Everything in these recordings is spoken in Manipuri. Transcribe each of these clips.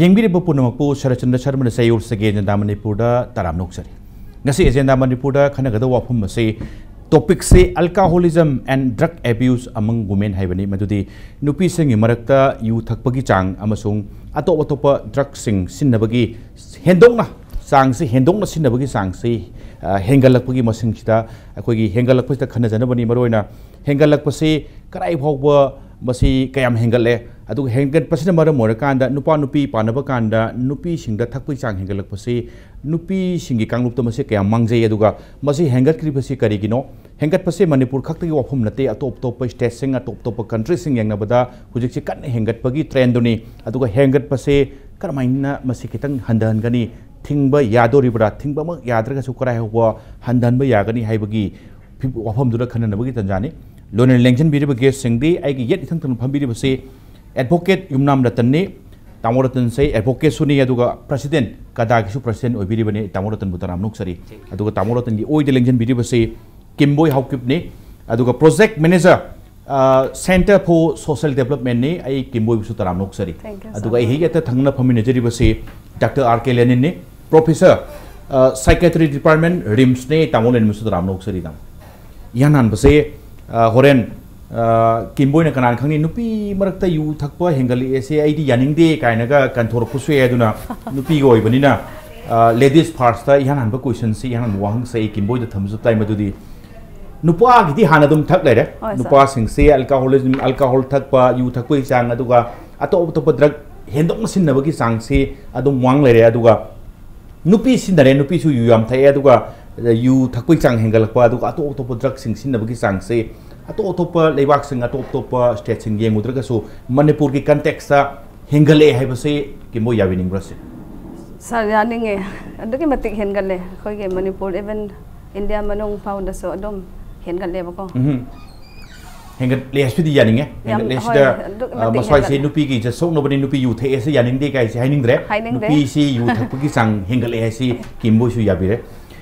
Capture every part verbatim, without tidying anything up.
ꯌꯦꯡꯕꯤꯔꯤꯕ ꯄꯨꯝꯅꯃꯛꯄꯨ ꯁꯔꯠꯆꯟꯗ꯭ꯔ ꯁꯔꯃꯅ ꯆꯌꯣꯜ ꯁꯒꯦ ꯑꯦꯖꯦꯟꯗꯥ ꯃꯅꯤꯄꯨꯔꯗ ꯇꯔꯥꯝꯅ ꯑꯣꯛꯆꯔꯤ꯫ ꯉꯁꯤ ꯑꯦꯖꯦꯟꯗꯥ ꯃꯅꯤꯄꯨꯔꯗ ꯈꯟꯅꯒꯗꯕ ꯋꯥꯐꯝ ꯑꯁꯤ, ꯇꯣꯄꯤꯛꯁꯤ alcoholism and drug abuse among women ꯍꯥꯏꯕꯅꯤ꯫ ꯃꯗꯨꯗꯤ ꯅꯨꯄꯤꯁꯤꯡꯒꯤ ꯃꯔꯛꯇ ꯌꯨ ꯊꯛꯄꯒꯤ ꯆꯥꯡ ꯑꯃꯁꯨꯡ ꯑꯇꯣꯞ ꯑꯇꯣꯞꯄ ꯗ꯭ꯔꯒꯁꯤꯡ ꯁꯤꯖꯤꯟꯅꯕꯒꯤ ꯍꯦꯟꯗꯣꯛꯅ ꯆꯥꯡꯁꯤ, ꯍꯦꯟꯗꯣꯛꯅ ꯁꯤꯖꯤꯟꯅꯕꯒꯤ ꯆꯥꯡꯁꯤ, ꯑ, ꯍꯦꯟꯒꯠꯂꯛꯄꯒꯤ ꯃꯁꯤꯡꯁꯤꯗ, ꯑꯩꯈꯣꯏꯒꯤ ꯍꯦꯟꯒꯠꯂꯛꯄꯁꯤꯗ ꯈꯟꯅꯖꯅꯕꯅꯤ꯫ ꯃꯔꯨꯑꯣꯏꯅ ꯍꯦꯟꯒꯠꯂꯛꯄꯁꯤ ꯀꯗꯥꯏ ꯐꯥꯎꯕ ꯃꯁꯤ ꯀꯌꯥꯝ ꯍꯦꯟꯒꯠꯂꯦ, ꯑꯗꯨꯒ ꯍꯦꯟꯒꯠꯄꯁꯤꯅ ꯃꯔꯝ ꯑꯣꯏꯔꯀꯥꯟꯗ ꯅꯨꯄꯥ ꯅꯨꯄꯤ ꯄꯥꯟꯅꯕ ꯀꯥꯟꯗ ꯅꯨꯄꯤꯁꯤꯡꯗ ꯊꯛꯄꯒꯤ ꯆꯥꯡ ꯍꯦꯟꯒꯠꯂꯛꯄꯁꯤ ꯅꯨꯄꯤꯁꯤꯡꯒꯤ ꯀꯥꯡꯂꯨꯞꯇ ꯃꯁꯤ ꯀꯌꯥꯝ ꯃꯥꯡꯖꯩ, ꯑꯗꯨꯒ ꯃꯁꯤ ꯍꯦꯟꯒꯠꯈ꯭ꯔꯤꯕꯁꯤ ꯀꯔꯤꯒꯤꯅꯣ? ꯍꯦꯟꯒꯠꯄꯁꯦ ꯃꯅꯤꯄꯨꯔ ꯈꯛꯇꯒꯤ ꯋꯥꯐꯝ ꯅꯠꯇꯦ, ꯑꯇꯣꯞ ꯑꯇꯣꯞꯄ ꯁ꯭ꯇꯦꯠꯁꯤꯡ, ꯑꯇꯣꯞ ꯑꯇꯣꯞꯄ ꯀꯟꯇ꯭ꯔꯤꯁꯤꯡ ꯌꯦꯡꯅꯕꯗ ꯍꯧꯖꯤꯛꯁꯤ ꯀꯟꯅ ꯍꯦꯟꯒꯠꯄꯒꯤ ꯇ꯭ꯔꯦꯟꯗꯨꯅꯤ꯫ ꯑꯗꯨꯒ ꯍꯦꯟꯒꯠꯄꯁꯦ ꯀꯔꯝꯍꯥꯏꯅ ꯃꯁꯤ ꯈꯤꯇꯪ ꯍꯟꯊꯍꯟꯒꯅꯤ? ꯊꯤꯡꯕ ꯌꯥꯗꯣꯔꯤꯕ꯭ꯔꯥ? ꯊꯤꯡꯕꯃꯛ ꯌꯥꯗ꯭ꯔꯒꯁꯨ ꯀꯔꯥꯏ ꯐꯥꯎꯕ ꯍꯟꯊꯍꯟꯕ ꯌꯥꯒꯅꯤ ꯍꯥꯏꯕꯒꯤ ꯐꯤ-, ꯋꯥꯐꯝꯗꯨꯗ ꯈꯟꯅꯅꯕꯒꯤ ꯇꯥꯟꯖꯥꯅꯤ꯫ ꯂꯣꯏꯅꯅ ꯂꯦꯡꯁꯤꯟꯕꯤꯔꯤꯕ ꯒꯦꯁꯁꯤꯡꯗꯤ ꯑꯩꯒꯤ ꯌꯦꯠ ꯏꯊꯪ ꯊꯪꯅ ꯐꯝꯕꯤꯔꯤꯕꯁꯤ ꯑꯦꯗꯚꯣꯀꯦꯠ ꯌꯨꯝꯅꯥꯝ ꯔꯇꯟꯅꯤ꯫ ꯇꯥꯃꯣ ꯔꯇꯟꯁꯦ ꯑꯦꯗꯚꯣꯀꯦꯠꯁꯨꯅꯤ, ꯑꯗꯨꯒ ꯄ꯭ꯔꯁꯤꯗꯦꯟ, ꯀꯗꯥꯒꯤꯁꯨ ꯄ꯭ꯔꯁꯤꯗꯦꯟ ꯑꯣꯏꯕꯤꯔꯤꯕꯅꯤ꯫ ꯇꯥꯃꯣ ꯔꯇꯟꯕꯨ ꯇꯔꯥꯝꯅ ꯑꯣꯛꯆꯔꯤ꯫ ꯑꯗꯨꯒ ꯇꯥꯃꯣ ꯔꯇꯟꯒꯤ ꯑꯣꯏꯗ ꯂꯦꯡꯁꯤꯟꯕꯤꯔꯤꯕꯁꯤ ꯀꯤꯝꯕꯣꯏ ꯍꯥꯎꯀꯤꯞꯅꯤ꯫ ꯑꯗꯨꯒ ꯄ꯭ꯔꯣꯖꯦꯛ ꯃꯦꯅꯦꯖꯔ, ꯑ, Centre for Social Developmentꯅꯤ꯫ ꯑꯩ ꯀꯤꯝꯕꯣꯏꯕꯨꯁꯨ ꯇꯔꯥꯝꯅ ꯑꯣꯛꯆꯔꯤ꯫ Thank you so ꯑꯗꯨꯒ ꯑꯩ much꯫ ꯍꯦꯛ ꯌꯦꯠꯇ ꯊꯪꯅ ꯐꯝꯃꯤꯟꯅꯖꯔꯤꯕꯁꯤ ꯗꯥꯛꯇꯔ ꯑꯥꯔ ꯀꯦ ꯂꯦꯅꯤꯟꯅꯤ, ꯄ꯭ꯔꯣꯐꯦꯁꯔ, ꯑ, Psychiatry Department, ꯔꯤꯝꯁꯅꯦ꯫ ꯇꯥꯃꯣ ꯂꯦꯅꯤꯟꯕꯨꯁꯨ ꯇꯔꯥꯝꯅ ꯑꯣꯛꯆꯔꯤ, ꯇꯥꯃꯣ꯫ ꯏꯍꯥꯟ ꯍꯥꯟꯕꯁꯦ, ꯑ, ꯍꯣꯔꯦꯟ, ꯑ, ꯀꯤꯝꯕꯣꯏꯅ ꯀꯅꯥꯅ ꯈꯪꯅꯤ, ꯅꯨꯄꯤ ꯃꯔꯛꯇ ꯌꯨ ꯊꯛꯄ ꯍꯦꯟꯒꯠꯂꯛꯑꯦꯁꯦ ꯑꯩꯗꯤ ꯌꯥꯅꯤꯡꯗꯦ ꯀꯥꯏꯅꯒ ꯀꯟꯊꯣꯔꯛꯄꯁꯨ ꯌꯥꯏ꯫ ꯑꯗꯨꯅ ꯅꯨꯄꯤꯒ ꯑꯣꯏꯕꯅꯤꯅ, ꯑ, ladies firstꯇ ꯏꯍꯥꯟ ꯍꯥꯟꯕ questionꯁꯦ, ꯏꯍꯥꯟ ꯍꯥꯟꯕ ꯋꯥꯍꯪꯁꯦ ꯑꯩ ꯀꯤꯝꯕꯣꯏꯗ ꯊꯝꯖꯕ ꯇꯥꯏ꯫ ꯃꯗꯨꯗꯤ ꯅꯨꯄꯥꯒꯤꯗꯤ ꯍꯥꯟꯅ ꯑꯗꯨꯝ ꯊꯛ ꯂꯩꯔꯦ꯫ ꯍꯣꯏ, sir꯫ ꯅꯨꯄꯥꯁꯤꯡꯁꯤ alcoholism, alcohol ꯊꯛꯄ, ꯌꯨ ꯊꯛꯄꯒꯤ ꯆꯥꯡ, ꯑꯗꯨꯒ ꯑꯇꯣꯞ ꯑꯇꯣꯞꯄ ꯗ꯭ꯔꯒ ꯍꯦꯟꯗꯣꯛꯅ ꯁꯤꯖꯤꯟꯅꯕꯒꯤ ꯆꯥꯡꯁꯤ ꯑꯗꯨꯝ ꯋꯥꯡ ꯂꯩꯔꯦ꯫ ꯑꯗꯨꯒ ꯅꯨꯄꯤ ꯁꯤꯖꯤꯟꯅꯔꯦ, ꯅꯨꯄꯤꯁꯨ ꯌꯨ ꯌꯥꯝ ꯊꯛꯑꯦ, ꯑꯗꯨꯒ ꯌꯨ ꯊꯛꯄꯒꯤ ꯆꯥꯡ ꯍꯦꯟꯒꯠꯂꯛꯄ, ꯑꯗꯨꯒ ꯑꯇꯣꯞ ꯑꯇꯣꯞꯄ ꯗ꯭ꯔꯒꯁꯤꯡ ꯁꯤꯖꯤꯟꯅꯕꯒꯤ ꯆꯥꯡꯁꯤ ꯑꯇꯣꯞ ꯑꯇꯣꯞꯄ ꯂꯩꯕꯥꯛꯁꯤꯡ, ꯑꯇꯣꯞ ꯑꯇꯣꯞꯄ ꯁ꯭ꯇꯦꯠꯁꯤꯡ ꯌꯦꯡꯉꯨꯗ꯭ꯔꯒꯁꯨ ꯃꯅꯤꯄꯨꯔꯒꯤ ꯀꯟꯇꯦꯛꯁꯇ ꯍꯦꯟꯒꯠꯂꯛꯑꯦ ꯍꯥꯏꯕꯁꯤ ꯀꯤꯝꯕꯣꯏ ꯌꯥꯕꯤꯅꯤꯡꯕ꯭ꯔꯥ ꯁꯤ? ꯁꯥꯔ, ꯌꯥꯅꯤꯡꯉꯦ꯫ ꯑꯗꯨꯛꯀꯤ ꯃꯇꯤꯛ ꯍꯦꯟꯒꯠꯂꯦ꯫ ꯑꯩꯈꯣꯏꯒꯤ ꯃꯅꯤꯄꯨꯔ, even ꯏꯟꯗꯤꯌꯥ ꯃꯅꯨꯡ ꯐꯥꯎꯗꯁꯨ ꯑꯗꯨꯝ ꯍꯦꯟꯒꯠꯂꯦꯕꯀꯣ꯫ ꯎꯝꯍꯨꯝ꯫ ꯍꯦꯟꯒꯠꯂꯦ ꯍꯥꯏꯁꯤꯗꯤ ꯌꯥꯅꯤꯡꯉꯦ꯫ ꯌꯥꯝ, ꯍꯦꯟꯒꯠꯂꯦ ꯍꯣꯏ, ꯁꯤꯗ, ꯑꯗꯨꯛꯀꯤ ꯑ, ꯃꯇꯤꯛ ꯃꯁ꯭ꯋꯥꯏꯁꯦ ꯍꯦꯟꯒꯠꯂꯦ꯫ ꯅꯨꯄꯤꯒꯤ ꯏꯖꯠ ꯁꯣꯛꯅꯕꯅꯤ, ꯅꯨꯄꯤ ꯌꯨ ꯊꯛꯑꯦ ꯁꯤ ꯌꯥꯅꯤꯡꯗꯦ ꯀꯥꯏꯁꯦ ꯍꯥꯏꯅꯤꯡꯗ꯭ꯔꯦ꯫ ꯍꯥꯏꯅꯤꯡꯗ꯭ꯔꯦ꯫ ꯅꯨꯄꯤꯁꯤ ꯌꯨ ꯊꯛꯄꯒꯤ ꯆꯥꯡ ꯍꯦꯟꯒꯠꯂꯦ ꯍꯥꯏꯁꯤ ꯀꯤꯝꯕꯣꯏꯁꯨ ꯌꯥꯕꯤꯔꯦ꯫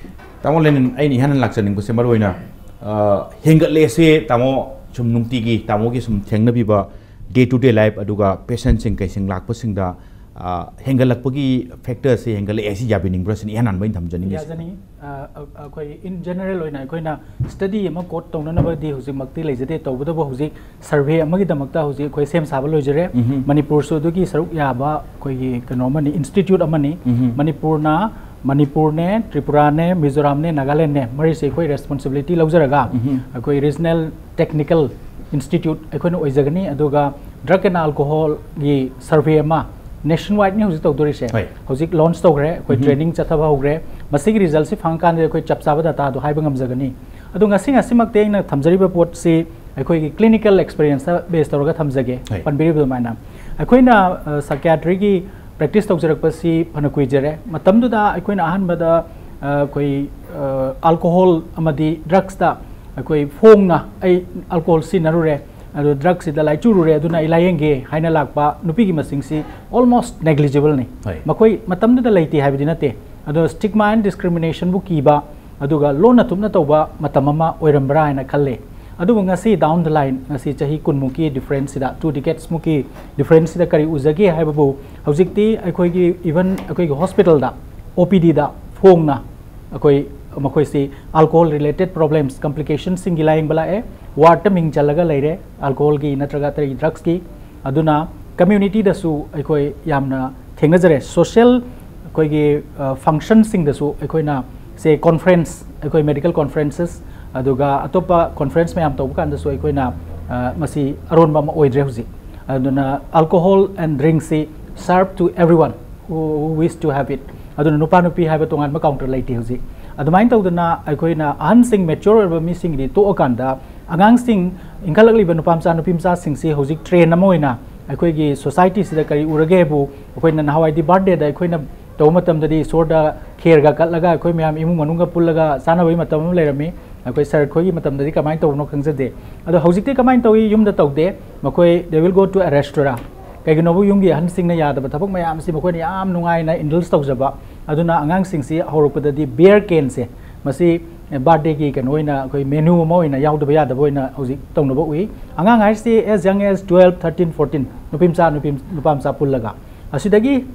ꯇꯥꯃꯣ ꯂꯦꯅꯤꯟ, ꯑꯩꯅ ꯏꯍꯥꯟ ꯍꯥꯟꯅ ꯂꯥꯛꯆꯅꯤꯡꯕꯁꯦ ꯃꯔꯨꯑꯣꯏꯅ, ꯑ, ꯍꯦꯟꯒꯠꯂꯦ ꯁꯦ ꯇꯥꯃꯣ ꯁꯨꯝ ꯅꯨꯡꯇꯤꯒꯤ ꯇꯥꯃꯣꯒꯤ ꯁꯨꯝ ꯊꯦꯡꯅꯕꯤꯕ day to day life, ꯑꯗꯨꯒ patientꯁꯤꯡ ꯀꯩꯁꯤꯡ ꯂꯥꯛꯄꯁꯤꯡꯗ ꯑ, ꯍꯦꯟꯒꯠꯂꯛꯄꯒꯤ ꯐꯦꯛꯇꯔꯁꯦ ꯍꯦꯟꯒꯠꯂꯛꯑꯦ, ꯁꯤ ꯌꯥꯕꯤꯅꯤꯡꯕ꯭ꯔꯥ ꯁꯤꯅꯤ ꯏꯍꯥꯟ ꯍꯥꯟꯕ ꯑꯩꯅ ꯊꯝꯖꯅꯤꯡꯉꯤꯁꯦ꯫ ꯌꯥꯖꯅꯤꯡꯉꯤ꯫ ꯑ, ꯑ, ꯑꯩꯈꯣꯏ in general ꯑꯣꯏꯅ ꯑꯩꯈꯣꯏꯅ ꯁ꯭ꯇꯗꯤ ꯑꯃ ꯀꯣꯠ ꯇꯧꯅꯅꯕꯗꯤ ꯍꯧꯖꯤꯛꯃꯛꯇꯤ ꯂꯩꯖꯗꯦ꯫ ꯇꯧꯕꯇꯕꯨ ꯍꯧꯖꯤꯛ ꯁꯔꯚꯦ ꯑꯃꯒꯤꯗꯃꯛꯇ ꯍꯧꯖꯤꯛ ꯑꯩꯈꯣꯏ ꯁꯦꯝ ꯁꯥꯕ ꯂꯣꯏꯖꯔꯦ꯫ ꯎꯝꯍꯨꯝ꯫ ꯃꯅꯤꯄꯨꯔꯁꯨ ꯑꯗꯨꯒꯤ ꯁꯔꯨꯛ ꯌꯥꯕ ꯑꯩꯈꯣꯏꯒꯤ ꯀꯩꯅꯣ ꯑꯃꯅꯤ, ꯏꯟꯁꯇꯤꯇ꯭ꯌꯨꯠ ꯑꯃꯅꯤ꯫ ꯎꯝꯍꯨꯝ꯫ ꯃꯅꯤꯄꯨꯔꯅ, ꯃꯅꯤꯄꯨꯔꯅꯦ, ꯇ꯭ꯔꯤꯄꯨꯔꯥꯅꯦ, ꯃꯤꯖꯣꯔꯥꯝꯅꯦ, ꯅꯥꯒꯥꯂꯦꯟꯅꯦ, ꯃꯔꯤꯁꯦ ꯑꯩꯈꯣꯏ ꯔꯦꯁꯄꯣꯟꯁꯤꯕꯤꯂꯤꯇꯤ ꯂꯧꯖꯔꯒ ꯎꯝꯍꯨꯝ꯫ ꯑꯩꯈꯣꯏ ꯔꯤꯖꯅꯦꯜ ꯇꯦꯛꯅꯤꯀꯦꯜ ꯏꯟꯁꯇꯤꯇ꯭ꯌꯨꯠ ꯑꯩꯈꯣꯏꯅ ꯑꯣꯏꯖꯒꯅꯤ꯫ ꯑꯗꯨꯒ ꯗ꯭ꯔꯒ ꯑꯦꯟ ꯑꯜꯀꯣꯍꯣꯜꯒꯤ ꯁꯔꯚꯦ ꯑꯃ ꯅꯦꯁꯟ ꯋꯥꯏꯗꯅꯤ ꯍꯧꯖꯤꯛ ꯇꯧꯗꯣꯔꯤꯁꯦ꯫ ꯍꯣꯏ꯫ ꯍꯧꯖꯤꯛ ꯂꯣꯟꯆ ꯇꯧꯈ꯭ꯔꯦ꯫ ꯑꯩꯈꯣꯏ ꯎꯝꯍꯨꯝ꯫ ꯇ꯭ꯔꯦꯅꯤꯡ ꯆꯠꯊꯕ ꯍꯧꯈ꯭ꯔꯦ꯫ ꯃꯁꯤꯒꯤ ꯔꯤꯖꯜꯁꯤ ꯐꯪꯉꯀꯥꯟꯗ ꯑꯩꯈꯣꯏ ꯆꯞ ꯆꯥꯕ ꯗꯥꯇꯥꯗꯣ ꯍꯥꯏꯕ ꯉꯝꯖꯒꯅꯤ꯫ ꯑꯗꯣ ꯉꯁꯤ ꯉꯁꯤꯃꯛꯇꯤ ꯑꯩꯅ ꯊꯝꯖꯔꯤꯕ ꯄꯣꯠꯁꯤ ꯑꯩꯈꯣꯏꯒꯤ ꯀ꯭ꯂꯤꯅꯤꯀꯦꯜ ꯑꯦꯛꯁꯄꯤꯔꯤꯌꯦꯟꯁꯇ ꯕꯦꯁ ꯇꯧꯔꯒ ꯊꯝꯖꯒꯦ꯫ ꯍꯣꯏ꯫ ꯄꯟꯕꯤꯔꯤꯕ ꯑꯗꯨꯃꯥꯏꯅ ꯑꯩꯈꯣꯏꯅ ꯁꯥꯏꯀꯤꯌꯥꯇ꯭ꯔꯤꯒꯤ ꯄ꯭ꯔꯦꯛꯇꯤꯁ ꯇꯧꯖꯔꯛꯄꯁꯤ ꯐꯅ ꯀꯨꯏꯖꯔꯦ꯫ ꯃꯇꯝꯗꯨꯗ ꯑꯩꯈꯣꯏꯅ ꯑꯍꯥꯟꯕꯗ ꯑ, ꯑꯩꯈꯣꯏ ꯑ, ꯑꯜꯀꯣꯍꯣꯜ ꯑꯃꯗꯤ ꯗ꯭ꯔꯛꯁꯇ ꯑꯩꯈꯣꯏ ꯐꯣꯡꯅ ꯑꯩ ꯑꯜꯀꯣꯍꯣꯜ ꯁꯤꯖꯤꯟꯅꯔꯨꯔꯦ, ꯑꯗꯣ ꯗ꯭ꯔꯛꯁꯤꯗ ꯂꯥꯏꯆꯨꯔꯨꯔꯦ, ꯑꯗꯨꯅ ꯑꯩ ꯂꯥꯏꯌꯦꯡꯒꯦ ꯍꯥꯏꯅ ꯂꯥꯛꯄ ꯅꯨꯄꯤꯒꯤ ꯃꯁꯤꯡꯁꯤ almost negligibleꯅꯤ꯫ ꯍꯣꯏ꯫ ꯃꯈꯣꯏ ꯃꯇꯝꯗꯨꯗ ꯂꯩꯇꯦ ꯍꯥꯏꯕꯗꯤ ꯅꯠꯇꯦ, ꯑꯗꯣ stigma and discriminationꯕꯨ ꯀꯤꯕ, ꯑꯗꯨꯒ ꯂꯣꯟꯅ ꯊꯨꯞꯅ ꯇꯧꯕ ꯃꯇꯝ ꯑꯃ ꯑꯣꯏꯔꯝꯕ꯭ꯔꯥ ꯍꯥꯏꯅ ꯈꯜꯂꯦ꯫ ꯑꯗꯨꯕꯨ ꯉꯁꯤ down the line, ꯉꯁꯤ ꯆꯍꯤ ꯀꯨꯟꯃꯨꯛꯀꯤ ꯗꯤꯐ꯭ꯔꯦꯟꯁꯁꯤꯗ, two decadesꯃꯨꯛꯀꯤ ꯗꯤꯐ꯭ꯔꯦꯟꯁꯁꯤꯗ ꯀꯔꯤ ꯎꯖꯒꯦ ꯍꯥꯏꯕꯕꯨ, ꯍꯧꯖꯤꯛꯇꯤ ꯑꯩꯈꯣꯏꯒꯤ even ꯑꯩꯈꯣꯏꯒꯤ ꯍꯣꯁꯄꯤꯇꯥꯜꯗ, ꯑꯣ ꯄꯤ ꯗꯤꯗ ꯐꯣꯡꯅ ꯑꯩꯈꯣꯏ ꯃꯈꯣꯏꯁꯤ alcohol related problems, complicationꯁꯤꯡꯒꯤ ꯂꯥꯌꯦꯡꯕ ꯂꯥꯛꯑꯦ꯫ ꯋꯥꯔꯗꯇ ꯃꯤꯡ ꯆꯜꯂꯒ ꯂꯩꯔꯦ ꯑꯜꯀꯣꯍꯣꯜꯒꯤ ꯅꯠꯇ꯭ꯔꯒ ꯑꯇꯩ ꯗ꯭ꯔꯛꯁꯀꯤ꯫ ꯑꯗꯨꯅ ꯀꯝꯃ꯭ꯌꯨꯅꯤꯇꯤꯗꯁꯨ ꯑꯩꯈꯣꯏ ꯌꯥꯝꯅ ꯊꯦꯡꯅꯖꯔꯦ꯫ ꯁꯣꯁꯤꯌꯦꯜ ꯑꯩꯈꯣꯏꯒꯤ, ꯑ, ꯐꯪꯁꯟꯁꯤꯡꯗꯁꯨ ꯑꯩꯈꯣꯏꯅ, ꯁꯦ, ꯀꯣꯟꯐ꯭ꯔꯦꯟꯁ, ꯑꯩꯈꯣꯏ ꯃꯦꯗꯤꯀꯦꯜ ꯀꯣꯟꯐ꯭ꯔꯦꯟꯁꯦꯁ, ꯑꯗꯨꯒ ꯑꯇꯣꯞꯄ ꯀꯣꯟꯐ꯭ꯔꯦꯟꯁ ꯃꯌꯥꯝ ꯇꯧꯕ ꯀꯥꯟꯗꯁꯨ ꯑꯩꯈꯣꯏꯅ, ꯑ, ꯃꯁꯤ ꯑꯔꯣꯟꯕ ꯑꯃ ꯑꯣꯏꯗ꯭ꯔꯦ ꯍꯧꯖꯤꯛ꯫ ꯑꯗꯨꯅ alcohol and drinksꯁꯤ serve to everyone who, who wish to have it꯫ ꯑꯗꯨꯅ ꯅꯨꯄꯥ ꯅꯨꯄꯤ ꯍꯥꯏꯕ ꯇꯣꯉꯥꯟꯕ ꯀꯥꯎꯟꯇꯔ ꯂꯩꯇꯦ ꯍꯧꯖꯤꯛ꯫ ꯑꯗꯨꯃꯥꯏꯅ ꯇꯧꯗꯅ ꯑꯩꯈꯣꯏꯅ ꯑꯍꯟꯁꯤꯡ, ꯃꯦꯆ꯭ꯌꯣꯔ ꯑꯣꯏꯔꯕ ꯃꯤꯁꯤꯡꯒꯤꯗꯤ ꯇꯣꯛꯑꯀꯥꯟꯗ, ꯑꯉꯥꯡꯁꯤꯡ, ꯏꯟꯈꯠꯂꯛꯂꯤꯕ ꯅꯨꯄꯥ ꯃꯆꯥ ꯅꯨꯄꯤ ꯃꯆꯥꯁꯤꯡꯁꯤ ꯍꯧꯖꯤꯛ ꯇ꯭ꯔꯦꯟ ꯑꯃ ꯑꯣꯏꯅ ꯑꯩꯈꯣꯏꯒꯤ ꯁꯣꯁꯥꯏꯇꯤꯁꯤꯗ ꯀꯔꯤ ꯎꯔꯒꯦꯕꯨ, ꯑꯩꯈꯣꯏꯅ ꯅꯍꯥꯟꯋꯥꯏꯗꯤ ꯕꯥꯔꯠꯗꯦꯗ ꯑꯩꯈꯣꯏꯅ ꯇꯧꯕ ꯃꯇꯝꯗꯗꯤ ꯏꯁꯣꯔꯗ ꯈꯦꯔꯒ ꯀꯠꯂꯒ ꯑꯩꯈꯣꯏ ꯃꯌꯥꯝ ꯏꯃꯨꯡ ꯃꯅꯨꯡꯒ ꯄꯨꯜꯂꯒ ꯆꯥꯅꯕꯒꯤ ꯃꯇꯝ ꯑꯃ ꯂꯩꯔꯝꯃꯤ꯫ ꯑꯩꯈꯣꯏ ꯁꯥꯔ ꯈꯣꯏꯒꯤ ꯃꯇꯝꯗꯗꯤ ꯀꯃꯥꯏꯅ ꯇꯧꯕꯅꯣ ꯈꯪꯖꯗꯦ꯫ ꯑꯗꯣ ꯍꯧꯖꯤꯛꯇꯤ ꯀꯃꯥꯏꯅ ꯇꯧꯏ? ꯌꯨꯝꯗ ꯇꯧꯗꯦ꯫ ꯃꯈꯣꯏ, they will go to a restaurant꯫ ꯀꯩꯒꯤꯅꯣꯕꯨ, ꯌꯨꯝꯒꯤ ꯑꯍꯟꯁꯤꯡꯅ ꯌꯥꯗꯕ ꯊꯕꯛ ꯃꯌꯥꯝꯁꯤ ꯃꯈꯣꯏꯅ ꯌꯥꯝ ꯅꯨꯡꯉꯥꯏꯅ indulge ꯇꯧꯖꯕ꯫ ꯑꯗꯨꯅ ꯑꯉꯥꯡꯁꯤꯡꯁꯤ ꯍꯧꯔꯛꯄꯗꯗꯤ ꯕꯤꯌꯔ ꯀꯦꯟꯁꯦ, ꯃꯁꯤ ꯕꯥꯔꯠꯗꯦꯒꯤ ꯀꯩꯅꯣ ꯑꯣꯏꯅ, ꯑꯩꯈꯣꯏ ꯃꯦꯅꯨ ꯑꯃ ꯑꯣꯏꯅ ꯌꯥꯎꯗꯕ ꯌꯥꯗꯕ ꯑꯣꯏꯅ ꯍꯧꯖꯤꯛ ꯇꯧꯅꯕ ꯎꯏ꯫ ꯑꯉꯥꯡ ꯍꯥꯏꯁꯤ as young as twelve, thirteen, fourteen, ꯅꯨꯄꯤ ꯃꯆꯥ, ꯅꯨꯄꯤ, ꯅꯨꯄꯥ ꯃꯆꯥ ꯄꯨꯜꯂꯒ꯫ ꯑꯁꯤꯗꯒꯤ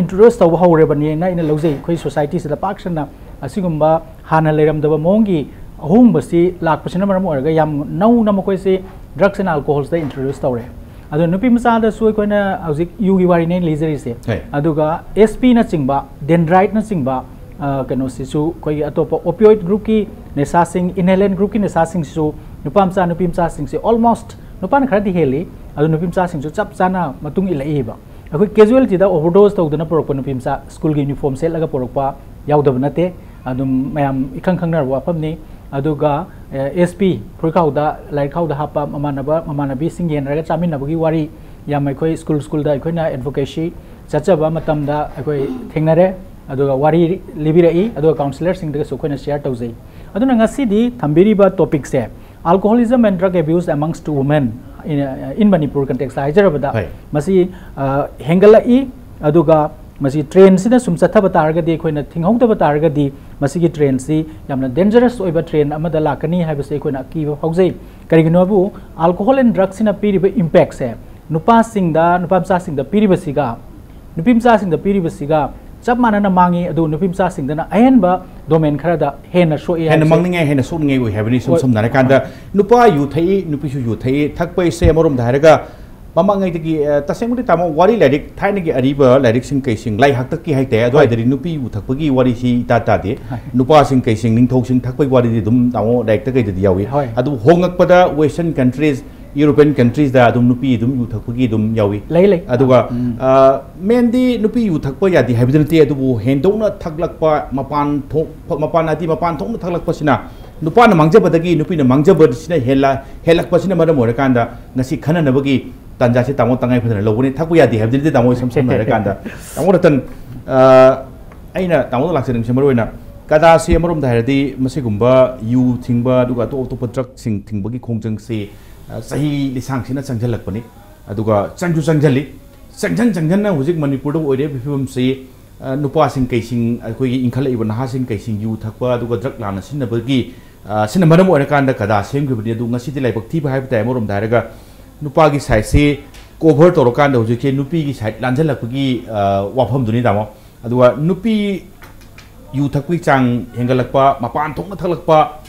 ꯏꯟꯇ꯭ꯔꯣꯗ꯭ꯌꯨꯁ ꯇꯧꯕ ꯍꯧꯔꯕꯅꯦꯅ ꯑꯩꯅ ꯂꯧꯖꯩ꯫ ꯑꯩꯈꯣꯏ ꯁꯣꯁꯥꯏꯇꯤꯁꯤꯗ ꯄꯥꯛ ꯁꯟꯅ ꯑꯁꯤꯒꯨꯝꯕ ꯍꯥꯟꯅ ꯂꯩꯔꯝꯗꯕ ꯃꯑꯣꯡꯒꯤ ꯑꯍꯣꯡꯕꯁꯤ ꯂꯥꯛꯄꯁꯤꯅ ꯃꯔꯝ ꯑꯣꯏꯔꯒ ꯌꯥꯝ ꯅꯧꯅ ꯃꯈꯣꯏꯁꯤ ꯗ꯭ꯔꯛꯁ ꯑꯦꯟ ꯑꯜꯀꯣꯍꯣꯜꯁꯤꯗ ꯏꯟꯇ꯭ꯔꯣꯗ꯭ꯌꯨꯁ ꯇꯧꯔꯦ꯫ ꯑꯗꯨ ꯅꯨꯄꯤ ꯃꯆꯥꯗꯁꯨ ꯑꯩꯈꯣꯏꯅ ꯍꯧꯖꯤꯛ ꯌꯨꯒꯤ ꯋꯥꯔꯤꯅꯦ ꯂꯤꯖꯔꯤꯁꯦ꯫ ꯍꯣꯏ꯫ ꯑꯗꯨꯒ ꯑꯦꯁ ꯄꯤꯅꯆꯤꯡꯕ, ꯗꯦꯟꯗ꯭ꯔꯥꯏꯠꯅꯆꯤꯡꯕ, ꯑ, ꯀꯩꯅꯣꯁꯤꯁꯨ ꯑꯩꯈꯣꯏꯒꯤ ꯑꯇꯣꯞꯄ ꯑꯣꯄꯤꯑꯣꯏꯗ ꯒ꯭ꯔꯨꯞꯀꯤ ꯅꯤꯁꯥꯁꯤꯡ, ꯏꯟꯍꯦꯂꯦꯟ ꯒ꯭ꯔꯨꯞꯀꯤ ꯅꯤꯁꯥꯁꯤꯡꯁꯤꯁꯨ ꯅꯨꯄꯥ ꯃꯆꯥ ꯅꯨꯄꯤ ꯃꯆꯥꯁꯤꯡꯁꯦ ꯑꯣꯜꯃꯣꯁ ꯅꯨꯄꯥꯅ ꯈꯔꯗꯤ ꯍꯦꯜꯂꯤ, ꯑꯗꯨ ꯅꯨꯄꯤ ꯃꯆꯥꯁꯤꯡꯁꯨ ꯆꯞ ꯆꯥꯅ ꯃꯇꯨꯡ ꯏꯜꯂꯛꯏꯕ꯫ ꯑꯩꯈꯣꯏ ꯀꯦꯖꯨꯋꯦꯜꯇꯤꯗ ꯑꯣꯚꯔꯗꯣꯁ ꯇꯧꯗꯅ ꯄꯨꯔꯛꯄ ꯅꯨꯄꯤ ꯃꯆꯥ ꯁ꯭ꯀꯨꯜꯒꯤ ꯌꯨꯅꯤꯐꯣꯔꯝ ꯁꯦꯠꯂꯒ ꯄꯨꯔꯛꯄ ꯌꯥꯎꯗꯕ ꯅꯠꯇꯦ꯫ ꯑꯗꯨꯝ ꯃꯌꯥꯝ ꯏꯈꯪ ꯈꯪꯅꯔꯕ ꯋꯥꯐꯝꯅꯤ꯫ ꯑꯗꯨꯒ ꯑꯦꯁ ꯄꯤ, ꯐꯨꯔꯤꯠꯈꯥꯎꯗ, ꯂꯥꯏꯔꯤꯛꯈꯥꯎꯗ ꯍꯥꯞꯄ ꯃꯃꯥꯟꯅꯕ ꯃꯃꯥꯟꯅꯕꯤꯁꯤꯡ ꯌꯦꯟꯅꯔꯒ ꯆꯥꯃꯤꯟꯅꯕꯒꯤ ꯋꯥꯔꯤ ꯌꯥꯝ ꯑꯩꯈꯣꯏ ꯁ꯭ꯀꯨꯜ ꯁ꯭ꯀꯨꯜꯗ ꯑꯩꯈꯣꯏꯅ ꯑꯦꯗꯚꯣꯀꯦꯁꯤ ꯆꯠꯆꯕ ꯃꯇꯝꯗ ꯑꯩꯈꯣꯏ ꯊꯦꯡꯅꯔꯦ꯫ ꯑꯗꯨꯒ ꯋꯥꯔꯤ ꯂꯤꯕꯤꯔꯛꯏ, ꯑꯗꯨꯒ ꯀꯥꯎꯟꯁꯤꯂꯔꯁꯤꯡꯗꯒꯁꯨ ꯑꯩꯈꯣꯏꯅ ꯁꯤꯌꯔ ꯇꯧꯖꯩ꯫ ꯑꯗꯨꯅ ꯉꯁꯤꯗꯤ ꯊꯝꯕꯤꯔꯤꯕ ꯇꯣꯄꯤꯛꯁꯦ alcoholism and drug abuse amongst women in, in Manipur context ꯍꯥꯏꯖꯔꯕꯗ, ꯍꯣꯏ꯫ ꯃꯁꯤ ꯑ, ꯍꯦꯟꯒꯠꯂꯛꯏ꯫ ꯑꯗꯨꯒ ꯃꯁꯤ ꯇ꯭ꯔꯦꯟꯁꯤꯅ ꯁꯨꯝ ꯆꯠꯊꯕ ꯇꯥꯔꯒꯗꯤ, ꯑꯩꯈꯣꯏꯅ ꯊꯤꯡꯍꯧꯗꯕ ꯇꯥꯔꯒꯗꯤ ꯃꯁꯤꯒꯤ ꯇ꯭ꯔꯦꯟꯁꯤ ꯌꯥꯝꯅ ꯗꯦꯟꯖꯔꯁ ꯑꯣꯏꯕ ꯇ꯭ꯔꯦꯟ ꯑꯃꯗ ꯂꯥꯛꯀꯅꯤ ꯍꯥꯏꯕꯁꯤ ꯑꯩꯈꯣꯏꯅ ꯑꯀꯤꯕ ꯐꯥꯎꯖꯩ꯫ ꯀꯔꯤꯒꯤꯅꯣꯕꯨ, ꯑꯜꯀꯣꯍꯣꯜ ꯑꯦꯟ ꯗ꯭ꯔꯛꯁꯤꯅ ꯄꯤꯔꯤꯕ ꯏꯝꯄꯦꯛꯁꯦ ꯅꯨꯄꯥꯁꯤꯡꯗ, ꯅꯨꯄꯥ ꯃꯆꯥꯁꯤꯡꯗ ꯄꯤꯔꯤꯕꯁꯤꯒ ꯅꯨꯄꯤ ꯃꯆꯥꯁꯤꯡꯗ ꯄꯤꯔꯤꯕꯁꯤꯒ ꯆꯞ ꯃꯥꯟꯅꯅ ꯃꯥꯡꯉꯤ꯫ ꯑꯗꯨ ꯅꯨꯄꯤ ꯃꯆꯥꯁꯤꯡꯗꯅ ꯑꯍꯦꯟꯕ ꯗꯣꯃꯦꯟ ꯈꯔꯗ ꯍꯦꯟꯅ ꯁꯣꯛꯏ ꯍꯦꯟꯅ ꯍꯥꯏꯕꯁꯦ ꯃꯥꯡꯅꯤꯡꯉꯥꯏ, ꯍꯦꯟꯅ ꯁꯣꯛꯅꯤꯡꯉꯥꯏ ꯑꯣꯏ ꯍꯥꯏꯕꯅꯤ꯫ ꯁꯨꯝ ꯍꯣꯏ꯫ ꯁꯝꯅ ꯍꯥꯏꯔꯀꯥꯟꯗ, ꯅꯨꯄꯥ ꯌꯨ ꯊꯛꯏ, ꯅꯨꯄꯤꯁꯨ ꯌꯨ ꯊꯛꯏ꯫ ꯊꯛꯄ ꯍꯥꯏꯁꯦ ꯑꯃꯔꯣꯝꯗ ꯍꯥꯏꯔꯒ ꯃꯃꯥꯡꯉꯩꯗꯒꯤ, ꯑ, ꯇꯁꯦꯡꯕꯗꯤ ꯇꯥꯃꯣ, ꯋꯥꯔꯤ ꯂꯥꯏꯔꯤꯛ, ꯊꯥꯏꯅꯒꯤ ꯑꯔꯤꯕ ꯂꯥꯏꯔꯤꯛꯁꯤꯡ ꯀꯩꯁꯤꯡ, ꯂꯥꯏ ꯍꯥꯛꯇꯛꯀꯤ ꯍꯥꯏꯇꯥꯔꯦ, ꯑꯗꯨꯋꯥꯏꯗꯗꯤ ꯅꯨꯄꯤ ꯌꯨ ꯊꯛꯄꯒꯤ ꯋꯥꯔꯤꯁꯤ ꯏꯇꯥ ꯇꯥꯗꯦ꯫ ꯍꯣꯏ꯫ ꯅꯨꯄꯥꯁꯤꯡ ꯀꯩꯁꯤꯡ, ꯅꯤꯡꯊꯧꯁꯤꯡ ꯊꯛꯄꯒꯤ ꯋꯥꯔꯤꯗꯤ ꯑꯗꯨꯝ ꯇꯥꯃꯣ ꯂꯥꯏꯔꯤꯛꯇ ꯀꯩꯗꯗꯤ ꯌꯥꯎꯏ꯫ ꯍꯣꯏ꯫ ꯑꯗꯨꯕꯨ ꯍꯣꯡꯉꯛꯄꯗ ꯋꯦꯁꯇꯔꯟ ꯀꯟꯇ꯭ꯔꯤꯁ, ꯌꯨꯔꯣꯄꯤꯌꯟ ꯀꯟꯇ꯭ꯔꯤꯁꯇ ꯑꯗꯨꯝ ꯅꯨꯄꯤ ꯑꯗꯨꯝ ꯌꯨ ꯊꯛꯄꯒꯤ ꯑꯗꯨꯝ ꯌꯥꯎꯏ꯫ ꯂꯩ, ꯂꯩ꯫ ꯑꯗꯨꯒ, ꯎꯝ꯫ ꯑ, ꯃꯦꯟꯗꯤ ꯅꯨꯄꯤ ꯌꯨ ꯊꯛꯄ ꯌꯥꯗꯦ ꯍꯥꯏꯕꯗꯤ ꯅꯠꯇꯦ, ꯑꯗꯨꯕꯨ ꯍꯦꯟꯗꯣꯛꯅ ꯊꯛꯂꯛꯄ, ꯃꯄꯥꯟ ꯊꯣꯛ-, ꯃꯄꯥꯟ, ꯍꯥꯏꯗꯤ ꯃꯄꯥꯟ ꯊꯣꯛꯅ ꯊꯛꯂꯛꯄꯁꯤꯅ ꯅꯨꯄꯥꯅ ꯃꯥꯡꯖꯕꯗꯒꯤ ꯅꯨꯄꯤꯅ ꯃꯥꯡꯖꯕꯁꯤꯅ ꯍꯦꯜꯂ-, ꯍꯦꯜꯂꯛꯄꯁꯤꯅ ꯃꯔꯝ ꯑꯣꯏꯔꯀꯥꯟꯗ ꯉꯁꯤ ꯈꯟꯅꯅꯕꯒꯤ ꯇꯥꯟꯖꯥꯁꯦ ꯇꯥꯃꯣ ꯇꯉꯥꯏ ꯐꯗꯅ ꯂꯧꯕꯅꯤ꯫ ꯊꯛꯄ ꯌꯥꯗꯦ ꯍꯥꯏꯕꯗꯤ ꯅꯠꯇꯦ ꯇꯥꯃꯣ, ꯏꯁꯝ ꯁꯝꯅ ꯍꯥꯏꯔꯀꯥꯟꯗ꯫ ꯇꯥꯃꯣ ꯔꯇꯟ, ꯑ, ꯑꯩꯅ ꯇꯥꯃꯣꯗ ꯂꯥꯛꯆꯅꯤꯡꯕꯁꯦ ꯃꯔꯨ ꯑꯣꯏꯅ ꯀꯗꯥꯁꯤ ꯑꯃꯔꯣꯝꯗ ꯍꯥꯏꯔꯗꯤ ꯃꯁꯤꯒꯨꯝꯕ ꯌꯨ ꯊꯤꯡꯕ ꯑꯗꯨꯒ ꯑꯇꯣꯞ ꯑꯇꯣꯞꯄ ꯗ꯭ꯔꯛꯁꯤꯡ ꯊꯤꯡꯕꯒꯤ ꯈꯣꯡꯖꯪꯁꯤ, ꯑ, ꯆꯍꯤ ꯂꯤꯁꯥꯡꯁꯤꯅ ꯆꯪꯁꯤꯜꯂꯛꯄꯅꯤ꯫ ꯑꯗꯨꯒ ꯆꯪꯁꯨ ꯆꯪꯁꯤꯜꯂꯤ꯫ ꯆꯪꯁꯤꯟ ꯆꯪꯁꯤꯟꯅ ꯍꯧꯖꯤꯛ ꯃꯅꯤꯄꯨꯔꯗ ꯑꯣꯏꯔꯤꯕ ꯐꯤꯕꯝꯁꯤ, ꯑ, ꯅꯨꯄꯥꯁꯤꯡ ꯀꯩꯁꯤꯡ, ꯑꯩꯈꯣꯏꯒꯤ ꯏꯟꯈꯠꯂꯛꯏꯕ ꯅꯍꯥꯁꯤꯡ ꯀꯩꯁꯤꯡ ꯌꯨ ꯊꯛꯄ ꯑꯗꯨꯒ ꯗ꯭ꯔꯛ ꯂꯥꯟꯅ ꯁꯤꯖꯤꯟꯅꯕꯒꯤ, ꯑ, ꯁꯤꯅ ꯃꯔꯝ ꯑꯣꯏꯔꯀꯥꯟꯗ ꯀꯗꯥ ꯁꯦꯝꯈꯤꯕꯅꯤ꯫ ꯑꯗꯨ ꯉꯁꯤꯗꯤ ꯂꯥꯏꯕꯛ ꯊꯤꯕ ꯍꯥꯏꯕ ꯇꯥꯏ꯫ ꯑꯃꯔꯣꯝꯗ ꯍꯥꯏꯔꯒ ꯅꯨꯄꯥꯒꯤ ꯁꯥꯏꯠꯁꯤ, ꯀꯣꯚꯔ ꯇꯧꯔꯀꯥꯟꯗ ꯍꯧꯖꯤꯛꯁꯦ ꯅꯨꯄꯤꯒꯤ ꯁꯥꯏꯠ ꯂꯥꯟꯖꯜꯂꯛꯄꯒꯤ, ꯑ, ꯋꯥꯐꯝꯗꯨꯅꯤ, ꯇꯥꯃꯣ꯫ ꯑꯗꯨꯒ ꯅꯨꯄꯤ ꯌꯨ ꯊꯛꯄꯒꯤ ꯆꯥꯡ ꯍꯦꯟꯒꯠꯂꯛꯄ, ꯃꯄꯥꯟ ꯊꯣꯛꯅ ꯊꯛꯂꯛꯄ,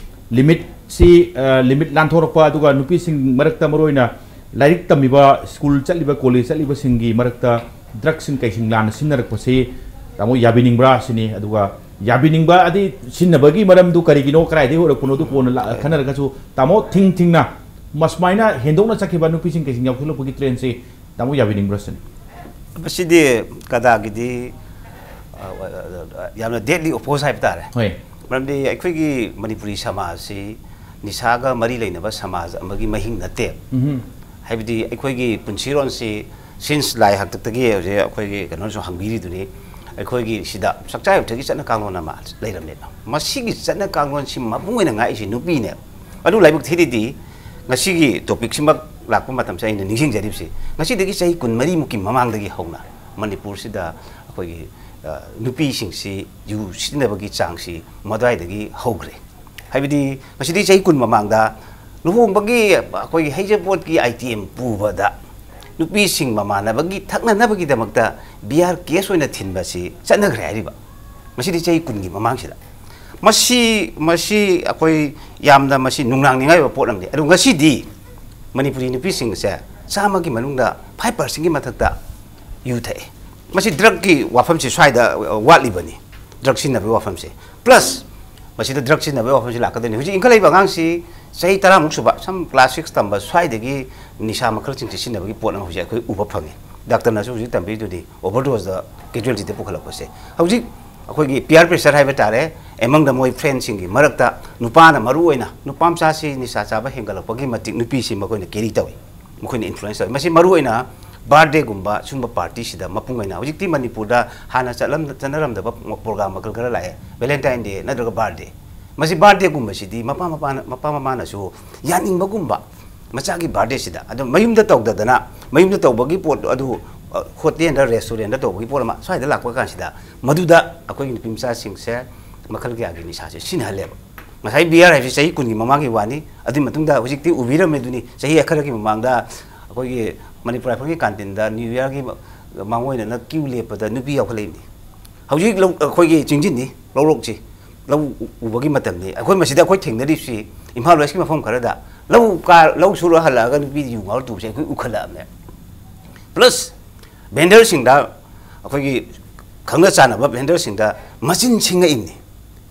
ꯂꯤꯃꯤꯠꯁꯤ, ꯑ, ꯂꯤꯃꯤꯠ ꯂꯥꯟꯊꯣꯔꯛꯄ, ꯑꯗꯨꯒ ꯅꯨꯄꯤꯁꯤꯡ ꯃꯔꯛꯇ ꯃꯔꯨꯑꯣꯏꯅ ꯂꯥꯏꯔꯤꯛ ꯇꯝꯃꯤꯕ, ꯁ꯭ꯀꯨꯜ ꯆꯠꯂꯤꯕ, ꯀꯣꯂꯦꯖ ꯆꯠꯂꯤꯕꯁꯤꯡꯒꯤ ꯃꯔꯛꯇ ꯗ꯭ꯔꯒꯁꯤꯡ ꯀꯩꯁꯤꯡ ꯂꯥꯟꯅ ꯁꯤꯖꯤꯟꯅꯔꯛꯄꯁꯤ, ꯇꯥꯃꯣ, ꯌꯥꯕꯤꯅꯤꯡꯕ꯭ꯔꯥ ꯁꯤꯅꯤ꯫ ꯑꯗꯨꯒ ꯌꯥꯕꯤꯅꯤꯡꯕ ꯑꯗꯤ ꯁꯤꯖꯤꯟꯅꯕꯒꯤ ꯃꯔꯝꯗꯨ ꯀꯔꯤꯒꯤꯅꯣ, ꯀꯗꯥꯏꯗꯒꯤ ꯍꯧꯔꯛꯄꯅꯣꯗꯨ ꯀꯣꯟꯅ ꯂꯥ-, ꯈꯟꯅꯔꯒꯁꯨ, ꯇꯥꯃꯣ, ꯊꯤꯡ ꯊꯤꯡꯅ ꯃꯁꯨꯃꯥꯏꯅ ꯍꯦꯟꯗꯣꯛꯅ ꯆꯠꯈꯤꯕ ꯅꯨꯄꯤꯁꯤꯡ ꯀꯩꯁꯤꯡ ꯌꯥꯎꯁꯤꯜꯂꯛꯄꯒꯤ ꯇ꯭ꯔꯦꯟꯁꯤ, ꯇꯥꯃꯣ, ꯌꯥꯕꯤꯅꯤꯡꯕ꯭ꯔꯥ ꯁꯤꯅꯤ꯫ ꯃꯁꯤꯗꯤ ꯀꯗꯥꯒꯤꯗꯤ, ꯑ, ꯑ, ꯑ, ꯌꯥꯝꯅ ꯗꯦꯠꯂꯤ ꯑꯣꯄꯣꯖ ꯍꯥꯏꯕ ꯇꯥꯔꯦ꯫ ꯍꯣꯏ꯫ ꯃꯔꯝꯗꯤ ꯑꯩꯈꯣꯏꯒꯤ ꯃꯅꯤꯄꯨꯔꯤ ꯁꯃꯥꯖꯁꯤ ꯅꯤꯁꯥꯒ ꯃꯔꯤ ꯂꯩꯅꯕ ꯁꯃꯥꯖ ꯑꯃꯒꯤ ꯃꯍꯤꯡ ꯅꯠꯇꯦ꯫ ꯎꯝꯍꯨꯝ꯫ ꯍꯥꯏꯕꯗꯤ ꯑꯩꯈꯣꯏꯒꯤ ꯄꯨꯟꯁꯤꯔꯣꯟꯁꯤ, ꯁꯤꯟꯁ ꯂꯥꯏ ꯍꯥꯛꯇꯛꯇꯒꯤ ꯍꯧꯖꯤꯛ ꯑꯩꯈꯣꯏꯒꯤ ꯀꯩꯅꯣꯁꯨ ꯍꯪꯕꯤꯔꯤꯗꯨꯅꯤ, ꯑꯩꯈꯣꯏꯒꯤ ꯁꯤꯗ ꯆꯥꯛꯆꯥ ꯌꯨꯊꯛꯀꯤ ꯆꯠꯅ ꯀꯥꯡꯂꯣꯟ ꯑꯃ ꯂꯩꯔꯝꯃꯦꯕ꯫ ꯃꯁꯤꯒꯤ ꯆꯠꯅ ꯀꯥꯡꯂꯣꯟꯁꯤ ꯃꯄꯨꯡ ꯑꯣꯏꯅ ꯉꯥꯛꯏꯁꯤ ꯅꯨꯄꯤꯅꯦꯕ꯫ ꯑꯗꯨ ꯂꯥꯏꯕꯛ ꯊꯤꯔꯤꯗꯤ ꯉꯁꯤꯒꯤ ꯇꯣꯄꯤꯛꯁꯤꯃꯛ ꯂꯥꯛꯄ ꯃꯇꯝꯁꯦ ꯑꯩꯅ ꯅꯤꯡꯁꯤꯡꯖꯔꯤꯕꯁꯤ, ꯉꯁꯤꯗꯒꯤ ꯆꯍꯤ ꯀꯨꯟꯃꯔꯤꯃꯨꯛꯀꯤ ꯃꯃꯥꯡꯗꯒꯤ ꯍꯧꯅ ꯃꯅꯤꯄꯨꯔꯁꯤꯗ ꯑꯩꯈꯣꯏꯒꯤ, ꯑ, ꯅꯨꯄꯤꯁꯤꯡꯁꯤ ꯌꯨ ꯁꯤꯖꯤꯟꯅꯕꯒꯤ ꯆꯥꯡꯁꯤ ꯃꯗꯨꯋꯥꯏꯗꯒꯤ ꯍꯧꯈ꯭ꯔꯦ꯫ ꯍꯥꯏꯕꯗꯤ ꯉꯁꯤꯗꯤ ꯆꯍꯤ ꯀꯨꯟ ꯃꯃꯥꯡꯗ ꯂꯨꯍꯣꯡꯕꯒꯤ ꯑꯩꯈꯣꯏꯒꯤ ꯍꯩꯖꯄꯣꯠꯀꯤ ꯑꯥꯏꯇꯦꯝ ꯄꯨꯕꯗ ꯅꯨꯄꯤꯁꯤꯡ ꯃꯃꯥꯟꯅꯕꯒꯤ ꯊꯛꯅꯅꯕꯒꯤꯗꯃꯛꯇ ꯕꯤꯌꯥꯔ ꯀꯦꯁ ꯑꯣꯏꯅ ꯊꯤꯟꯕꯁꯤ ꯆꯠꯅꯈ꯭ꯔꯦ ꯍꯥꯏꯔꯤꯕ꯫ ꯉꯁꯤꯗꯤ ꯆꯍꯤ ꯀꯨꯟꯒꯤ ꯃꯃꯥꯡꯁꯤꯗ꯫ ꯃꯁꯤ, ꯃꯁꯤ ꯑꯩꯈꯣꯏ ꯌꯥꯝꯅ ꯃꯁꯤ ꯅꯨꯡꯅꯥꯡꯅꯤꯡꯉꯥꯏ ꯑꯣꯏꯕ ꯄꯣꯠ ꯑꯃꯅꯤ꯫ ꯑꯗꯨ ꯉꯁꯤꯗꯤ ꯃꯅꯤꯄꯨꯔꯤ ꯅꯨꯄꯤꯁꯤꯡꯁꯦ ꯆꯥꯝꯃꯒꯤ ꯃꯅꯨꯡꯗ ꯐꯥꯏꯚ ꯄꯥꯔꯁꯦꯟꯒꯤ ꯃꯊꯛꯇ ꯌꯨ ꯊꯛꯑꯦ꯫ ꯃꯁꯤ ꯗ꯭ꯔꯒꯀꯤ ꯋꯥꯐꯝꯁꯤ ꯁ꯭ꯋꯥꯏꯗ, ꯑ, ꯋꯥꯠꯂꯤꯕꯅꯤ, ꯗ꯭ꯔꯒ ꯁꯤꯖꯤꯟꯅꯕꯒꯤ ꯋꯥꯐꯝꯁꯦ꯫ ꯄ꯭ꯂꯁ ꯃꯁꯤꯗ ꯗ꯭ꯔꯒ ꯁꯤꯖꯤꯟꯅꯕꯒꯤ ꯋꯥꯐꯝꯁꯤ ꯂꯥꯛꯀꯗꯣꯏꯅꯤ꯫ ꯍꯧꯖꯤꯛ ꯏꯟꯈꯠꯂꯛꯏꯕ ꯑꯉꯥꯡꯁꯤ ꯆꯍꯤ ꯇꯔꯥꯃꯨꯛ ꯁꯨꯕ, ꯁꯝ ꯀ꯭ꯂꯥꯁ ꯁꯤꯛꯁ ꯇꯝꯕ ꯁ꯭ꯋꯥꯏꯗꯒꯤ ꯅꯤꯁꯥ ꯃꯈꯜꯁꯤꯡꯁꯤ ꯁꯤꯖꯤꯟꯅꯕꯒꯤ ꯄꯣꯠ ꯑꯃ ꯍꯧꯖꯤꯛ ꯑꯩꯈꯣꯏ ꯎꯕ ꯐꯪꯉꯤ꯫ ꯗꯥꯛꯇꯔꯅꯁꯨ ꯍꯧꯖꯤꯛ ꯇꯝꯕꯤꯔꯤꯗꯨꯅꯤ, ꯑꯣꯚꯔꯗꯣꯁꯇ ꯀꯦꯖꯨꯋꯦꯂꯤꯇꯤꯗ ꯄꯨꯈꯠꯂꯛꯄꯁꯦ꯫ ꯍꯧꯖꯤꯛ ꯑꯩꯈꯣꯏꯒꯤ ꯄꯤꯌꯥꯔ ꯄ꯭ꯔꯦꯁꯔ ꯍꯥꯏꯕ ꯇꯥꯔꯦ, ꯑꯦꯃꯪꯗ ꯃꯣꯏ ꯐ꯭ꯔꯦꯟꯁꯤꯡꯒꯤ ꯃꯔꯛꯇ ꯅꯨꯄꯥꯅ ꯃꯔꯨ ꯑꯣꯏꯅ, ꯅꯨꯄꯥ ꯃꯆꯥꯁꯤ ꯅꯤꯁꯥ ꯆꯥꯕ ꯍꯦꯟꯒꯠꯂꯛꯄꯒꯤ ꯃꯇꯤꯛ ꯅꯨꯄꯤꯁꯤ ꯃꯈꯣꯏꯅ ꯀꯦꯔꯤ ꯇꯧꯏ, ꯃꯈꯣꯏꯅ ꯏꯟꯐ꯭ꯂꯨꯌꯦꯟꯁ ꯇꯧꯏ꯫ ꯃꯁꯤ ꯃꯔꯨ ꯑꯣꯏꯅ ꯕꯥꯔꯗꯦꯒꯨꯝꯕ ꯁꯨꯝꯕ ꯄꯥꯔꯇꯤꯁꯤꯗ ꯃꯄꯨꯡ ꯑꯣꯏꯅ, ꯍꯧꯖꯤꯛꯇꯤ ꯃꯅꯤꯄꯨꯔꯗ ꯍꯥꯟꯅ ꯆꯠꯂꯝ-, ꯆꯠꯅꯔꯝꯗꯕ ꯄ꯭ꯔꯣꯒ꯭ꯔꯥꯝ ꯃꯈꯜ ꯈꯔ ꯂꯥꯛꯑꯦ, ꯚꯦꯂꯦꯟꯇꯥꯏꯟ ꯗꯦ ꯅꯠꯇ꯭ꯔꯒ ꯕꯥꯔꯗꯦ꯫ ꯃꯁꯤ ꯕꯥꯔꯗꯦꯒꯨꯝꯕꯁꯤꯗꯤ ꯃꯄꯥ ꯃꯄꯥꯅ, ꯃꯄꯥ ꯃꯃꯥꯅꯁꯨ ꯌꯥꯅꯤꯡꯕꯒꯨꯝꯕ, ꯃꯆꯥꯒꯤ ꯕꯥꯔꯗꯦꯁꯤꯗ ꯑꯗꯨꯝ ꯃꯌꯨꯝꯗ ꯇꯧꯗꯗꯅ, ꯃꯌꯨꯝꯗ ꯇꯧꯕꯒꯤ ꯄꯣꯠ ꯑꯗꯨ, ꯑ, ꯍꯣꯇꯦꯜꯗ, ꯔꯦꯁꯇꯨꯔꯦꯟꯗ ꯇꯧꯕꯒꯤ ꯄꯣꯠ ꯑꯃ ꯁ꯭ꯋꯥꯏꯗ ꯂꯥꯛꯄ ꯀꯥꯟꯁꯤꯗ ꯃꯗꯨꯗ ꯑꯩꯈꯣꯏꯒꯤ ꯅꯨꯄꯤ ꯃꯆꯥꯁꯤꯡꯁꯦ ꯃꯈꯜ ꯀꯌꯥꯒꯤ ꯅꯤꯁꯥꯁꯦ ꯁꯤꯖꯤꯟꯅꯍꯜꯂꯦꯕ꯫ ꯉꯁꯥꯏ ꯕꯤꯌꯥꯔ ꯍꯥꯏꯕꯁꯤ ꯆꯍꯤ ꯀꯨꯟꯒꯤ ꯃꯃꯥꯡꯒꯤ ꯋꯥꯅꯤ꯫ ꯑꯗꯨꯒꯤ ꯃꯇꯨꯡꯗ ꯍꯧꯖꯤꯛꯇꯤ ꯎꯕꯤꯔꯝꯃꯦ ꯑꯗꯨꯅꯤ, ꯆꯍꯤ ꯈꯔꯒꯤ ꯃꯃꯥꯡꯗ ꯑꯩꯈꯣꯏꯒꯤ ꯃꯅꯤꯄꯨꯔ ꯔꯥꯏꯐꯜꯒꯤ ꯀꯥꯟꯇꯤꯟꯗ ꯅ꯭ꯌꯨ ꯏꯌꯥꯔꯒꯤ ꯃꯥꯡꯑꯣꯏꯅꯅ ꯀ꯭ꯌꯨ ꯂꯦꯞꯄꯗ ꯅꯨꯄꯤ ꯌꯥꯎꯈꯠꯂꯛꯏꯅꯤ꯫ ꯍꯧꯖꯤꯛ ꯂꯧ, ꯑꯩꯈꯣꯏꯒꯤ ꯆꯤꯡꯖꯤꯟꯅꯤ, ꯂꯧꯔꯣꯛꯁꯤ, ꯂꯧ ꯎ-, ꯎꯕꯒꯤ ꯃꯇꯝꯅꯤ꯫ ꯑꯩꯈꯣꯏ ꯃꯁꯤꯗ ꯑꯩꯈꯣꯏ ꯊꯦꯡꯅꯔꯤꯕꯁꯤ ꯏꯝꯐꯥꯜ ꯋꯦꯁꯀꯤ ꯃꯐꯝ ꯈꯔꯗ ꯂꯧ ꯀꯥ-, ꯂꯧ ꯁꯨꯔ ꯍꯜꯂꯛꯑꯒ ꯅꯨꯄꯤꯗꯤ ꯌꯨ ꯉꯥꯎꯔ ꯇꯨꯕꯁꯦ ꯑꯩꯈꯣꯏ ꯎꯈꯠꯂꯛꯑꯕꯅꯦ꯫ ꯄ꯭ꯂꯁ ꯚꯦꯟꯗꯔꯁꯤꯡꯗ, ꯑꯩꯈꯣꯏꯒꯤ ꯈꯪꯅ ꯆꯥꯟꯅꯕ ꯚꯦꯟꯗꯔꯁꯤꯡꯗ ꯃꯆꯤꯟ ꯁꯤꯡꯉꯛꯏꯕꯅꯤ꯫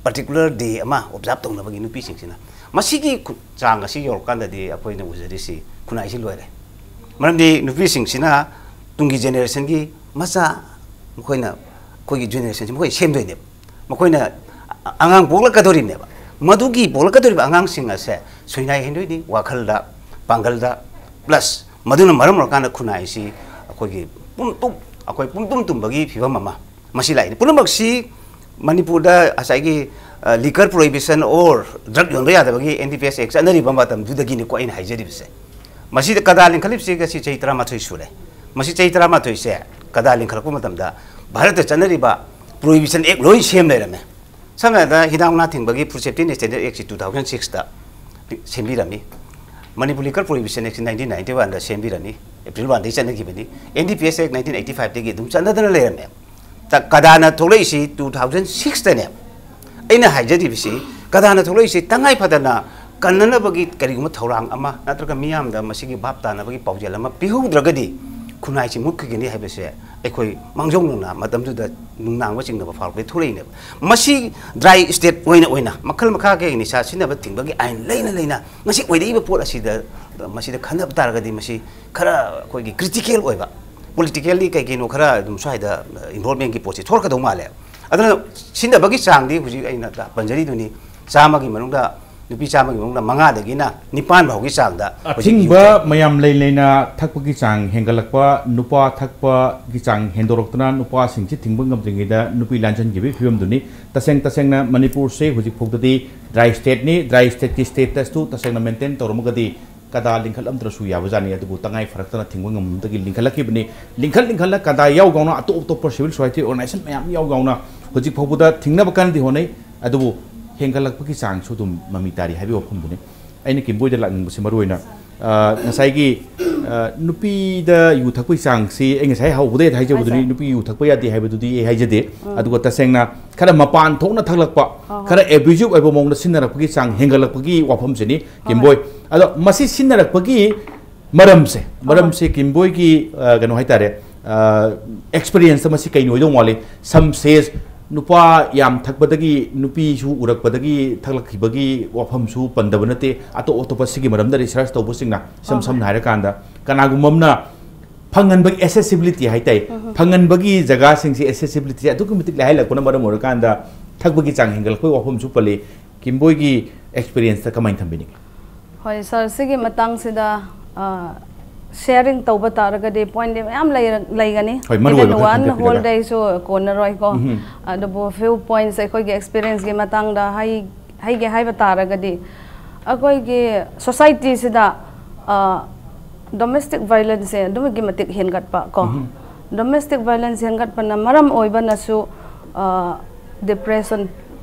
ꯄꯥꯔꯇꯤꯀꯨꯂꯔ ꯗꯦ ꯑꯃ ꯑꯣꯕꯖꯥꯔꯕ ꯇꯧꯅꯕꯒꯤ ꯅꯨꯄꯤꯁꯤꯡꯁꯤꯅ꯫ ꯃꯁꯤꯒꯤ ꯈꯨ-, ꯆꯥꯡ ꯑꯁꯤ ꯌꯧꯔꯀꯥꯟꯗꯗꯤ ꯑꯩꯈꯣꯏꯅ ꯎꯖꯔꯤꯁꯤ ꯈꯨꯟꯅꯥꯏꯁꯤ ꯂꯣꯏꯔꯦ꯫ ꯃꯔꯝꯗꯤ ꯅꯨꯄꯤꯁꯤꯡꯁꯤꯅ ꯇꯨꯡꯒꯤ ꯖꯦꯅꯦꯔꯦꯁꯟꯒꯤ ꯃꯆꯥ, ꯃꯈꯣꯏꯅ, ꯑꯩꯈꯣꯏꯒꯤ ꯖꯦꯅꯦꯔꯦꯁꯟꯁꯤ ꯃꯈꯣꯏ ꯁꯦꯝꯗꯣꯏꯅꯦꯕ꯫ ꯃꯈꯣꯏꯅ ꯑ-, ꯑꯉꯥꯡ ꯄꯣꯛꯂꯛꯀꯗꯧꯔꯤꯕꯅꯦꯕ꯫ ꯃꯗꯨꯒꯤ ꯄꯣꯛꯂꯛꯀꯗꯧꯔꯤꯕ ꯑꯉꯥꯡꯁꯤꯡ ꯑꯁꯦ ꯁꯣꯏꯅꯥꯏꯍꯟꯗꯣꯏꯅꯤ ꯋꯥꯈꯜꯗ, ꯄꯥꯡꯒꯜꯗ, ꯄ꯭ꯂꯁ ꯃꯗꯨꯅ ꯃꯔꯝ ꯑꯣꯏꯔꯀꯥꯟꯗ ꯈꯨꯟꯅꯥꯏꯁꯤ ꯑꯩꯈꯣꯏꯒꯤ ꯄꯨꯝꯇꯨꯝ, ꯑꯩꯈꯣꯏ ꯄꯨꯝꯇꯨꯝ ꯇꯨꯝꯕꯒꯤ ꯐꯤꯕꯝ ꯑꯃ ꯃꯁꯤ ꯂꯥꯛꯏꯅꯤ꯫ ꯄꯨꯝꯅꯃꯛꯁꯤ ꯃꯅꯤꯄꯨꯔꯗ ꯉꯁꯥꯏꯒꯤ, ꯑ, liquor prohibition or drug ꯌꯣꯟꯕ ꯌꯥꯗꯕꯒꯤ N D P S Act ꯆꯠꯅꯔꯤꯕ ꯃꯇꯝꯗꯨꯗꯒꯤꯅꯤꯀꯣ ꯑꯩꯅ ꯍꯥꯏꯖꯔꯤꯕꯁꯦ꯫ ꯃꯁꯤꯗ ꯀꯗꯥ ꯂꯤꯡꯈꯠꯂꯤꯕꯁꯤ ꯉꯁꯤ ꯆꯍꯤ ꯇꯔꯥꯃꯥꯊꯣꯏ ꯁꯨꯔꯦ꯫ ꯃꯁꯤ ꯆꯍꯤ ꯇꯔꯥꯃꯥꯊꯣꯏꯁꯦ ꯀꯗꯥ ꯂꯤꯡꯈꯠꯂꯛꯄ ꯃꯇꯝꯗ ꯚꯥꯔꯠꯇ ꯆꯠꯅꯔꯤꯕ prohibition act ꯂꯣꯏ ꯁꯦꯝ ꯂꯩꯔꯝꯃꯦ꯫ ꯁꯝꯅ ꯍꯥꯏꯔꯕꯗ ꯍꯤꯗꯥꯛ ꯃꯅꯥ ꯊꯤꯡꯕꯒꯤ Food Safety and Standard Act ꯁꯤ two thousand six ꯇ ꯁꯦꯝꯕꯤꯔꯝꯃꯤ꯫ ꯃꯅꯤꯄꯨꯔ Liquor Prohibition Act ꯁꯤ nineteen ninety one ꯗ ꯁꯦꯝꯕꯤꯔꯝꯃꯤ꯫ April one ꯗꯒꯤ ꯆꯠꯅꯈꯤꯕꯅꯤ꯫ N D P S Act nineteen eighty five ꯗꯒꯤ ꯑꯗꯨꯝ ꯆꯠꯅꯗꯅ ꯂꯩꯔꯝꯃꯦ꯫ ꯇ-, ꯀꯗꯥꯅ ꯊꯣꯛꯂꯛꯏꯁꯤ two thousand six ꯇꯅꯦ꯫ ꯑꯩꯅ ꯍꯥꯏꯖꯔꯤꯕꯁꯤ ꯀꯗꯥꯅ ꯊꯣꯛꯂꯛꯏꯁꯤ ꯇꯉꯥꯏ ꯐꯗꯅ ꯀꯟꯅꯅꯕꯒꯤ ꯀꯔꯤꯒꯨꯝꯕ ꯊꯧꯔꯥꯡ ꯑꯃ ꯅꯠꯇ꯭ꯔꯒ ꯃꯤꯌꯥꯝꯗ ꯃꯁꯤꯒꯤ ꯚꯥꯞ ꯇꯥꯅꯕꯒꯤ ꯄꯥꯎꯖꯦꯜ ꯑꯃ ꯄꯤꯍꯧꯗ꯭ꯔꯒꯗꯤ ꯈꯨꯟꯅꯥꯏꯁꯤ ꯃꯨꯠꯈꯤꯒꯅꯤ ꯍꯥꯏꯕꯁꯦ ꯑꯩꯈꯣꯏ ꯃꯥꯡꯖꯧꯅꯅ ꯃꯇꯝꯗꯨꯗ ꯅꯨꯡꯅꯥꯡꯕ ꯆꯤꯡꯅꯕ ꯐꯥꯎꯔꯛꯄꯗꯒꯤ ꯊꯣꯛꯂꯛꯏꯅꯦꯕ꯫ ꯃꯁꯤ dry state ꯑꯣꯏꯅ, ꯑꯣꯏꯅ ꯃꯈꯜ ꯃꯈꯥꯒꯤ ꯅꯤꯁꯥ ꯁꯤꯖꯤꯟꯅꯕ ꯊꯤꯡꯕꯒꯤ ꯑꯥꯏꯟ ꯂꯩꯅ ꯂꯩꯅ ꯉꯁꯤ ꯑꯣꯏꯔꯛꯏꯕ ꯄꯣꯠ ꯑꯁꯤꯗ, ꯃꯁꯤꯗ ꯈꯟꯅꯕ ꯇꯥꯔꯒꯗꯤ ꯃꯁꯤ ꯈꯔ ꯑꯩꯈꯣꯏꯒꯤ critical ꯑꯣꯏꯕ, politically ꯀꯩ ꯀꯩꯅꯣ ꯈꯔ ꯑꯗꯨꯝ ꯁ꯭ꯋꯥꯏꯗ involvementꯀꯤ ꯄꯣꯠꯁꯤ ꯊꯣꯛꯂꯛꯀꯗꯧ ꯃꯥꯜꯂꯦ꯫ ꯑꯗꯨꯅ ꯁꯤꯖꯤꯟꯅꯕꯒꯤ ꯆꯥꯡꯗꯤ ꯍꯧꯖꯤꯛ ꯑꯩꯅ ꯄꯟꯖꯔꯤꯗꯨꯅꯤ, ꯆꯥꯝꯃꯒꯤ ꯃꯅꯨꯡꯗ, ꯅꯨꯄꯤ ꯆꯥꯝꯃꯒꯤ ꯃꯅꯨꯡꯗ ꯃꯉꯥꯗꯒꯤꯅ ꯅꯤꯄꯥꯟ ꯐꯥꯎꯒꯤ ꯆꯥꯡꯗ ꯍꯧꯖꯤꯛ ꯑꯊꯤꯡꯕ ꯌꯨꯝ ꯃꯌꯥꯝ ꯂꯩ ꯂꯩꯅ ꯊꯛꯄꯒꯤ ꯆꯥꯡ ꯍꯦꯟꯒꯠꯂꯛꯄ, ꯅꯨꯄꯥ ꯊꯛꯄꯒꯤ ꯆꯥꯡ ꯍꯦꯟꯗꯣꯔꯛꯇꯨꯅ ꯅꯨꯄꯥꯁꯤꯡꯁꯤ ꯊꯤꯡꯕ ꯉꯝꯗ꯭ꯔꯤꯉꯩꯗ ꯅꯨꯄꯤ ꯂꯥꯟꯖꯟꯈꯤꯕꯒꯤ ꯐꯤꯕꯝꯗꯨꯅꯤ꯫ ꯇꯁꯦꯡ ꯇꯁꯦꯡꯅ ꯃꯅꯤꯄꯨꯔꯁꯦ ꯍꯧꯖꯤꯛ ꯐꯥꯎꯗꯗꯤ dry stateꯅꯤ, dry stateꯀꯤ statusꯇꯨ ꯇꯁꯦꯡꯅ maintain ꯇꯧꯔꯝꯃꯒꯗꯤ ꯀꯗꯥ ꯂꯤꯡꯈꯠꯂꯝꯗ꯭ꯔꯁꯨ ꯌꯥꯕꯖꯥꯠꯅꯤ꯫ ꯑꯗꯨꯕꯨ ꯇꯉꯥꯏ ꯐꯔꯛꯇꯅ ꯊꯤꯡꯕ ꯉꯝꯗꯒꯤ ꯂꯤꯡꯈꯠꯂꯛꯈꯤꯕꯅꯤ꯫ ꯂꯤꯡꯈꯠ ꯂꯤꯡꯈꯠꯂ ꯀꯗꯥ ꯌꯥꯎ ꯌꯥꯎꯅ ꯑꯇꯣꯞ ꯑꯇꯣꯞꯄ civil society organization ꯃꯌꯥꯝ ꯌꯥꯎ ꯌꯥꯎꯅ ꯍꯧꯖꯤꯛ ꯐꯥꯎꯕꯗ ꯊꯤꯡꯅꯕ ꯀꯟꯅꯗꯤ ꯍꯣꯠꯅꯩ꯫ ꯑꯗꯨꯕꯨ ꯍꯦꯟꯒꯠꯂꯛꯄꯒꯤ ꯆꯥꯡꯁꯨ ꯑꯗꯨꯝ ꯃꯃꯤ ꯇꯥꯔꯤ ꯍꯥꯏꯕꯒꯤ ꯋꯥꯐꯝꯗꯨꯅꯤ꯫ ꯑꯩꯅ ꯀꯤꯝꯕꯣꯏꯗ ꯂꯥꯛꯅꯤꯡꯕꯁꯤ ꯃꯔꯨ ꯑꯣꯏꯅ ꯑ, ꯉꯁꯥꯏꯒꯤ ꯑ, ꯅꯨꯄꯤꯗ ꯌꯨ ꯊꯛꯄꯒꯤ ꯆꯥꯡꯁꯤ ꯑꯩ ꯉꯁꯥꯏ ꯍꯧꯕꯗꯩ ꯍꯥꯏꯖꯕꯗꯨꯅꯤ꯫ ꯍꯣꯏ, ꯁꯥꯔ꯫ ꯅꯨꯄꯤ ꯌꯨ ꯊꯛꯄ ꯌꯥꯗꯦ ꯍꯥꯏꯕꯗꯨꯗꯤ ꯑꯩ ꯍꯥꯏꯖꯗꯦ꯫ ꯎꯝ꯫ ꯑꯗꯨꯒ ꯇꯁꯦꯡꯅ ꯈꯔ ꯃꯄꯥꯟ ꯊꯣꯛꯅ ꯊꯛꯂꯛꯄ, ꯍꯣꯏ, ꯍꯣꯏ꯫ ꯈꯔ ꯑꯦꯕ꯭ꯌꯨꯖꯤꯞ ꯑꯣꯏꯕ ꯃꯑꯣꯡꯗ ꯁꯤꯖꯤꯟꯅꯔꯛꯄꯒꯤ ꯆꯥꯡ ꯍꯦꯟꯒꯠꯂꯛꯄꯒꯤ ꯋꯥꯐꯝꯁꯤꯅꯤ, ꯍꯣꯏ, ꯀꯤꯝꯕꯣꯏ꯫ ꯍꯣꯏ꯫ ꯑꯗꯣ ꯃꯁꯤ ꯁꯤꯖꯤꯟꯅꯔꯛꯄꯒꯤ ꯃꯔꯝꯁꯦ, ꯍꯣꯏ, ꯃꯔꯝꯁꯦ ꯀꯤꯝꯕꯣꯏꯒꯤ, ꯑ, ꯀꯩꯅꯣ ꯍꯥꯏꯇꯥꯔꯦ, ꯑ, ꯑꯦꯛꯁꯄꯤꯔꯤꯌꯦꯟꯁꯇ ꯃꯁꯤ ꯀꯩꯅꯣ ꯑꯣꯏꯗꯧ ꯃꯥꯜꯂꯤ? Some says ꯅꯨꯄꯥ ꯌꯥꯝ ꯊꯛꯄꯗꯒꯤ ꯅꯨꯄꯤꯁꯨ ꯎꯔꯛꯄꯗꯒꯤ ꯊꯛꯂꯛꯈꯤꯕꯒꯤ ꯋꯥꯐꯝꯁꯨ ꯄꯟꯗꯕ ꯅꯠꯇꯦ꯫ ꯑꯇꯣꯞ ꯑꯇꯣꯞꯄ ꯁꯤꯒꯤ ꯃꯔꯝꯗ ꯔꯤꯁꯔꯁ ꯇꯧꯕꯁꯤꯡꯅ ꯏꯁꯝ ꯍꯣꯏ, ꯍꯣꯏ꯫ ꯁꯝꯅ ꯍꯥꯏꯔꯀꯥꯟꯗ ꯀꯅꯥꯒꯨꯝꯕ ꯑꯃꯅ ꯐꯪꯍꯟꯕꯒꯤ ꯑꯦꯁꯦꯁꯤꯕꯤꯂꯤꯇꯤ ꯍꯥꯏꯇꯥꯔꯦ, ꯎꯝ, ꯎꯝ꯫ ꯐꯪꯍꯟꯕꯒꯤ ꯖꯒꯥꯁꯤꯡꯁꯤ ꯑꯦꯁꯦꯁꯤꯕꯤꯂꯤꯇꯤꯁꯦ ꯑꯗꯨꯛꯀꯤ ꯃꯇꯤꯛ ꯂꯥꯏꯍꯜꯂꯛꯄꯅ ꯃꯔꯝ ꯑꯣꯏꯔꯀꯥꯟꯗ ꯊꯛꯄꯒꯤ ꯆꯥꯡ ꯍꯦꯟꯒꯠꯂꯛꯄꯒꯤ ꯋꯥꯐꯝꯁꯨ ꯄꯜꯂꯤ꯫ ꯀꯤꯝꯕꯣꯏꯒꯤ ꯑꯦꯛꯁꯄꯤꯔꯤꯌꯦꯟꯁꯇ ꯀꯃꯥꯏꯅ ꯊꯝꯕꯤꯅꯤꯡꯉꯤ? ꯍꯣꯏ, ꯁꯥꯔ, ꯁꯤꯒꯤ ꯃꯇꯥꯡꯁꯤꯗ, ꯑ, ꯁꯤꯌꯥꯔꯤꯡ ꯇꯧꯕ ꯇꯥꯔꯒꯗꯤ ꯄꯣꯏꯟꯗꯤ ꯃꯌꯥꯝ ꯂꯩꯔ-, ꯂꯩꯒꯅꯤ꯫ ꯍꯣꯏ, ꯃꯔꯨ Even ꯑꯣꯏꯕ ꯈꯔ one ꯊꯝꯕꯤꯔꯒ꯫ Whole day ꯁꯨ ꯀꯣꯟꯅꯔꯣꯏꯀꯣ꯫ ꯎꯝ꯫ ꯑꯗꯨꯕꯨ few points ꯑꯩꯈꯣꯏꯒꯤ ꯑꯦꯛꯁꯄꯤꯔꯤꯌꯦꯟꯁꯀꯤ ꯃꯇꯥꯡꯗ ꯍꯥꯏ-, ꯍꯥꯏꯒꯦ ꯍꯥꯏꯕ ꯇꯥꯔꯒꯗꯤ, ꯑꯩꯈꯣꯏꯒꯤ ꯁꯣꯁꯥꯏꯇꯤꯁꯤꯗ, ꯑ, ꯗꯣꯃꯦꯁꯇꯤꯛ ꯚꯥꯏꯂꯦꯟꯁꯁꯦ ꯑꯗꯨꯛꯀꯤ ꯃꯇꯤꯛ ꯍꯦꯟꯒꯠꯄ ꯀꯣ꯫ ꯎꯝ꯫ ꯗꯣꯃꯦꯁꯇꯤꯛ ꯚꯥꯏꯂꯦꯟꯁ ꯍꯦꯟꯒꯠꯄꯅ ꯃꯔꯝ ꯑꯣꯏꯕꯅꯁꯨ, ꯑ, ꯗꯤꯄ꯭ꯔꯦꯁꯟ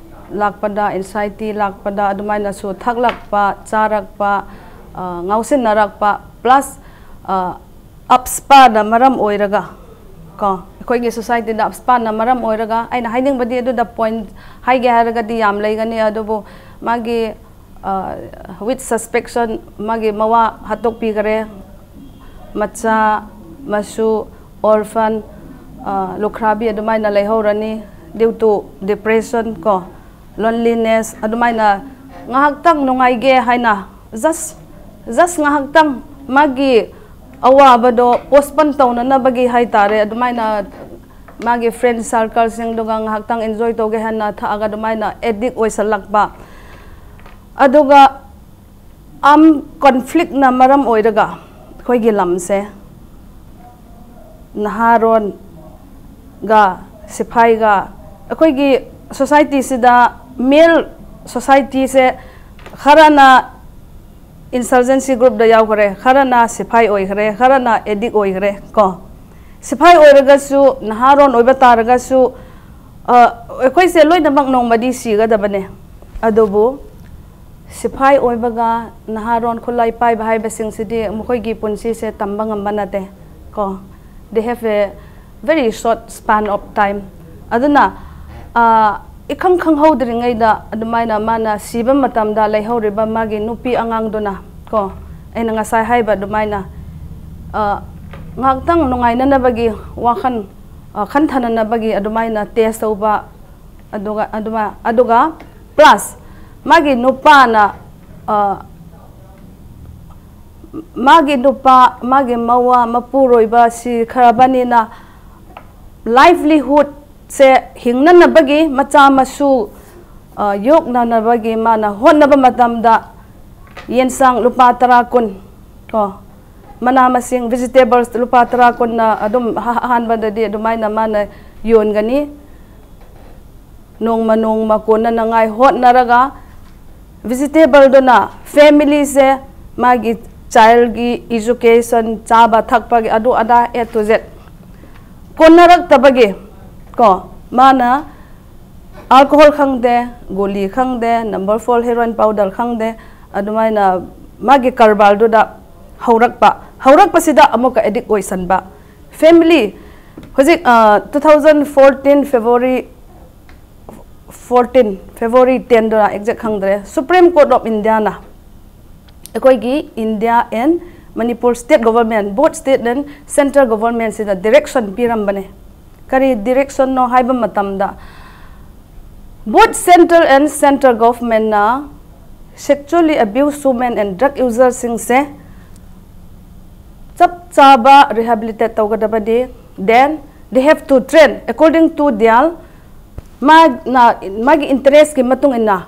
ꯂꯥꯛꯄꯗ, ꯑꯦꯟꯁꯥꯏꯇꯤ ꯂꯥꯛꯄꯗ, ꯑꯗꯨꯃꯥꯏꯅꯁꯨ ꯊꯛꯂꯛꯄ, ꯆꯥꯔꯛꯄ, ꯑ, ꯉꯥꯎꯁꯤꯟꯅꯔꯛꯄ, ꯄ꯭ꯂꯁ, ꯑ, ꯑꯞꯁꯄꯥꯅ ꯃꯔꯝ ꯑꯣꯏꯔꯒ ꯀꯣ, ꯑꯩꯈꯣꯏꯒꯤ ꯁꯣꯁꯥꯏꯇꯤꯗ ꯑꯞꯁꯄꯥꯅ ꯃꯔꯝ ꯑꯣꯏꯔꯒ, ꯑꯩꯅ ꯍꯥꯏꯅꯤꯡꯕꯗꯤ ꯑꯗꯨꯗ ꯄꯣꯏꯟ ꯍꯥꯏꯒꯦ ꯍꯥꯏꯔꯒꯗꯤ ꯌꯥꯝ ꯂꯩꯒꯅꯤ, ꯑꯗꯨꯕꯨ ꯃꯥꯒꯤ, ꯑ, with suspicion, ꯃꯥꯒꯤ ꯃꯋꯥ ꯍꯥꯠꯇꯣꯛꯄꯤꯈꯔꯦ, ꯃꯆꯥ, ꯃꯁꯨ, ꯑꯣꯔꯐꯟ, ꯑ, ꯂꯨꯈ꯭ꯔꯥꯕꯤ ꯑꯗꯨꯃꯥꯏꯅ ꯂꯩꯍꯧꯔꯅꯤ due to depression ꯀꯣ, loneliness, ꯑꯗꯨꯃꯥꯏꯅ ꯉꯥꯏꯍꯥꯛꯇꯪ ꯅꯨꯡꯉꯥꯏꯒꯦ ꯍꯥꯏꯅ just, just ꯉꯥꯏꯍꯥꯛꯇꯪ ꯃꯥꯒꯤ ꯑꯋꯥꯕꯗꯣ postpone ꯇꯧꯅꯅꯕꯒꯤ ꯍꯥꯏꯇꯥꯔꯦ, ꯑꯗꯨꯃꯥꯏꯅ ꯃꯥꯒꯤ friend circle ꯁꯤꯡꯗꯨꯒ ꯉꯥꯏꯍꯥꯛꯇꯪ enjoy ꯇꯧꯒꯦ ꯍꯥꯏꯅ ꯊꯛꯑꯒ ꯑꯗꯨꯃꯥꯏꯅ addict ꯑꯣꯏꯁꯜꯂꯛꯄ꯫ ꯑꯗꯨꯒ armed conflict ꯅ ꯃꯔꯝ ꯑꯣꯏꯔꯒ ꯑꯩꯈꯣꯏꯒꯤ ꯂꯝꯁꯦ ꯅꯍꯥꯔꯣꯟꯒ ꯁꯤꯐꯥꯏꯒ, ꯑꯩꯈꯣꯏꯒꯤ ꯁꯣꯁꯥꯏꯇꯤꯁꯤꯗ ꯃꯦꯜ ꯁꯣꯁꯥꯏꯇꯤꯁꯦ ꯈꯔꯅ insurgency group ꯇ ꯌꯥꯎꯈ꯭ꯔꯦ, ꯈꯔꯅ ꯁꯤꯐꯥꯏ ꯑꯣꯏꯈ꯭ꯔꯦ, ꯈꯔꯅ addict ꯑꯣꯏꯈ꯭ꯔꯦ ꯀꯣ꯫ ꯁꯤꯐꯥꯏ ꯑꯣꯏꯔꯒꯁꯨ, ꯅꯍꯥꯔꯣꯟ ꯑꯣꯏꯕ ꯇꯥꯔꯒꯁꯨ, ꯑ, ꯑꯩꯈꯣꯏꯁꯦ ꯂꯣꯏꯅꯃꯛ ꯅꯣꯡꯃꯗꯤ ꯁꯤꯒꯗꯕꯅꯦ꯫ ꯑꯗꯨꯕꯨ ꯁꯤꯐꯥꯏ ꯑꯣꯏꯕꯒ ꯅꯍꯥꯔꯣꯟ ꯈꯨꯠꯂꯥꯏ ꯄꯥꯏꯕ ꯍꯥꯏꯕꯁꯤꯡꯁꯤꯗꯤ ꯃꯈꯣꯏꯒꯤ ꯄꯨꯟꯁꯤꯁꯦ ꯇꯝꯕ ꯉꯝꯕ ꯅꯠꯇꯦ ꯀꯣ. They have a very short span of time. ꯑꯗꯨꯅ ꯏꯈꯪ ꯈꯪꯍꯧꯗ꯭ꯔꯤꯉꯩꯗ ꯑꯗꯨꯃꯥꯏꯅ ꯃꯥꯅ ꯁꯤꯕ ꯃꯇꯝꯗ ꯂꯩꯍꯧꯔꯤꯕ ꯃꯥꯒꯤ ꯅꯨꯄꯤ ꯑꯉꯥꯡꯗꯨꯅ ꯀꯣ, ꯑꯩꯅ ꯉꯁꯥꯏ ꯍꯥꯏꯕ ꯑꯗꯨꯃꯥꯏꯅ ꯉꯥꯏꯍꯥꯛꯇꯪ ꯅꯨꯡꯉꯥꯏꯅꯅꯕꯒꯤ ꯋꯥꯈꯜ ꯈꯟꯊꯅꯅꯕꯒꯤ ꯑꯗꯨꯃꯥꯏꯅ ꯇꯦꯁ ꯇꯧꯕ. ꯑꯗꯨꯒ ꯑꯗꯨꯃꯥꯏ ꯑꯗꯨꯒ ꯄ꯭ꯂꯁ ꯃꯥꯒꯤ ꯅꯨꯄꯥꯅ ꯃꯥꯒꯤ ꯅꯨꯄꯥ, ꯃꯥꯒꯤ ꯃꯋꯥ ꯃꯄꯨꯔꯣꯏꯕ ꯁꯤꯈ꯭ꯔꯕꯅꯤꯅ ꯂꯥꯏꯚꯂꯤꯍꯨꯗꯁꯦ, ꯍꯤꯡꯅꯅꯕꯒꯤ, ꯃꯆꯥ ꯃꯁꯨ ꯌꯣꯛꯅꯅꯕꯒꯤ ꯃꯥꯅ ꯍꯣꯠꯅꯕ ꯃꯇꯝꯗ ꯌꯦꯟꯁꯥꯡ ꯂꯨꯄꯥ ꯇꯔꯥ, ꯀꯨꯟ ꯀꯣ, ꯃꯅꯥ ꯃꯁꯤꯡ, ꯚꯤꯖꯤꯇꯦꯕꯜꯁ ꯂꯨꯄꯥ ꯇꯔꯥ, ꯀꯨꯟꯅ ꯑꯗꯨꯝ ꯑꯍꯥꯟꯕꯗꯗꯤ ꯑꯗꯨꯃꯥꯏꯅ ꯃꯥꯅ ꯌꯣꯟꯒꯅꯤ. ꯅꯣꯡꯃ ꯅꯣꯡꯃ ꯀꯣꯟꯅꯅꯉꯥꯏ ꯍꯣꯠꯅꯔꯒ ꯚꯤꯖꯤꯇꯦꯕꯜꯗꯨꯅ ꯐꯦꯃꯤꯂꯤꯁꯦ, ꯃꯥꯒꯤ ꯆꯥꯏꯜꯒꯤ ꯏꯖꯨꯀꯦꯁꯟ, ꯆꯥꯕ ꯊꯛꯄꯒꯤ ꯑꯗꯨ ꯑꯗꯥ, A to Z ꯀꯣꯟꯅꯔꯛꯇꯕꯒꯤ ꯀꯣ, ꯃꯥꯅ ꯑꯜꯀꯣꯍꯣꯜ ꯈꯪꯗꯦ, ꯒꯣꯂꯤ ꯈꯪꯗꯦ, ꯅꯝꯕꯔ ꯐꯣꯔ ꯍꯦꯔꯣꯏꯟ ꯄꯥꯎꯗꯔ ꯈꯪꯗꯦ, ꯑꯗꯨꯃꯥꯏꯅ ꯃꯥꯒꯤ ꯀꯔꯕꯥꯔꯗꯨꯗ ꯍꯧꯔꯛꯄ ꯍꯧꯔꯛꯄꯁꯤꯗ ꯑꯃꯨꯛꯀ ꯑꯦꯗꯤꯛ ꯑꯣꯏꯁꯟꯕ. ꯐꯦꯃꯤꯂꯤ ꯍꯧꯖꯤꯛ two thousand fourteen February fourteen, February ten ꯗꯨꯔ exact ꯈꯪꯗ꯭ꯔꯦ, Supreme Court of Indiaꯅ ꯑꯩꯈꯣꯏꯒꯤ India and Manipur state government, both state and central governmentꯁꯤꯗ direction ꯄꯤꯔꯝꯕꯅꯦ. ꯀꯔꯤ directionꯅꯣ ꯍꯥꯏꯕ ꯃꯇꯝꯗ, both central and central governmentꯅ sexually abused women and drug userꯁꯤꯡꯁꯦ ꯆꯞ ꯆꯥꯕ rehabilitate ꯇꯧꯒꯗꯕꯅꯤ. Then they have to train according to their, ꯃꯥꯅ ꯃꯥꯒꯤ interestꯀꯤ ꯃꯇꯨꯡ ꯏꯟꯅ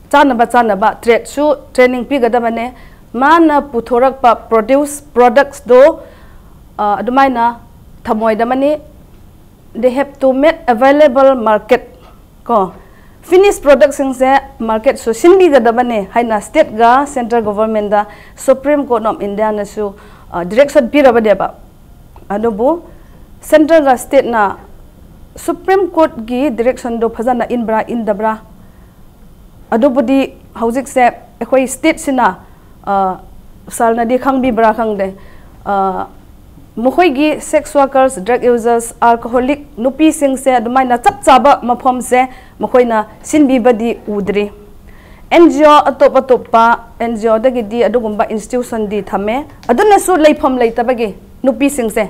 ꯆꯥꯅꯕ ꯆꯥꯅꯕ tradeꯁꯨ training ꯄꯤꯒꯗꯕꯅꯦ. ꯃꯥꯅ ꯄꯨꯊꯣꯔꯛꯄ produce productsꯗꯣ ꯑꯗꯨꯃꯥꯏꯅ ꯊꯝꯃꯣꯏꯗꯕꯅꯤ. They have to make available market ꯀꯣ, finished productꯁꯤꯡꯁꯦ marketꯁꯨ ꯁꯤꯟꯕꯤꯒꯗꯕꯅꯦ ꯍꯥꯏꯅ stateꯒ central governmentꯗ Supreme Court of Indiaꯅꯁꯨ direction ꯄꯤꯔꯕꯅꯦꯕ. ꯑꯗꯨꯕꯨ centreꯒ stateꯅ Supreme Courtꯀꯤ directionꯗꯣ ꯐꯖꯅ ꯏꯟꯕ꯭ꯔꯥ ꯏꯟꯗꯕ꯭ꯔꯥ, ꯑꯗꯨꯕꯨꯗꯤ ꯍꯧꯖꯤꯛꯁꯦ ꯑꯩꯈꯣꯏ ꯁ꯭ꯇꯦꯠꯁꯤꯅ, ꯁꯥꯔꯅꯗꯤ ꯈꯪꯕꯤꯕ꯭ꯔꯥ ꯈꯪꯗꯦ, ꯃꯈꯣꯏꯒꯤ sex workers, drug users, alcoholic ꯅꯨꯄꯤꯁꯤꯡꯁꯦ ꯑꯗꯨꯃꯥꯏꯅ ꯆꯞ ꯆꯥꯕ ꯃꯐꯝꯁꯦ ꯃꯈꯣꯏꯅ ꯁꯤꯟꯕꯤꯕꯗꯤ ꯎꯗ꯭ꯔꯤ꯫ ꯑꯦꯟ ꯖꯤ ꯑꯣ ꯑꯇꯣꯞ ꯑꯇꯣꯞꯄ ꯑꯦꯟ ꯖꯤ ꯑꯣꯗꯒꯤꯗꯤ ꯑꯗꯨꯒꯨꯝꯕ ꯏꯟꯁꯇꯤꯇ꯭ꯌꯨꯁꯟꯗꯤ ꯊꯝꯃꯦ, ꯑꯗꯨꯅꯁꯨ ꯂꯩꯐꯝ ꯂꯩꯇꯕꯒꯤ ꯅꯨꯄꯤꯁꯤꯡꯁꯦ,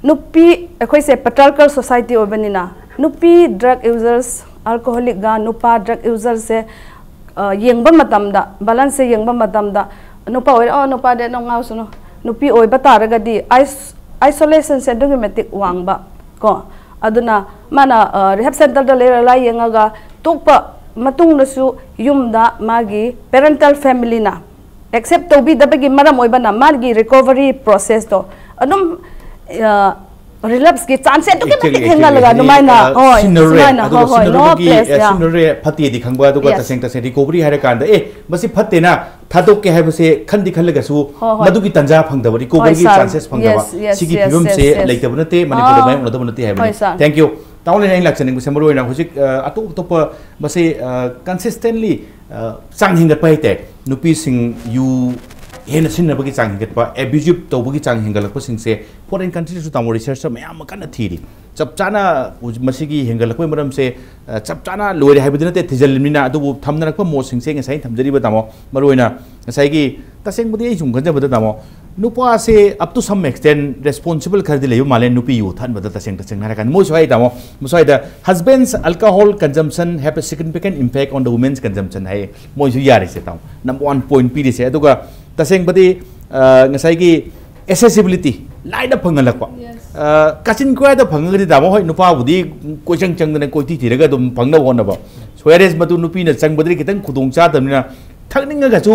ꯅꯨꯄꯤ ꯑꯩꯈꯣꯏꯁꯦ patriarchal society ꯑꯣꯏꯕꯅꯤꯅ ꯅꯨꯄꯤ drug users, alcoholicꯒ ꯅꯨꯄꯥ drug userꯁꯦ ꯌꯦꯡꯕ ꯃꯇꯝꯗ, balanceꯁꯦ ꯌꯦꯡꯕ ꯃꯇꯝꯗ ꯅꯨꯄꯥ ꯑꯣꯏꯔꯦ, ꯑꯣ, ꯅꯨꯄꯥꯗꯤ ꯑꯗꯨꯝ ꯉꯥꯎꯁꯅꯨ, ꯅꯨꯄꯤ ꯑꯣꯏꯕ ꯇꯥꯔꯒꯗꯤ isolation ꯁꯦ ꯑꯗꯨꯛꯀꯤ ꯃꯇꯤꯛ ꯋꯥꯡꯕ ꯀꯣ꯫ ꯑꯗꯨꯅ ꯃꯥꯅ rehab centreꯗ ꯂꯩꯔ ꯂꯥꯏꯌꯦꯡꯉꯒ ꯇꯣꯛꯄ ꯃꯇꯨꯡꯗꯁꯨ ꯌꯨꯝꯗ ꯃꯥꯒꯤ parental familyꯅ accept ꯇꯧꯕꯤꯗꯕꯒꯤ ꯃꯔꯝ ꯑꯣꯏꯕꯅ ꯃꯥꯒꯤ recovery processꯇꯣ ꯑꯗꯨꯝ relapseꯀꯤ chanceꯁꯦ ꯑꯗꯨꯛꯀꯤ ꯃꯇꯤꯛ ꯍꯦꯟꯒꯠꯂꯒ ꯑꯗꯨꯃꯥꯏꯅ, ꯍꯣꯏ, ꯁꯤꯟꯅꯔꯦ, ꯁꯨꯃꯥꯏꯅ, ꯑꯗꯨꯒ ꯍꯣꯏ, ꯍꯣꯏ, no ꯁꯤꯟꯅꯕꯒꯤ, place, yeah. ꯁꯤꯟꯅꯔꯦ, ꯐꯠꯇꯦꯗꯤ ꯈꯪꯕ, ꯑꯗꯨꯒ Yes. ꯇꯁꯦꯡ ꯇꯁꯦꯡ recovery ꯍꯥꯏꯔꯀꯥꯟꯗ, ꯑꯦ, ꯃꯁꯤ ꯐꯠꯇꯦꯅ ꯊꯥꯗꯣꯛꯀꯦ ꯍꯥꯏꯕꯁꯦ ꯈꯟꯗꯤ ꯈꯜꯂꯒꯁꯨ ꯍꯣꯏ, ꯍꯣꯏ. ꯃꯗꯨꯒꯤ ꯇꯥꯟꯖꯥ ꯐꯪꯗꯕ, recoveryꯒꯤ ꯍꯣꯏ, sir. Chances ꯐꯪꯗꯕ, Yes, yes, ꯁꯤꯒꯤ yes, ꯐꯤꯕꯝꯁꯦ yes, yes. ꯂꯩꯇꯕ ꯅꯠꯇꯦ, ꯃꯅꯤꯄꯨꯔꯗ ꯑꯥ. ꯃꯥꯌꯣꯛꯅꯗꯕ ꯅꯠꯇꯦ ꯍꯥꯏꯕꯅꯤ꯫ ꯍꯣꯏ, sir. Thank you. ꯇꯥꯃꯣ ꯂꯩꯅꯥ, ꯑꯩꯅ ꯂꯥꯛꯆꯅꯤꯡꯕꯁꯦ ꯃꯔꯨ ꯑꯣꯏꯅ ꯍꯧꯖꯤꯛ, ꯑ, ꯑꯇꯣꯞ ꯑꯇꯣꯞꯄ ꯃꯁꯤ, ꯑ, consistently, ꯑ, ꯆꯥꯡ ꯍꯦꯟꯒꯠꯄ ꯍꯥꯏꯇꯥꯔꯦ, ꯅꯨꯄꯤꯁꯤꯡ ꯌꯨ ꯍꯦꯟꯅ ꯁꯤꯖꯤꯟꯅꯕꯒꯤ ꯆꯥꯡ ꯍꯦꯟꯒꯠꯄ, abuse ꯇꯧꯕꯒꯤ ꯆꯥꯡ ꯍꯦꯟꯒꯠꯂꯛꯄꯁꯤꯡꯁꯦ foreign countryꯗꯁꯨ ꯇꯥꯃꯣ research ꯃꯌꯥꯝ ꯑꯃ ꯀꯟꯅ ꯊꯤꯔꯤ꯫ ꯆꯞ ꯆꯥꯅ ꯍꯧꯖꯤꯛ ꯃꯁꯤꯒꯤ ꯍꯦꯟꯒꯠꯂꯛꯄꯒꯤ ꯃꯔꯝꯁꯦ, ꯑ, ꯆꯞ ꯆꯥꯅ ꯂꯣꯏꯔꯦ ꯍꯥꯏꯕꯗꯤ ꯅꯠꯇꯦ, ꯊꯤꯖꯤꯜꯂꯤꯕꯅꯤꯅ, ꯑꯗꯨꯕꯨ ꯊꯝꯅꯔꯛꯄ ꯃꯣꯠꯁꯤꯡꯁꯦ ꯉꯁꯥꯏ ꯊꯝꯖꯔꯤꯕ ꯇꯥꯃꯣ, ꯃꯔꯨ ꯑꯣꯏꯅ ꯉꯁꯥꯏꯒꯤ ꯇꯁꯦꯡꯕꯗꯤ ꯑꯩ ꯁꯨꯝ ꯈꯟꯖꯕꯗ ꯇꯥꯃꯣ, ꯅꯨꯄꯥꯁꯦ up to some extent responsible ꯈꯔꯗꯤ ꯂꯩꯕ ꯃꯥꯜꯂꯦ ꯅꯨꯄꯤ ꯌꯨ ꯊꯛꯍꯟꯕꯗ꯫ ꯇꯁꯦꯡ ꯇꯁꯦꯡꯅ ꯍꯥꯏꯔꯀꯥꯟꯗ ꯃꯣꯏꯁꯨ ꯍꯥꯏ ꯇꯥꯃꯣ, ꯃꯁ꯭ꯋꯥꯏꯗ husband's alcohol consumption have a significant impact on the women's consumption ꯍꯥꯏ, ꯃꯣꯏꯁꯨ ꯌꯥꯔꯤꯁꯦ ꯇꯥꯃꯣ, number one point ꯄꯤꯔꯤꯁꯦ꯫ ꯑꯗꯨꯒ ꯇꯁꯦꯡꯕꯗꯤ, ꯑ, ꯉꯁꯥꯏꯒꯤ accessibility, ꯂꯥꯏꯅ ꯐꯪꯍꯜꯂꯛꯄ꯫ Yes. ꯑ, ꯀꯥꯆꯤꯟ ꯀꯣꯌꯥꯗ ꯐꯪꯉꯒꯗꯤ ꯇꯥꯃꯣ, ꯍꯣꯏ, ꯅꯨꯄꯥꯕꯨꯗꯤ ꯀꯣꯏꯆꯪ ꯆꯪꯗꯅ ꯀꯣꯏꯊꯤ ꯊꯤꯔꯒ ꯑꯗꯨꯝ ꯐꯪꯅꯕ ꯍꯣꯠꯅꯕ, whereas ꯃꯗꯨ ꯅꯨꯄꯤꯅ ꯆꯪꯕꯗꯗꯤ ꯈꯤꯇꯪ ꯈꯨꯗꯣꯡ ꯆꯥꯗꯕꯅꯤꯅ, ꯊꯛꯅꯤꯡꯉꯒꯁꯨ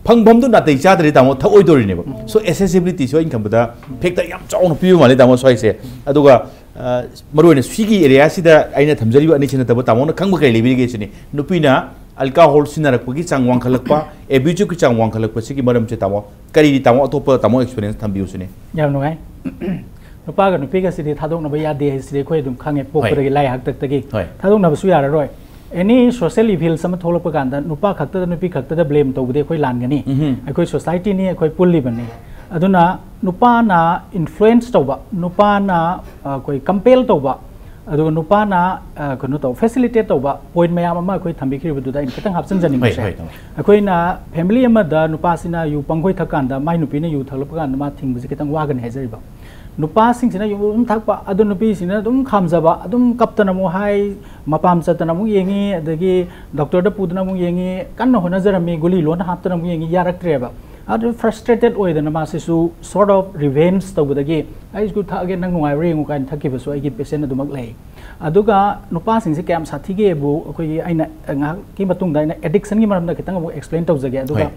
ꯐꯪꯐꯝꯗꯨ ꯅꯥꯇꯩ ꯆꯥꯗ꯭ꯔꯗꯤ ꯇꯥꯃꯣ, ꯊꯛꯑꯣꯏꯗꯧꯔꯤꯅꯦꯕ꯫ So accessibilityꯁꯨ ꯑꯩꯅ ꯈꯟꯕꯗ factor ꯌꯥꯝ ꯆꯥꯎꯅ ꯄꯤꯕ ꯃꯥꯜꯂꯦ ꯇꯥꯃꯣ ꯁ꯭ꯋꯥꯏꯁꯦ꯫ ꯑꯗꯨꯒ, ꯑ, ꯃꯔꯨꯑꯣꯏꯅ ꯁꯤꯒꯤ areaꯁꯤꯗ ꯑꯩꯅ ꯊꯝꯖꯔꯤꯕ ꯑꯅꯤꯁꯤ ꯅꯠꯇꯕ ꯇꯥꯃꯣꯅ ꯈꯪꯕ ꯀꯔꯤ ꯂꯩꯕꯤꯔꯤꯒꯦ ꯁꯤꯅꯤ꯫ ꯅꯨꯄꯤꯅ alcohol ꯁꯤꯖꯤꯟꯅꯔꯛꯄꯒꯤ ꯆꯥꯡ ꯋꯥꯡꯈꯠꯂꯛꯄ, abuseꯀꯤ ꯆꯥꯡ ꯋꯥꯡꯈꯠꯂꯛꯄꯁꯤꯒꯤ ꯃꯔꯝꯁꯦ ꯇꯥꯃꯣ, ꯀꯔꯤ ꯇꯥꯃꯣ, ꯑꯇꯣꯞꯄ ꯇꯥꯃꯣ experience ꯊꯝꯕꯤꯌꯨ ꯁꯤꯅꯤ꯫ ꯌꯥꯝ ꯅꯨꯡꯉꯥꯏ꯫ ꯅꯨꯄꯥꯒ ꯅꯨꯄꯤꯒꯁꯤꯗꯤ ꯊꯥꯗꯣꯛꯅꯕ ꯌꯥꯗꯦ ꯍꯥꯏꯁꯤꯗꯤ ꯑꯩꯈꯣꯏ ꯑꯗꯨꯝ ꯈꯪꯉꯦ, ꯄꯣꯛꯄꯗꯒꯤ ꯍꯣꯏ꯫ ꯂꯥꯏ ꯍꯥꯛꯇꯛꯇꯒꯤ꯫ ꯍꯣꯏ꯫ ꯊꯥꯗꯣꯛꯅꯕꯁꯨ ꯌꯥꯔꯔꯣꯏ꯫ ꯑꯦꯅꯤ ꯁꯣꯁꯦꯜ ꯏꯚꯤꯜꯁ ꯑꯃ ꯊꯣꯛꯂꯛꯄ ꯀꯥꯟꯗ ꯅꯨꯄꯥ ꯈꯛꯇꯗ ꯅꯨꯄꯤ ꯈꯛꯇꯗ ꯕ꯭ꯂꯦꯝ ꯇꯧꯕꯗꯤ ꯑꯩꯈꯣꯏ ꯂꯥꯟꯒꯅꯤ꯫ ꯑꯩꯈꯣꯏ ꯁꯣꯁꯥꯏꯇꯤꯅꯤ, ꯑꯩꯈꯣꯏ ꯄꯨꯜꯂꯤꯕꯅꯤ꯫ ꯑꯗꯨꯅ ꯅꯨꯄꯥꯅ ꯏꯟꯐ꯭ꯂꯨꯌꯦꯟꯁ ꯇꯧꯕ, ꯅꯨꯄꯥꯅ ꯑ, ꯑꯩꯈꯣꯏ ꯀꯝꯄꯦꯜ ꯇꯧꯕ, ꯑꯗꯨꯒ ꯅꯨꯄꯥꯅ ꯑ, ꯀꯩꯅꯣ ꯇꯧ, ꯐꯦꯁꯤꯂꯤꯇꯦꯠ ꯇꯧꯕ ꯄꯣꯏꯟ ꯃꯌꯥꯝ ꯑꯃ ꯑꯩꯈꯣꯏ ꯊꯝꯕꯤꯈꯤꯕꯗꯨꯗ ꯑꯩꯅ ꯈꯤꯇꯪ ꯍꯥꯞꯆꯤꯟꯖꯅꯤꯡꯕꯁꯦ, ꯍꯣꯏ, ꯍꯣꯏ, ꯇꯥꯃꯣ꯫ ꯑꯩꯈꯣꯏꯅ ꯐꯦꯃꯤꯂꯤ ꯑꯃꯗ ꯅꯨꯄꯥꯁꯤꯅ ꯌꯨ ꯄꯪꯈꯣꯏ ꯊꯛꯀꯥꯟꯗ ꯃꯥꯏ ꯅꯨꯄꯤꯅ ꯌꯨ ꯊꯛꯂꯛꯄ ꯀꯥꯟꯗ ꯃꯥ ꯊꯤꯡꯕꯁꯦ ꯈꯤꯇꯪ ꯋꯥꯒꯅꯤ ꯍꯥꯏꯖꯔꯤꯕ꯫ ꯅꯨꯄꯥꯁꯤꯡꯁꯤꯅ ꯌꯨ ꯑꯗꯨꯝ ꯊꯛꯄ, ꯑꯗꯨ ꯅꯨꯄꯤꯁꯤꯡꯅ ꯑꯗꯨꯝ ꯈꯥꯝꯖꯕ, ꯑꯗꯨꯝ ꯀꯞꯇꯅ ꯑꯃꯨꯛ ꯍꯥꯏ, ꯃꯄꯥꯝ ꯆꯠꯇꯅ ꯑꯃꯨꯛ ꯌꯦꯡꯉꯤ, ꯑꯗꯒꯤ ꯗꯣꯛꯇꯔꯗ ꯄꯨꯗꯅ ꯑꯃꯨꯛ ꯌꯦꯡꯉꯤ, ꯀꯟꯅ ꯍꯣꯠꯅꯖꯔꯝꯃꯤ, ꯒꯨꯂꯤ ꯂꯣꯟꯅ ꯍꯥꯞꯇꯅ ꯑꯃꯨꯛ ꯌꯦꯡꯉꯤ, ꯌꯥꯔꯛꯇ꯭ꯔꯦꯕ꯫ ꯑꯗꯨ ꯐ꯭ꯔꯁꯇ꯭ꯔꯦꯇꯦꯠ ꯑꯣꯏꯗꯅ ꯃꯥꯁꯤꯁꯨ ꯁꯣꯔꯠ ꯑꯣꯐ ꯔꯤꯚꯦꯟꯖ ꯇꯧꯕꯗꯒꯤ, "ꯑꯩꯁꯨ ꯊꯛꯑꯒꯦ, ꯅꯪ ꯅꯨꯡꯉꯥꯏꯕ꯭ꯔꯥ ꯌꯦꯡꯉꯨ" ꯀꯥꯏꯅ ꯊꯛꯈꯤꯕꯁꯨ ꯑꯩꯒꯤ ꯄꯦꯁꯦꯟ ꯑꯗꯨꯃꯛ ꯂꯩ꯫ ꯑꯗꯨꯒ ꯅꯨꯄꯥꯁꯤꯡꯁꯦ ꯀꯌꯥꯝ ꯁꯥꯊꯤꯒꯦꯕꯨ, ꯑꯩꯈꯣꯏꯒꯤ, ꯑꯩꯅ ꯉꯥꯏꯍꯥꯛꯀꯤ ꯃꯇꯨꯡꯗ ꯑꯩꯅ ꯑꯦꯗꯤꯛꯁꯟꯒꯤ ꯃꯔꯝꯗ ꯈꯤꯇꯪ ꯑꯃꯨꯛ ꯑꯦꯛꯁꯄ꯭ꯂꯦꯟ ꯇꯧꯖꯒꯦ꯫ ꯑꯗꯨꯒ ꯍꯣꯏ꯫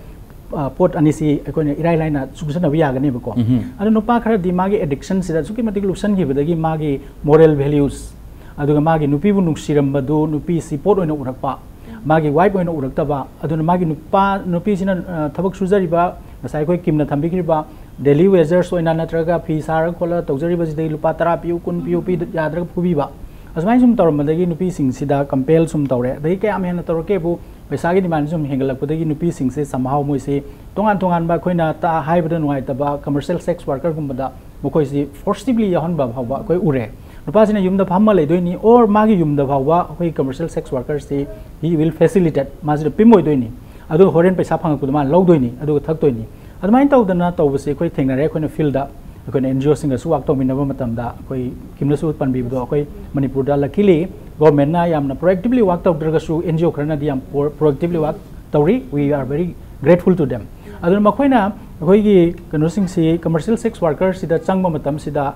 ꯑ, ꯄꯣꯠ ꯑꯅꯤꯁꯤ ꯑꯩꯈꯣꯏꯅ ꯏꯔꯥꯏ ꯂꯥꯏꯅ ꯆꯨꯁꯟꯅꯕ ꯌꯥꯒꯅꯦꯕꯀꯣ꯫ ꯑꯗꯣ ꯅꯨꯄꯥ ꯈꯔꯗꯤ ꯃꯥꯒꯤ ꯑꯦꯗꯤꯛꯁꯟꯁꯤꯗ ꯑꯁꯨꯛꯀꯤ ꯃꯇꯤꯛ ꯂꯨꯞꯁꯟꯈꯤꯕꯗꯒꯤ ꯃꯥꯒꯤ ꯃꯣꯔꯦꯜ ꯚꯦꯂ꯭ꯌꯨꯁ, ꯑꯗꯨꯒ ꯃꯥꯒꯤ ꯅꯨꯄꯤꯕꯨ ꯅꯨꯡꯁꯤꯔꯝꯕꯗꯨ ꯅꯨꯄꯤꯁꯤ ꯄꯣꯠ ꯑꯣꯏꯅ ꯎꯔꯛꯄ, ꯃꯥꯒꯤ ꯋꯥꯏꯐ ꯑꯣꯏꯅ ꯎꯔꯛꯇꯕ, ꯑꯗꯨꯅ ꯃꯥꯒꯤ ꯅꯨꯄꯥ, ꯅꯨꯄꯤꯁꯤꯅ, ꯑ, ꯊꯕꯛ ꯁꯨꯖꯔꯤꯕ, ꯉꯁꯥꯏ ꯑꯩꯈꯣꯏ ꯀꯤꯝꯅ ꯊꯝꯕꯤꯈ꯭ꯔꯤꯕ ꯗꯦꯂꯤ ꯋꯦꯖꯔꯁ ꯑꯣꯏꯅ ꯅꯠꯇ꯭ꯔꯒ ꯐꯤ ꯁꯥꯔ ꯈꯣꯠꯂ ꯇꯧꯖꯔꯤꯕꯁꯤꯗꯒꯤ ꯂꯨꯄꯥ ꯇꯔꯥ ꯄꯤꯌꯨ, ꯀꯨꯟ ꯄꯤꯌꯨ, ꯄꯤꯗ-, ꯌꯥꯗ꯭ꯔꯒ ꯐꯨꯕꯤꯕ, ꯑꯁꯨꯃꯥꯏꯅ ꯁꯨꯝ ꯇꯧꯔꯝꯕꯗꯒꯤ ꯅꯨꯄꯤꯁꯤꯡꯁꯤꯗ ꯀꯝꯄꯦꯜ ꯁꯨꯝ ꯇꯧꯔꯦ꯫ ꯑꯗꯒꯤ ꯀꯌꯥꯝ ꯍꯦꯟꯅ ꯇꯧꯔꯛꯀꯦꯕꯨ, ꯄꯩꯁꯥꯒꯤ ꯗꯤꯃꯥꯟ ꯁꯨꯝ ꯍꯦꯟꯒꯠꯂꯛꯄꯗꯒꯤ ꯅꯨꯄꯤꯁꯤꯡꯁꯦ somehow ꯃꯣꯏꯁꯦ ꯇꯣꯉꯥꯟ ꯇꯣꯉꯥꯟꯕ, ꯑꯩꯈꯣꯏꯅ ꯇ-, ꯍꯥꯏꯕꯗ ꯅꯨꯡꯉꯥꯏꯇꯕ ꯀꯃꯔꯁꯤꯌꯦꯜ ꯁꯦꯛꯁ ꯋꯥꯔꯀꯔꯒꯨꯝꯕꯗ ꯃꯈꯣꯏꯁꯤ ꯐꯣꯔꯁꯤꯕꯂꯤ ꯌꯥꯎꯍꯟꯕ ꯐꯥꯎꯕ ꯑꯩꯈꯣꯏ ꯎꯔꯦ꯫ ꯅꯨꯄꯥꯁꯤꯅ ꯌꯨꯝꯗ ꯐꯝꯃ ꯂꯩꯗꯣꯏꯅꯤ, ꯑꯣꯔ ꯃꯥꯒꯤ ꯌꯨꯝꯗ ꯐꯥꯎꯕ ꯑꯩꯈꯣꯏ ꯀꯃꯔꯁꯤꯌꯦꯜ ꯁꯦꯛꯁ ꯋꯥꯔꯀꯔꯁꯤ he will facilitate, ꯃꯥꯁꯤꯗ ꯄꯤꯝ ꯑꯣꯏꯗꯣꯏꯅꯤ, ꯑꯗꯨꯒ ꯍꯣꯔꯦꯟ ꯄꯩꯁꯥ ꯐꯪꯉꯛꯄꯗ ꯃꯥꯅ ꯂꯧꯗꯣꯏꯅꯤ, ꯑꯗꯨꯒ ꯊꯛꯇꯣꯏꯅꯤ꯫ ꯑꯗꯨꯃꯥꯏꯅ ꯇꯧꯗꯅ ꯇꯧꯕꯁꯦ ꯑꯩꯈꯣꯏ ꯊꯦꯡꯅꯔꯦ꯫ ꯑꯩꯈꯣꯏꯅ ꯐꯤꯜꯗ ꯑꯩꯈꯣꯏꯅ ꯑꯦꯟ ꯖꯤ ꯑꯣꯁꯤꯡꯒꯁꯨ ꯋꯥꯛ ꯇꯧꯃꯤꯟꯅꯕ ꯃꯇꯝꯗ, ꯑꯩꯈꯣꯏ ꯀꯤꯝꯅꯁꯨ ꯄꯟꯕꯤꯕꯗꯣ, ꯑꯩꯈꯣꯏ ꯃꯅꯤꯄꯨꯔꯗ luckily ꯒꯣꯔꯃꯦꯟꯅ ꯌꯥꯝꯅ ꯄ꯭ꯔꯣꯑꯦꯛꯇꯤꯕꯂꯤ ꯋꯥꯛ ꯇꯧꯗ꯭ꯔꯒꯁꯨ ꯑꯦꯟ ꯖꯤ ꯑꯣ ꯈꯔꯅꯗꯤ ꯌꯥꯝ ꯄ꯭ꯔꯣꯑꯦꯛꯇꯤꯕꯂꯤ ꯋꯥꯛ ꯇꯧꯔꯤ꯫ We are very grateful to them. ꯑꯗꯨꯅ ꯃꯈꯣꯏꯅ ꯑꯩꯈꯣꯏꯒꯤ ꯀꯩꯅꯣꯁꯤꯡꯁꯤ, ꯀꯃꯔꯁꯤꯌꯦꯜ ꯁꯦꯛꯁ ꯋꯥꯔꯀꯔꯁꯤꯗ ꯆꯪꯕ ꯃꯇꯝꯁꯤꯗ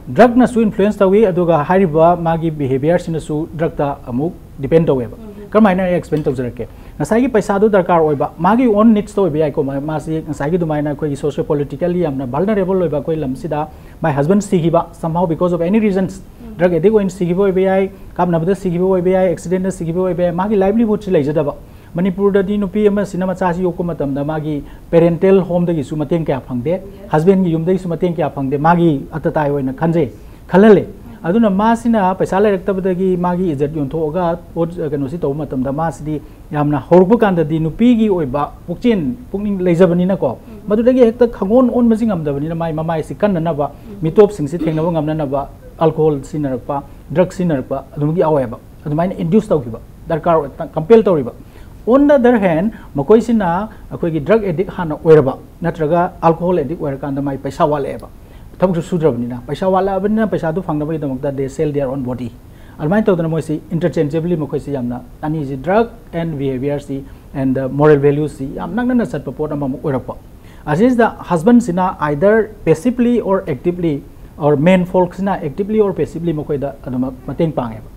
ꯗ꯭ꯔꯒꯅꯁꯨ ꯏꯟꯐ꯭ꯂꯨꯌꯦꯟꯁ ꯇꯧꯏ, ꯑꯗꯨꯒ ꯍꯥꯏꯔꯤꯕ ꯃꯥꯒꯤ ꯕꯤꯍꯦꯕꯤꯌꯔꯁꯤꯅꯁꯨ ꯗ꯭ꯔꯒꯇ ꯑꯃꯨꯛ ꯗꯤꯄꯦꯟ ꯇꯧꯋꯦꯕ꯫ ꯀꯔꯝꯍꯥꯏꯅ ꯑꯩ ꯑꯦꯛꯁꯄ꯭ꯂꯦꯟ ꯇꯧꯖꯔꯛꯀꯦ? ꯉꯁꯥꯏꯒꯤ ꯄꯩꯁꯥꯗꯨ ꯗꯔꯀꯥꯔ ꯑꯣꯏꯕ, ꯃꯥꯒꯤ ꯑꯣꯟ ꯅꯤꯗꯁꯇ ꯑꯣꯏꯕ ꯌꯥꯏꯀꯣ, ꯃꯥ-, ꯃꯥꯁꯤ ꯉꯁꯥꯏꯒꯤ ꯑꯗꯨꯃꯥꯏꯅ ꯑꯩꯈꯣꯏꯒꯤ ꯁꯣꯁꯤꯌꯣ ꯄꯣꯂꯤꯇꯤꯀꯦꯜꯂꯤ ꯌꯥꯝꯅ ꯚꯜꯅꯔꯦꯕꯜ ꯑꯣꯏꯕ ꯑꯩꯈꯣꯏ ꯂꯝꯁꯤꯗ, my husband ꯁꯤꯈꯤꯕ, somehow because of any reasons, drug addict ꯑꯣꯏꯅ ꯁꯤꯈꯤꯕ ꯑꯣꯏꯕ ꯌꯥꯏ, ꯀꯥꯞꯅꯕꯗ ꯁꯤꯈꯤꯕ ꯑꯣꯏꯕ ꯌꯥꯏ, ꯑꯦꯛꯁꯤꯗꯦꯟꯗ ꯁꯤꯈꯤꯕ ꯑꯣꯏꯕ ꯌꯥꯏ, ꯃꯥꯒꯤ ꯂꯥꯏꯚꯂꯤꯍꯨꯗꯁꯤ ꯂꯩꯖꯗꯕ꯫ ꯃꯅꯤꯄꯨꯔꯗꯗꯤ ꯅꯨꯄꯤ ꯑꯃꯁꯤꯅ ꯃꯆꯥꯁꯤ ꯌꯣꯛꯄ ꯃꯇꯝꯗ ꯃꯥꯒꯤ ꯄꯦꯔꯦꯟꯇꯦꯜ ꯍꯣꯝꯗꯒꯤꯁꯨ ꯃꯇꯦꯡ ꯀꯌꯥ ꯐꯪꯗꯦ, ꯍꯁꯕꯦꯟꯒꯤ ꯌꯨꯝꯗꯒꯤꯁꯨ ꯃꯇꯦꯡ ꯀꯌꯥ ꯐꯪꯗꯦ, ꯃꯥꯒꯤ ꯑꯇꯇꯥꯏ ꯑꯣꯏꯅ ꯈꯟꯖꯩ, ꯈꯜꯍꯜꯂꯦ꯫ ꯑꯗꯨꯅ ꯃꯥꯁꯤꯅ ꯄꯩꯁꯥ ꯂꯩꯔꯛꯇꯕꯗꯒꯤ ꯃꯥꯒꯤ ꯏꯖꯠ ꯌꯣꯟꯊꯣꯛꯑꯒ ꯄꯣꯠ, ꯑ, ꯀꯩꯅꯣꯁꯤ ꯇꯧꯕ ꯃꯇꯝꯗ ꯃꯥꯁꯤꯗꯤ ꯌꯥꯝꯅ ꯍꯧꯔꯛꯄ ꯀꯥꯟꯗꯗꯤ ꯅꯨꯄꯤꯒꯤ ꯑꯣꯏꯕ ꯄꯨꯛꯆꯦꯜ ꯄꯨꯛꯅꯤꯡ ꯂꯩꯖꯕꯅꯤꯅꯀꯣ, ꯃꯗꯨꯗꯒꯤ ꯍꯦꯛꯇ ꯈꯪꯑꯣꯟ ꯑꯣꯟꯕꯁꯤ ꯉꯝꯗꯕꯅꯤꯅ ꯃꯥꯏ ꯃꯃꯥꯏꯁꯤ ꯀꯟꯅꯅꯕ, ꯃꯤꯇꯣꯞꯁꯤꯡꯁꯤ ꯊꯦꯡꯅꯕ ꯉꯝꯅꯅꯕ alcohol ꯁꯤꯖꯤꯟꯅꯔꯛꯄ, drug ꯁꯤꯖꯤꯟꯅꯔꯛꯄ ꯑꯗꯨꯝ ꯌꯥꯎꯋꯦꯕ꯫ ꯑꯗꯨꯃꯥꯏꯅ induce ꯇꯧꯈꯤꯕ ꯗꯔꯀꯥꯔ ꯑꯣꯏ, compel ꯇꯧꯔꯤꯕ꯫ On the other hand, ꯃꯈꯣꯏꯁꯤꯅ ꯑꯩꯈꯣꯏꯒꯤ drug addict ꯍꯥꯟꯅ ꯑꯣꯏꯔꯕ ꯅꯠꯇ꯭ꯔꯒ alcohol addict ꯑꯣꯏꯔꯀꯥꯟꯗ ꯃꯥꯏ ꯄꯩꯁꯥ ꯋꯥꯠꯂꯛꯑꯦꯕ, ꯊꯕꯛꯁꯨ ꯁꯨꯗ꯭ꯔꯕꯅꯤꯅ꯫ ꯄꯩꯁꯥ ꯋꯥꯠꯂꯛꯑꯕꯅꯤꯅ ꯄꯩꯁꯥꯗꯨ ꯐꯪꯅꯕꯒꯤꯗꯃꯛꯇ they sell their own body꯫ ꯑꯗꯨꯃꯥꯏꯅ ꯇꯧꯗꯅ ꯃꯣꯏꯁꯤ interchangeably ꯃꯈꯣꯏꯁꯤ ꯌꯥꯝꯅ ꯑꯅꯤꯁꯤ, drug and behavior ꯁꯤ and moral values ꯁꯤ ꯌꯥꯝ ꯅꯛꯅꯅ ꯆꯠꯄ ꯄꯣꯠ ꯑꯃꯃꯨꯛ ꯑꯣꯏꯔꯛꯄ꯫ ꯑꯁꯤꯁꯤꯗ husband ꯁꯤꯅ either passively or actively or men folk ꯁꯤꯅ actively or passively ꯃꯈꯣꯏꯗ ꯑꯗꯨꯃꯛ ꯃꯇꯦꯡ ꯄꯥꯡꯉꯦꯕ꯫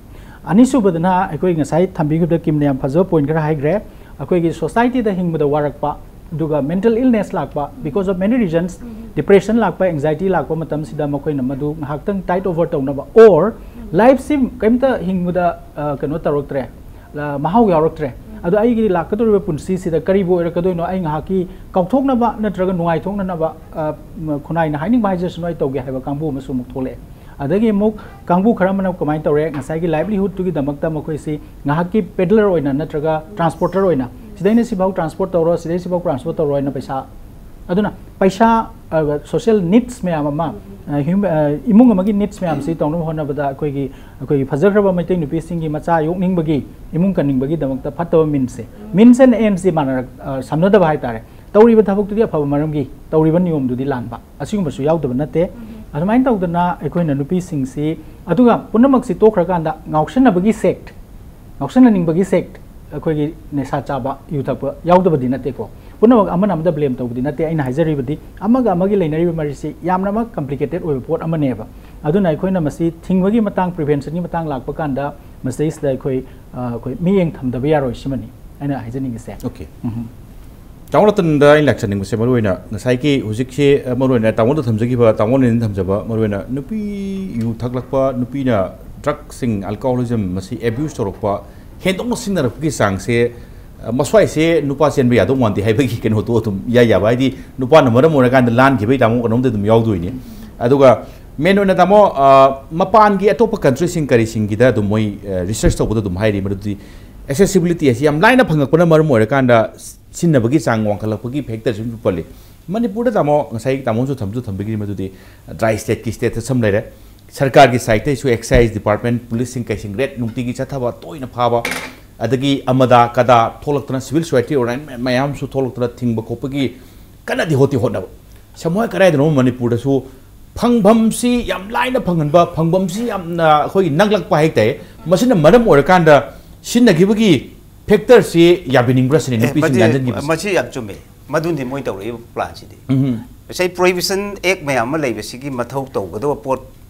ꯑꯅꯤꯁꯨꯕꯗꯅ ꯑꯩꯈꯣꯏ ꯉꯁꯥꯏ ꯊꯝꯕꯤꯈꯤꯕꯗ ꯀꯤꯝꯅ ꯌꯥꯝ ꯐꯖꯕ point ꯈꯔ ꯍꯥꯏꯈ꯭ꯔꯦ꯫ ꯑꯩꯈꯣꯏꯒꯤ society ꯗ ꯍꯤꯡꯕꯗ ꯋꯥꯔꯛꯄ, ꯑꯗꯨꯒ mental illness ꯂꯥꯛꯄ, because of many reasons, depression ꯂꯥꯛꯄ, anxiety ꯂꯥꯛꯄ ꯃꯇꯝꯁꯤꯗ ꯃꯈꯣꯏꯅ ꯃꯗꯨ ꯉꯥꯏꯍꯥꯛꯇꯪ tide over ꯇꯧꯅꯕ, or life ꯁꯤ ꯀꯔꯤꯝꯇ ꯍꯤꯡꯕꯗ, ꯑ, ꯀꯩꯅꯣ ꯇꯧꯔꯛꯇ꯭ꯔꯦ, ꯑ, ꯃꯍꯥꯎ ꯌꯥꯎꯔꯛꯇ꯭ꯔꯦ, ꯑꯗꯣ ꯑꯩꯒꯤ ꯂꯥꯛꯀꯗꯧꯔꯤꯕ ꯄꯨꯟꯁꯤꯁꯤꯗ ꯀꯔꯤꯕꯨ ꯑꯣꯏꯔꯛꯀꯗꯣꯏꯅꯣ, ꯑꯩ ꯉꯥꯏꯍꯥꯛꯀꯤ ꯀꯥꯎꯊꯣꯛꯅꯕ ꯅꯠꯇ꯭ꯔꯒ ꯅꯨꯡꯉꯥꯏꯊꯣꯛꯅꯅꯕ, ꯑ, ꯃ-, ꯈꯨꯟꯅꯥꯏꯅ ꯍꯥꯏꯅꯤꯡꯕ ꯍꯥꯏꯖꯁꯅꯨ, ꯑꯩ ꯇꯧꯒꯦ ꯍꯥꯏꯕ ꯀꯥꯡꯕꯨ ꯑꯃꯁꯨ ꯑꯃꯨꯛ ꯊꯣꯛꯂꯛꯑꯦ꯫ ꯑꯗꯒꯤ ꯑꯃꯨꯛ ꯀꯥꯡꯕꯨ ꯈꯔ ꯑꯃꯅ ꯀꯃꯥꯏꯅ ꯇꯧꯔꯦ, ꯉꯁꯥꯏꯒꯤ livelihood ꯇꯨꯒꯤꯗꯃꯛꯇ ꯃꯈꯣꯏꯁꯤ ꯉꯥꯏꯍꯥꯛꯀꯤ peddler ꯑꯣꯏꯅ ꯅꯠꯇ꯭ꯔꯒ transporter ꯑꯣꯏꯅ, ꯁꯤꯗꯩꯅ ꯁꯤꯐꯥꯎ transport ꯇꯧꯔꯣ, ꯁꯤꯗꯩ ꯁꯤꯐꯥꯎ transport ꯇꯧꯔꯣ ꯍꯥꯏꯅ ꯄꯩꯁꯥ, ꯑꯗꯨꯅ ꯄꯩꯁꯥ, ꯑ, social needs ꯃꯌꯥꯝ ꯑꯃ, ꯑ, hum-, ꯑ, ꯏꯃꯨꯡ ꯑꯃꯒꯤ needs ꯃꯌꯥꯝꯁꯤ ꯇꯧꯅꯕ ꯍꯣꯠꯅꯕꯗ ꯑꯩꯈꯣꯏꯒꯤ, ꯑꯩꯈꯣꯏꯒꯤ ꯐꯖꯈ꯭ꯔꯕ ꯃꯩꯇꯩ ꯅꯨꯄꯤꯁꯤꯡꯒꯤ ꯃꯆꯥ ꯌꯣꯛꯅꯤꯡꯕꯒꯤ, ꯏꯃꯨꯡ ꯀꯟꯅꯤꯡꯕꯒꯤꯗꯃꯛꯇ ꯐꯠꯇꯕ means say, means and end ꯁꯤ ꯃꯥꯟꯅꯔꯛ-, ꯑ, ꯁꯝꯅꯗꯕ ꯍꯥꯏꯇꯥꯔꯦ꯫ ꯇꯧꯔꯤꯕ ꯊꯕꯛꯇꯨꯗꯤ ꯑꯐꯕ ꯃꯔꯝꯒꯤ, ꯇꯧꯔꯤꯕ ꯅꯤꯌꯣꯝꯗꯨꯗꯤ ꯂꯥꯟꯕ, ꯑꯁꯤꯒꯨꯝꯕꯁꯨ ꯌꯥꯎꯗꯕ ꯅꯠꯇꯦ꯫ ꯑꯗꯨꯃꯥꯏꯅ ꯇꯧꯗꯅ ꯑꯩꯈꯣꯏꯅ ꯅꯨꯄꯤꯁꯤꯡꯁꯤ, ꯑꯗꯨꯒ ꯄꯨꯝꯅꯃꯛꯁꯤ ꯇꯣꯛꯈ꯭ꯔꯀꯥꯟꯗ ꯉꯥꯎꯁꯟꯅꯕꯒꯤ sect, ꯉꯥꯎꯁꯟꯅꯅꯤꯡꯕꯒꯤ sect ꯑꯩꯈꯣꯏꯒꯤ ꯅꯤꯁꯥ ꯆꯥꯕ, ꯌꯨ ꯊꯛꯄ ꯌꯥꯎꯗꯕꯗꯤ ꯅꯠꯇꯦꯀꯣ꯫ ꯄꯨꯝꯅꯃꯛ ꯑꯃꯅ ꯑꯃꯗ blame ꯇꯧꯕꯗꯤ ꯅꯠꯇꯦ꯫ ꯑꯩꯅ ꯍꯥꯏꯖꯔꯤꯕꯗꯤ ꯑꯃꯒ ꯑꯃꯒꯤ ꯂꯩꯅꯔꯤꯕ ꯃꯔꯤꯁꯤ ꯌꯥꯝꯅꯃꯛ complicated ꯑꯣꯏꯕ ꯄꯣꯠ ꯑꯃꯅꯦꯕ꯫ ꯑꯗꯨꯅ ꯑꯩꯈꯣꯏꯅ ꯃꯁꯤ ꯊꯤꯡꯕꯒꯤ ꯃꯇꯥꯡ, prevention ꯒꯤ ꯃꯇꯥꯡ ꯂꯥꯛꯄ ꯀꯥꯟꯗ ꯃꯁꯤꯗꯩꯁꯤꯗ ꯑꯩꯈꯣꯏ, ꯑ, ꯑꯩꯈꯣꯏ ꯃꯤꯠꯌꯦꯡ ꯊꯝꯗꯕ ꯌꯥꯔꯣꯏ, ꯁꯤꯃꯅꯤ ꯑꯩꯅ ꯍꯥꯏꯖꯅꯤꯡꯉꯤꯁꯦ꯫ Okay꯫ ꯎꯝ꯫ ꯇꯥꯃꯣ ꯔꯇꯟꯗ ꯑꯩꯅ ꯂꯥꯛꯆꯅꯤꯡꯕꯁꯦ ꯃꯔꯨꯑꯣꯏꯅ ꯉꯁꯥꯏꯒꯤ ꯍꯧꯖꯤꯛꯁꯦ, ꯑ, ꯃꯔꯨꯑꯣꯏꯅ ꯇꯥꯃꯣꯗ ꯊꯝꯖꯈꯤꯕ, ꯇꯥꯃꯣꯅ ꯊꯝꯖꯕ ꯃꯔꯨꯑꯣꯏꯅ ꯅꯨꯄꯤ ꯌꯨ ꯊꯛꯂꯛꯄ, ꯅꯨꯄꯤꯅ drug ꯁꯤꯡ, alcoholism ꯃꯁꯤ abuse ꯇꯧꯔꯛꯄ, ꯍꯦꯟꯗꯣꯛꯅ ꯁꯤꯖꯤꯟꯅꯔꯛꯄꯒꯤ ꯆꯥꯡꯁꯦ, ꯑ, ꯃꯁ꯭ꯋꯥꯏꯁꯦ ꯅꯨꯄꯥ ꯆꯦꯟꯕ ꯌꯥꯗꯧ ꯃꯥꯟꯗꯦ ꯍꯥꯏꯕꯒꯤ ꯀꯩꯅꯣꯗꯣ ꯑꯗꯨꯝ ꯏꯌꯥ ꯌꯥꯕ, ꯍꯥꯏꯗꯤ ꯅꯨꯄꯥꯅ ꯃꯔꯝ ꯑꯣꯏꯔꯀꯥꯟꯗ ꯂꯥꯟꯈꯤꯕꯒꯤ ꯇꯥꯃꯣ ꯀꯩꯅꯣꯝꯗꯤ ꯑꯗꯨꯝ ꯌꯥꯎꯗꯣꯏꯅꯤ꯫ ꯑꯗꯨꯒ ꯃꯦꯟ ꯑꯣꯏꯅ ꯇꯥꯃꯣ, ꯑ, ꯃꯄꯥꯟꯒꯤ ꯑꯇꯣꯞꯄ ꯀꯟꯇ꯭ꯔꯤꯁꯤꯡ ꯀꯔꯤꯁꯤꯡꯒꯤꯗ ꯑꯗꯨꯝ ꯃꯣꯏ, ꯑ, ꯔꯤꯁꯔꯁ ꯇꯧꯕꯗ ꯑꯗꯨꯝ ꯍꯥꯏꯔꯤ, ꯃꯗꯨꯗꯤ ꯑꯦꯛꯁꯦꯁꯤꯕꯤꯂꯤꯇꯤ ꯑꯁꯤ ꯌꯥꯝ ꯂꯥꯏꯅ ꯐꯪꯉꯛꯄꯅ ꯃꯔꯝ ꯑꯣꯏꯔꯀꯥꯟꯗ ꯁꯤꯟꯅꯕꯒꯤ ꯆꯥꯡ ꯋꯥꯡꯈꯠꯂꯛꯄꯒꯤ ꯐꯦꯛꯇꯔꯁꯨ ꯑꯗꯨꯝ ꯄꯜꯂꯤ꯫ ꯃꯅꯤꯄꯨꯔꯗ ꯇꯥꯃꯣ, ꯉꯁꯥꯏ ꯇꯥꯃꯣꯁꯨ ꯊꯝꯁꯨ ꯊꯝꯕꯤꯈ꯭ꯔꯤ, ꯃꯗꯨꯗꯤ ꯗ꯭ꯔꯥꯏ ꯁ꯭ꯇꯦꯠꯀꯤ ꯁ꯭ꯇꯦꯇꯁ ꯑꯃ ꯂꯩꯔꯦ꯫ ꯁꯔꯀꯥꯔꯒꯤ ꯁꯥꯏꯠꯇꯩꯁꯨ ꯑꯦꯛꯁꯥꯏꯁ ꯗꯤꯄꯥꯔꯠꯃꯦꯟ, ꯄꯨꯂꯤꯁꯁꯤꯡ ꯀꯩꯁꯤꯡ ꯔꯦꯗ ꯅꯨꯡꯇꯤꯒꯤ ꯆꯠꯊꯕ, ꯇꯣꯏꯅ ꯐꯥꯕ, ꯑꯗꯒꯤ ꯑꯃꯗꯥ ꯀꯗꯥ ꯊꯣꯛꯂꯛꯇꯅ, ꯁꯤꯚꯤꯜ ꯁꯣꯁꯥꯏꯇꯤ ꯑꯣꯔꯒꯅꯥꯏꯖꯦꯁꯟ ꯃꯌꯥꯝꯁꯨ ꯊꯣꯛꯂꯛꯇꯅ ꯊꯤꯡꯕ ꯈꯣꯠꯄꯒꯤ ꯀꯟꯅꯗꯤ ꯍꯣꯠꯇꯤ ꯍꯣꯠꯅꯕ꯫ ꯁꯃꯣꯏ ꯀꯗꯥꯏꯗꯅꯣ ꯃꯅꯤꯄꯨꯔꯗꯁꯨ ꯐꯪꯐꯝꯁꯤ ꯌꯥꯝ ꯂꯥꯏꯅ ꯐꯪꯍꯟꯕ, ꯐꯪꯐꯝꯁꯤ ꯌꯥꯝꯅ ꯑꯩꯈꯣꯏꯒꯤ ꯅꯛꯂꯛꯄ ꯍꯥꯏꯇꯥꯔꯦ꯫ ꯃꯁꯤꯅ ꯃꯔꯝ ꯑꯣꯏꯔꯀꯥꯟꯗ ꯁꯤꯟꯅꯈꯤꯕꯒꯤ ꯐꯦꯛꯇꯔꯁꯤ ꯌꯥꯕꯤꯅꯤꯡꯕ꯭ꯔꯥ ꯁꯤꯅꯤ, ꯑꯦ, ꯅꯨꯄꯤꯁꯤꯡ ꯃꯁꯤ, ꯌꯥꯟꯁꯤꯟꯈꯤꯕꯁꯤ꯫ ꯃꯁꯤ ꯌꯥꯝ ꯆꯨꯝꯃꯦ꯫ ꯃꯗꯨꯅꯤ ꯃꯣꯏ ꯇꯧꯔꯛꯏꯕ ꯄ꯭ꯂꯥꯟꯁꯤꯗꯤ꯫ ꯎꯝ꯫ ꯉꯁꯥꯏ ꯄ꯭ꯔꯣꯍꯤꯕꯤꯁꯟ ꯑꯦꯛ ꯃꯌꯥꯝ ꯑꯃ ꯂꯩꯕꯁꯤꯒꯤ ꯃꯊꯧ ꯇꯧꯒꯗꯕ ꯄꯣꯠ,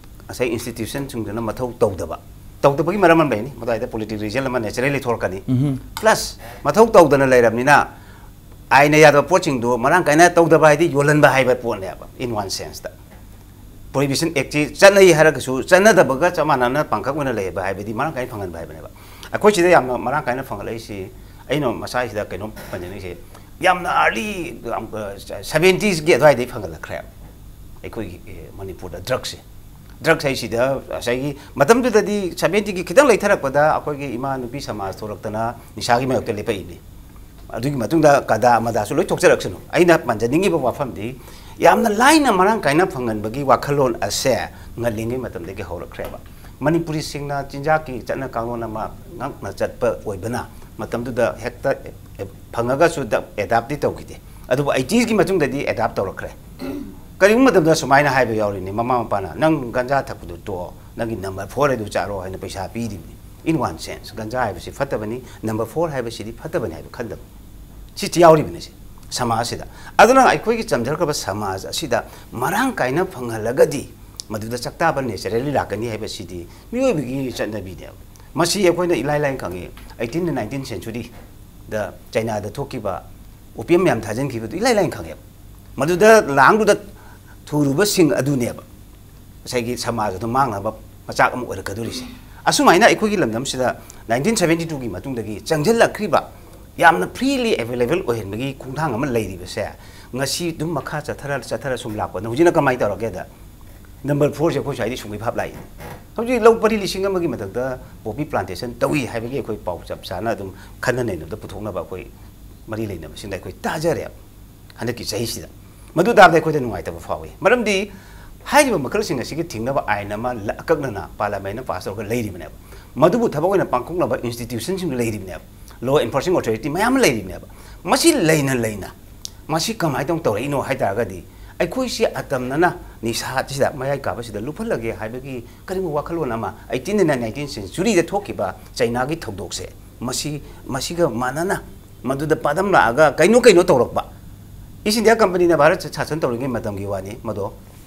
ꯉꯁꯥꯏ ꯏꯟꯁꯇꯤꯇ꯭ꯌꯨꯁꯟꯁꯤꯡꯗꯨꯅ ꯃꯊꯧ ꯇꯧꯗꯕ꯫ ꯇꯧꯗꯕꯒꯤ ꯃꯔꯝ ꯑꯃ ꯂꯩꯅꯤ, ꯃꯗꯨꯋꯥꯏꯗ ꯄꯣꯂꯤꯇꯤꯀꯦꯜ ꯔꯤꯖꯜ ꯑꯃ ꯅꯦꯆꯔꯦꯂꯤ ꯊꯣꯛꯂꯛꯀꯅꯤ꯫ ꯎꯝ꯫ ꯄ꯭ꯂꯁ, ꯃꯊꯧ ꯇꯧꯗꯅ ꯂꯩꯔꯕꯅꯤꯅ, ꯑꯥꯏꯟꯅ ꯌꯥꯗꯕ ꯄꯣꯠꯁꯤꯡꯗꯣ ꯃꯔꯥꯡ ꯀꯥꯏꯅ ꯇꯧꯗꯕ ꯍꯥꯏꯗꯤ ꯌꯣꯜꯍꯟꯕ ꯍꯥꯏꯕ ꯄꯣꯠꯅꯦꯕ, in one sense ꯇ꯫ ꯄ꯭ꯔꯣꯍꯤꯕꯤꯁꯟ ꯑꯦꯛꯁꯤ ꯆꯠꯅꯩ ꯍꯥꯏꯔꯒꯁꯨ, ꯆꯠꯅꯗꯕꯒ ꯆꯞ ꯃꯥꯟꯅꯅ ꯄꯥꯡꯈꯛ ꯑꯣꯏꯅ ꯂꯩꯕ ꯍꯥꯏꯕꯗꯤ ꯃꯔꯥꯡ ꯀꯥꯏꯅ ꯐꯪꯍꯟꯕ ꯍꯥꯏꯕꯅꯦꯕ꯫ ꯑꯩꯈꯣꯏ ꯁꯤꯗ ꯌꯥꯝꯅ ꯃꯔꯥꯡ ꯀꯥꯏꯅ ꯐꯪꯍꯜꯂꯛꯏꯁꯤ, ꯑꯩꯅ ꯃꯁꯥꯁꯤꯗ ꯀꯩꯅꯣꯝ ꯄꯟꯖꯅꯤꯡꯉꯤꯁꯦ, ꯌꯥꯝꯅ ꯑꯥꯔꯂꯤ, ꯁꯚꯦꯟꯇꯤꯁꯀꯤ ꯑꯗꯨꯋꯥꯏꯗꯩ ꯐꯪꯍꯜꯂꯛꯈ꯭ꯔꯦꯕ ꯑꯩꯈꯣꯏꯒꯤ, ꯑꯦ, ꯃꯅꯤꯄꯨꯔꯗ ꯗ꯭ꯔꯛꯁꯦ꯫ ꯗ꯭ꯔꯛꯁ ꯍꯥꯏꯁꯤꯗ ꯉꯁꯥꯏꯒꯤ ꯃꯇꯝꯗꯨꯗꯗꯤ ꯁꯚꯦꯟꯇꯤꯒꯤ ꯈꯤꯇꯪ ꯂꯩꯊꯔꯛꯄꯗ ꯑꯩꯈꯣꯏꯒꯤ ꯏꯃꯥ ꯅꯨꯄꯤ ꯁꯃꯥꯖ ꯊꯣꯛꯂꯛꯇꯅ ꯅꯤꯁꯥꯒꯤ ꯃꯥꯌꯣꯛꯇ ꯂꯦꯞꯄꯛꯏꯅꯤ꯫ ꯑꯗꯨꯒꯤ ꯃꯇꯨꯡꯗ ꯀꯗꯥ ꯑꯃꯗꯥꯁꯨ ꯂꯣꯏ ꯊꯣꯛꯆꯔꯛꯁꯅꯨ꯫ ꯑꯩꯅ ꯄꯟꯖꯅꯤꯡꯉꯤꯕ ꯋꯥꯐꯝꯗꯤ, ꯌꯥꯝꯅ ꯂꯥꯏꯅ ꯃꯔꯥꯡ ꯀꯥꯏꯅ ꯐꯪꯍꯟꯕꯒꯤ ꯋꯥꯈꯜꯂꯣꯟ ꯑꯁꯦ ꯉꯜꯂꯤꯉꯩ ꯃꯇꯝꯗꯒꯤ ꯍꯧꯔꯛꯈ꯭ꯔꯦꯕ꯫ ꯃꯅꯤꯄꯨꯔꯤꯁꯤꯡꯅ ꯆꯤꯟꯖꯥꯛꯀꯤ ꯆꯠꯅ ꯀꯥꯡꯂꯣꯟ ꯑꯃ ꯉꯥꯛꯅ ꯆꯠꯄ ꯑꯣꯏꯕꯅ, ꯃꯇꯝꯗꯨꯗ ꯍꯦꯛꯇ ꯐꯪꯉꯒꯁꯨ ꯑꯦꯗꯥꯞꯇꯤ ꯇꯧꯈꯤꯗꯦ꯫ ꯑꯗꯨꯕꯨ ꯑꯩꯇꯤꯁꯀꯤ ꯃꯇꯨꯡꯗꯗꯤ ꯑꯦꯗꯥꯞ ꯇꯧꯔꯛꯈ꯭ꯔꯦ꯫ ꯀꯔꯤꯒꯨꯝꯕ ꯃꯇꯝꯗ ꯁꯨꯃꯥꯏꯅ ꯍꯥꯏꯕ ꯌꯥꯎꯔꯤꯅꯤ, "ꯃꯃꯥ ꯃꯄꯥꯅ ꯅꯪ ꯒꯟꯖꯥ ꯊꯛꯄꯗꯨ ꯇꯣꯛꯑꯣ, ꯅꯪꯒꯤ ꯅꯝꯕꯔ ꯐꯣꯔ ꯑꯗꯨ ꯆꯥꯔꯣ" ꯍꯥꯏꯅ ꯄꯩꯁꯥ ꯄꯤꯔꯤꯕꯅꯤ꯫ In one sense, ꯒꯟꯖꯥ ꯍꯥꯏꯕꯁꯤ ꯐꯠꯇꯕꯅꯤ, ꯅꯝꯕꯔ ꯐꯣꯔ ꯍꯥꯏꯕꯁꯤꯗꯤ ꯐꯠꯇꯕꯅꯤ ꯍꯥꯏꯕ ꯈꯟꯗꯕ꯫ ꯁꯤ ꯌꯥꯎꯔꯤꯕꯅꯤ ꯁꯤ ꯁꯃꯥꯖꯁꯤꯗ꯫ ꯑꯗꯨꯅ ꯑꯩꯈꯣꯏꯒꯤ ꯆꯝꯖꯔꯛꯈ꯭ꯔꯕ ꯁꯃꯥꯖ ꯑꯁꯤꯗ ꯃꯔꯥꯡ ꯀꯥꯏꯅ ꯐꯪꯍꯜꯂꯒꯗꯤ ꯃꯗꯨꯗ ꯆꯥꯛꯇꯥꯕ ꯅꯦꯆꯔꯦꯂꯤ ꯂꯥꯛꯀꯅꯤ ꯍꯥꯏꯕꯁꯤꯗꯤ ꯃꯤꯑꯣꯏꯕꯒꯤ ꯆꯠꯅꯕꯤꯅꯦꯕ꯫ ꯃꯁꯤ ꯑꯩꯈꯣꯏꯅ ꯏꯂꯥꯏ ꯂꯥꯏꯅ ꯈꯪꯉꯤ꯫ ꯑꯩꯇꯤꯟ ꯅꯥꯏꯟꯇꯤꯟ ꯁꯦꯟꯆꯨꯔꯤꯗ ꯆꯩꯅꯥꯗ ꯊꯣꯛꯈꯤꯕ ꯑꯣꯄꯤꯌꯝ ꯌꯥꯝ ꯊꯥꯖꯤꯟꯈꯤꯕꯗꯨ ꯏꯂꯥꯏ ꯂꯥꯏꯅ ꯈꯪꯉꯦꯕ꯫ ꯃꯗꯨꯗ ꯂꯥꯡꯗꯨꯗ ꯊꯨꯔꯨꯕꯁꯤꯡ ꯑꯗꯨꯅꯦꯕ ꯉꯁꯥꯏꯒꯤ ꯁꯃꯥꯖ ꯑꯗꯨ ꯃꯥꯡꯅꯕ ꯃꯆꯥꯛ ꯑꯃ ꯑꯣꯏꯔꯛꯀꯗꯧꯔꯤꯁꯦ꯫ ꯑꯁꯨꯃꯥꯏꯅ ꯑꯩꯈꯣꯏꯒꯤ ꯂꯝꯗꯝꯁꯤꯗ ꯅꯥꯏꯟꯇꯤꯟ ꯁꯚꯦꯟꯇꯤ ꯇꯨꯒꯤ ꯃꯇꯨꯡꯗꯒꯤ ꯆꯪꯁꯤꯜꯂꯛꯈ꯭ꯔꯤꯕ, ꯌꯥꯝꯅ ꯐ꯭ꯔꯤꯂꯤ ꯑꯦꯕꯦꯂꯦꯕꯜ ꯑꯣꯏꯍꯟꯕꯒꯤ ꯈꯣꯡꯊꯥꯡ ꯑꯃ ꯂꯩꯔꯤꯕꯁꯦ, ꯉꯁꯤ ꯑꯗꯨꯝ ꯃꯈꯥ ꯆꯠꯊꯔ, ꯆꯠꯊꯔ ꯁꯨꯝ ꯂꯥꯛꯄꯅ ꯍꯧꯖꯤꯛꯅ ꯀꯃꯥꯏꯅ ꯇꯧꯔꯒꯦꯗ, ꯅꯝꯕꯔ ꯐꯣꯔꯁꯦ ꯑꯩꯈꯣꯏ ꯁ꯭ꯋꯥꯏꯗ ꯁꯨꯡꯕꯩ ꯚꯥꯞ ꯂꯥꯛꯏ꯫ ꯍꯧꯖꯤꯛ ꯂꯧ ꯄꯔꯤ ꯂꯤꯁꯤꯡ ꯑꯃꯒꯤ ꯃꯊꯛꯇ ꯄꯣꯄꯤ ꯄ꯭ꯂꯥꯟꯇꯦꯁꯟ ꯇꯧꯏ ꯍꯥꯏꯕꯒꯤ ꯑꯩꯈꯣꯏ ꯄꯥꯎ ꯆꯞ ꯆꯥꯅ ꯑꯗꯨꯝ ꯈꯟꯅ ꯅꯩꯅꯕꯗ ꯄꯨꯊꯣꯛꯅꯕ ꯑꯩꯈꯣꯏ ꯃꯔꯤ ꯂꯩꯅꯕꯁꯤꯡꯗ ꯑꯩꯈꯣꯏ ꯇꯥꯖꯔꯦ ꯍꯟꯗꯛꯀꯤ ꯆꯍꯤꯁꯤꯗ꯫ ꯃꯗꯨ ꯇꯥꯕꯗ ꯑꯩꯈꯣꯏꯗ ꯅꯨꯡꯉꯥꯏꯇꯕ ꯐꯥꯎꯏ꯫ ꯃꯔꯝꯗꯤ ꯍꯥꯏꯔꯤꯕ ꯃꯈꯜꯁꯤꯡ ꯑꯁꯤꯒꯤ ꯊꯤꯡꯅꯕ ꯑꯥꯏꯟ ꯑꯃ ꯂ-, ꯑꯀꯛꯅꯅ ꯄꯥꯔꯂꯃꯦꯟꯅ ꯄꯥꯁ ꯇꯧꯔꯒ ꯂꯩꯔꯤꯕꯅꯦꯕ꯫ ꯃꯗꯨꯕꯨ ꯊꯕꯛ ꯑꯣꯏꯅ ꯄꯥꯡꯊꯣꯛꯅꯕ ꯏꯟꯁꯇꯤꯇ꯭ꯌꯨꯁꯟꯁꯤꯡ ꯂꯩꯔꯤꯕꯅꯦꯕ꯫ ꯂꯣ ꯑꯦꯟꯐꯣꯔꯁꯤꯡ ꯑꯣꯊꯣꯔꯤꯇꯤ ꯃꯌꯥꯝ ꯑꯃ ꯂꯩꯔꯤꯕꯅꯦꯕ꯫ ꯃꯁꯤ ꯂꯩꯅ ꯂꯩꯅ ꯃꯁꯤ ꯀꯃꯥꯏꯅ ꯇꯧꯅ ꯇꯧꯔꯛꯏꯅꯣ ꯍꯥꯏ ꯇꯥꯔꯒꯗꯤ, ꯑꯩꯈꯣꯏꯁꯤ ꯑꯇꯝꯅꯅ ꯅꯤꯁꯥꯁꯤꯗ ꯃꯌꯥꯏ ꯀꯥꯕꯁꯤꯗ ꯂꯨꯞꯍꯜꯂꯒꯦ ꯍꯥꯏꯕꯒꯤ ꯀꯔꯤꯒꯨꯝꯕ ꯋꯥꯈꯜꯂꯣꯟ ꯑꯃ ꯑꯩꯠꯇꯤꯟ ꯅꯥꯏꯟꯇꯤꯟ ꯁꯦꯟꯆꯨꯔꯤꯗ ꯊꯣꯛꯈꯤꯕ ꯆꯩꯅꯥꯒꯤ ꯊꯧꯗꯣꯛꯁꯦ, ꯃꯁꯤ, ꯃꯁꯤꯒ ꯃꯥꯟꯅꯅ ꯃꯗꯨꯗ ꯄꯥꯗꯝ ꯂꯥꯛꯑꯒ ꯀꯩꯅꯣ ꯀꯩꯅꯣ ꯇꯧꯔꯛꯄ꯫ ꯏꯁ ꯏꯟꯗꯤꯌꯥ ꯀꯝꯄꯅꯤꯅ ꯚꯥꯔꯠ ꯁꯥꯁꯟ ꯇꯧꯔꯤꯉꯩ ꯃꯇꯝꯒꯤ ꯋꯥꯅꯤ ꯃꯗꯣ꯫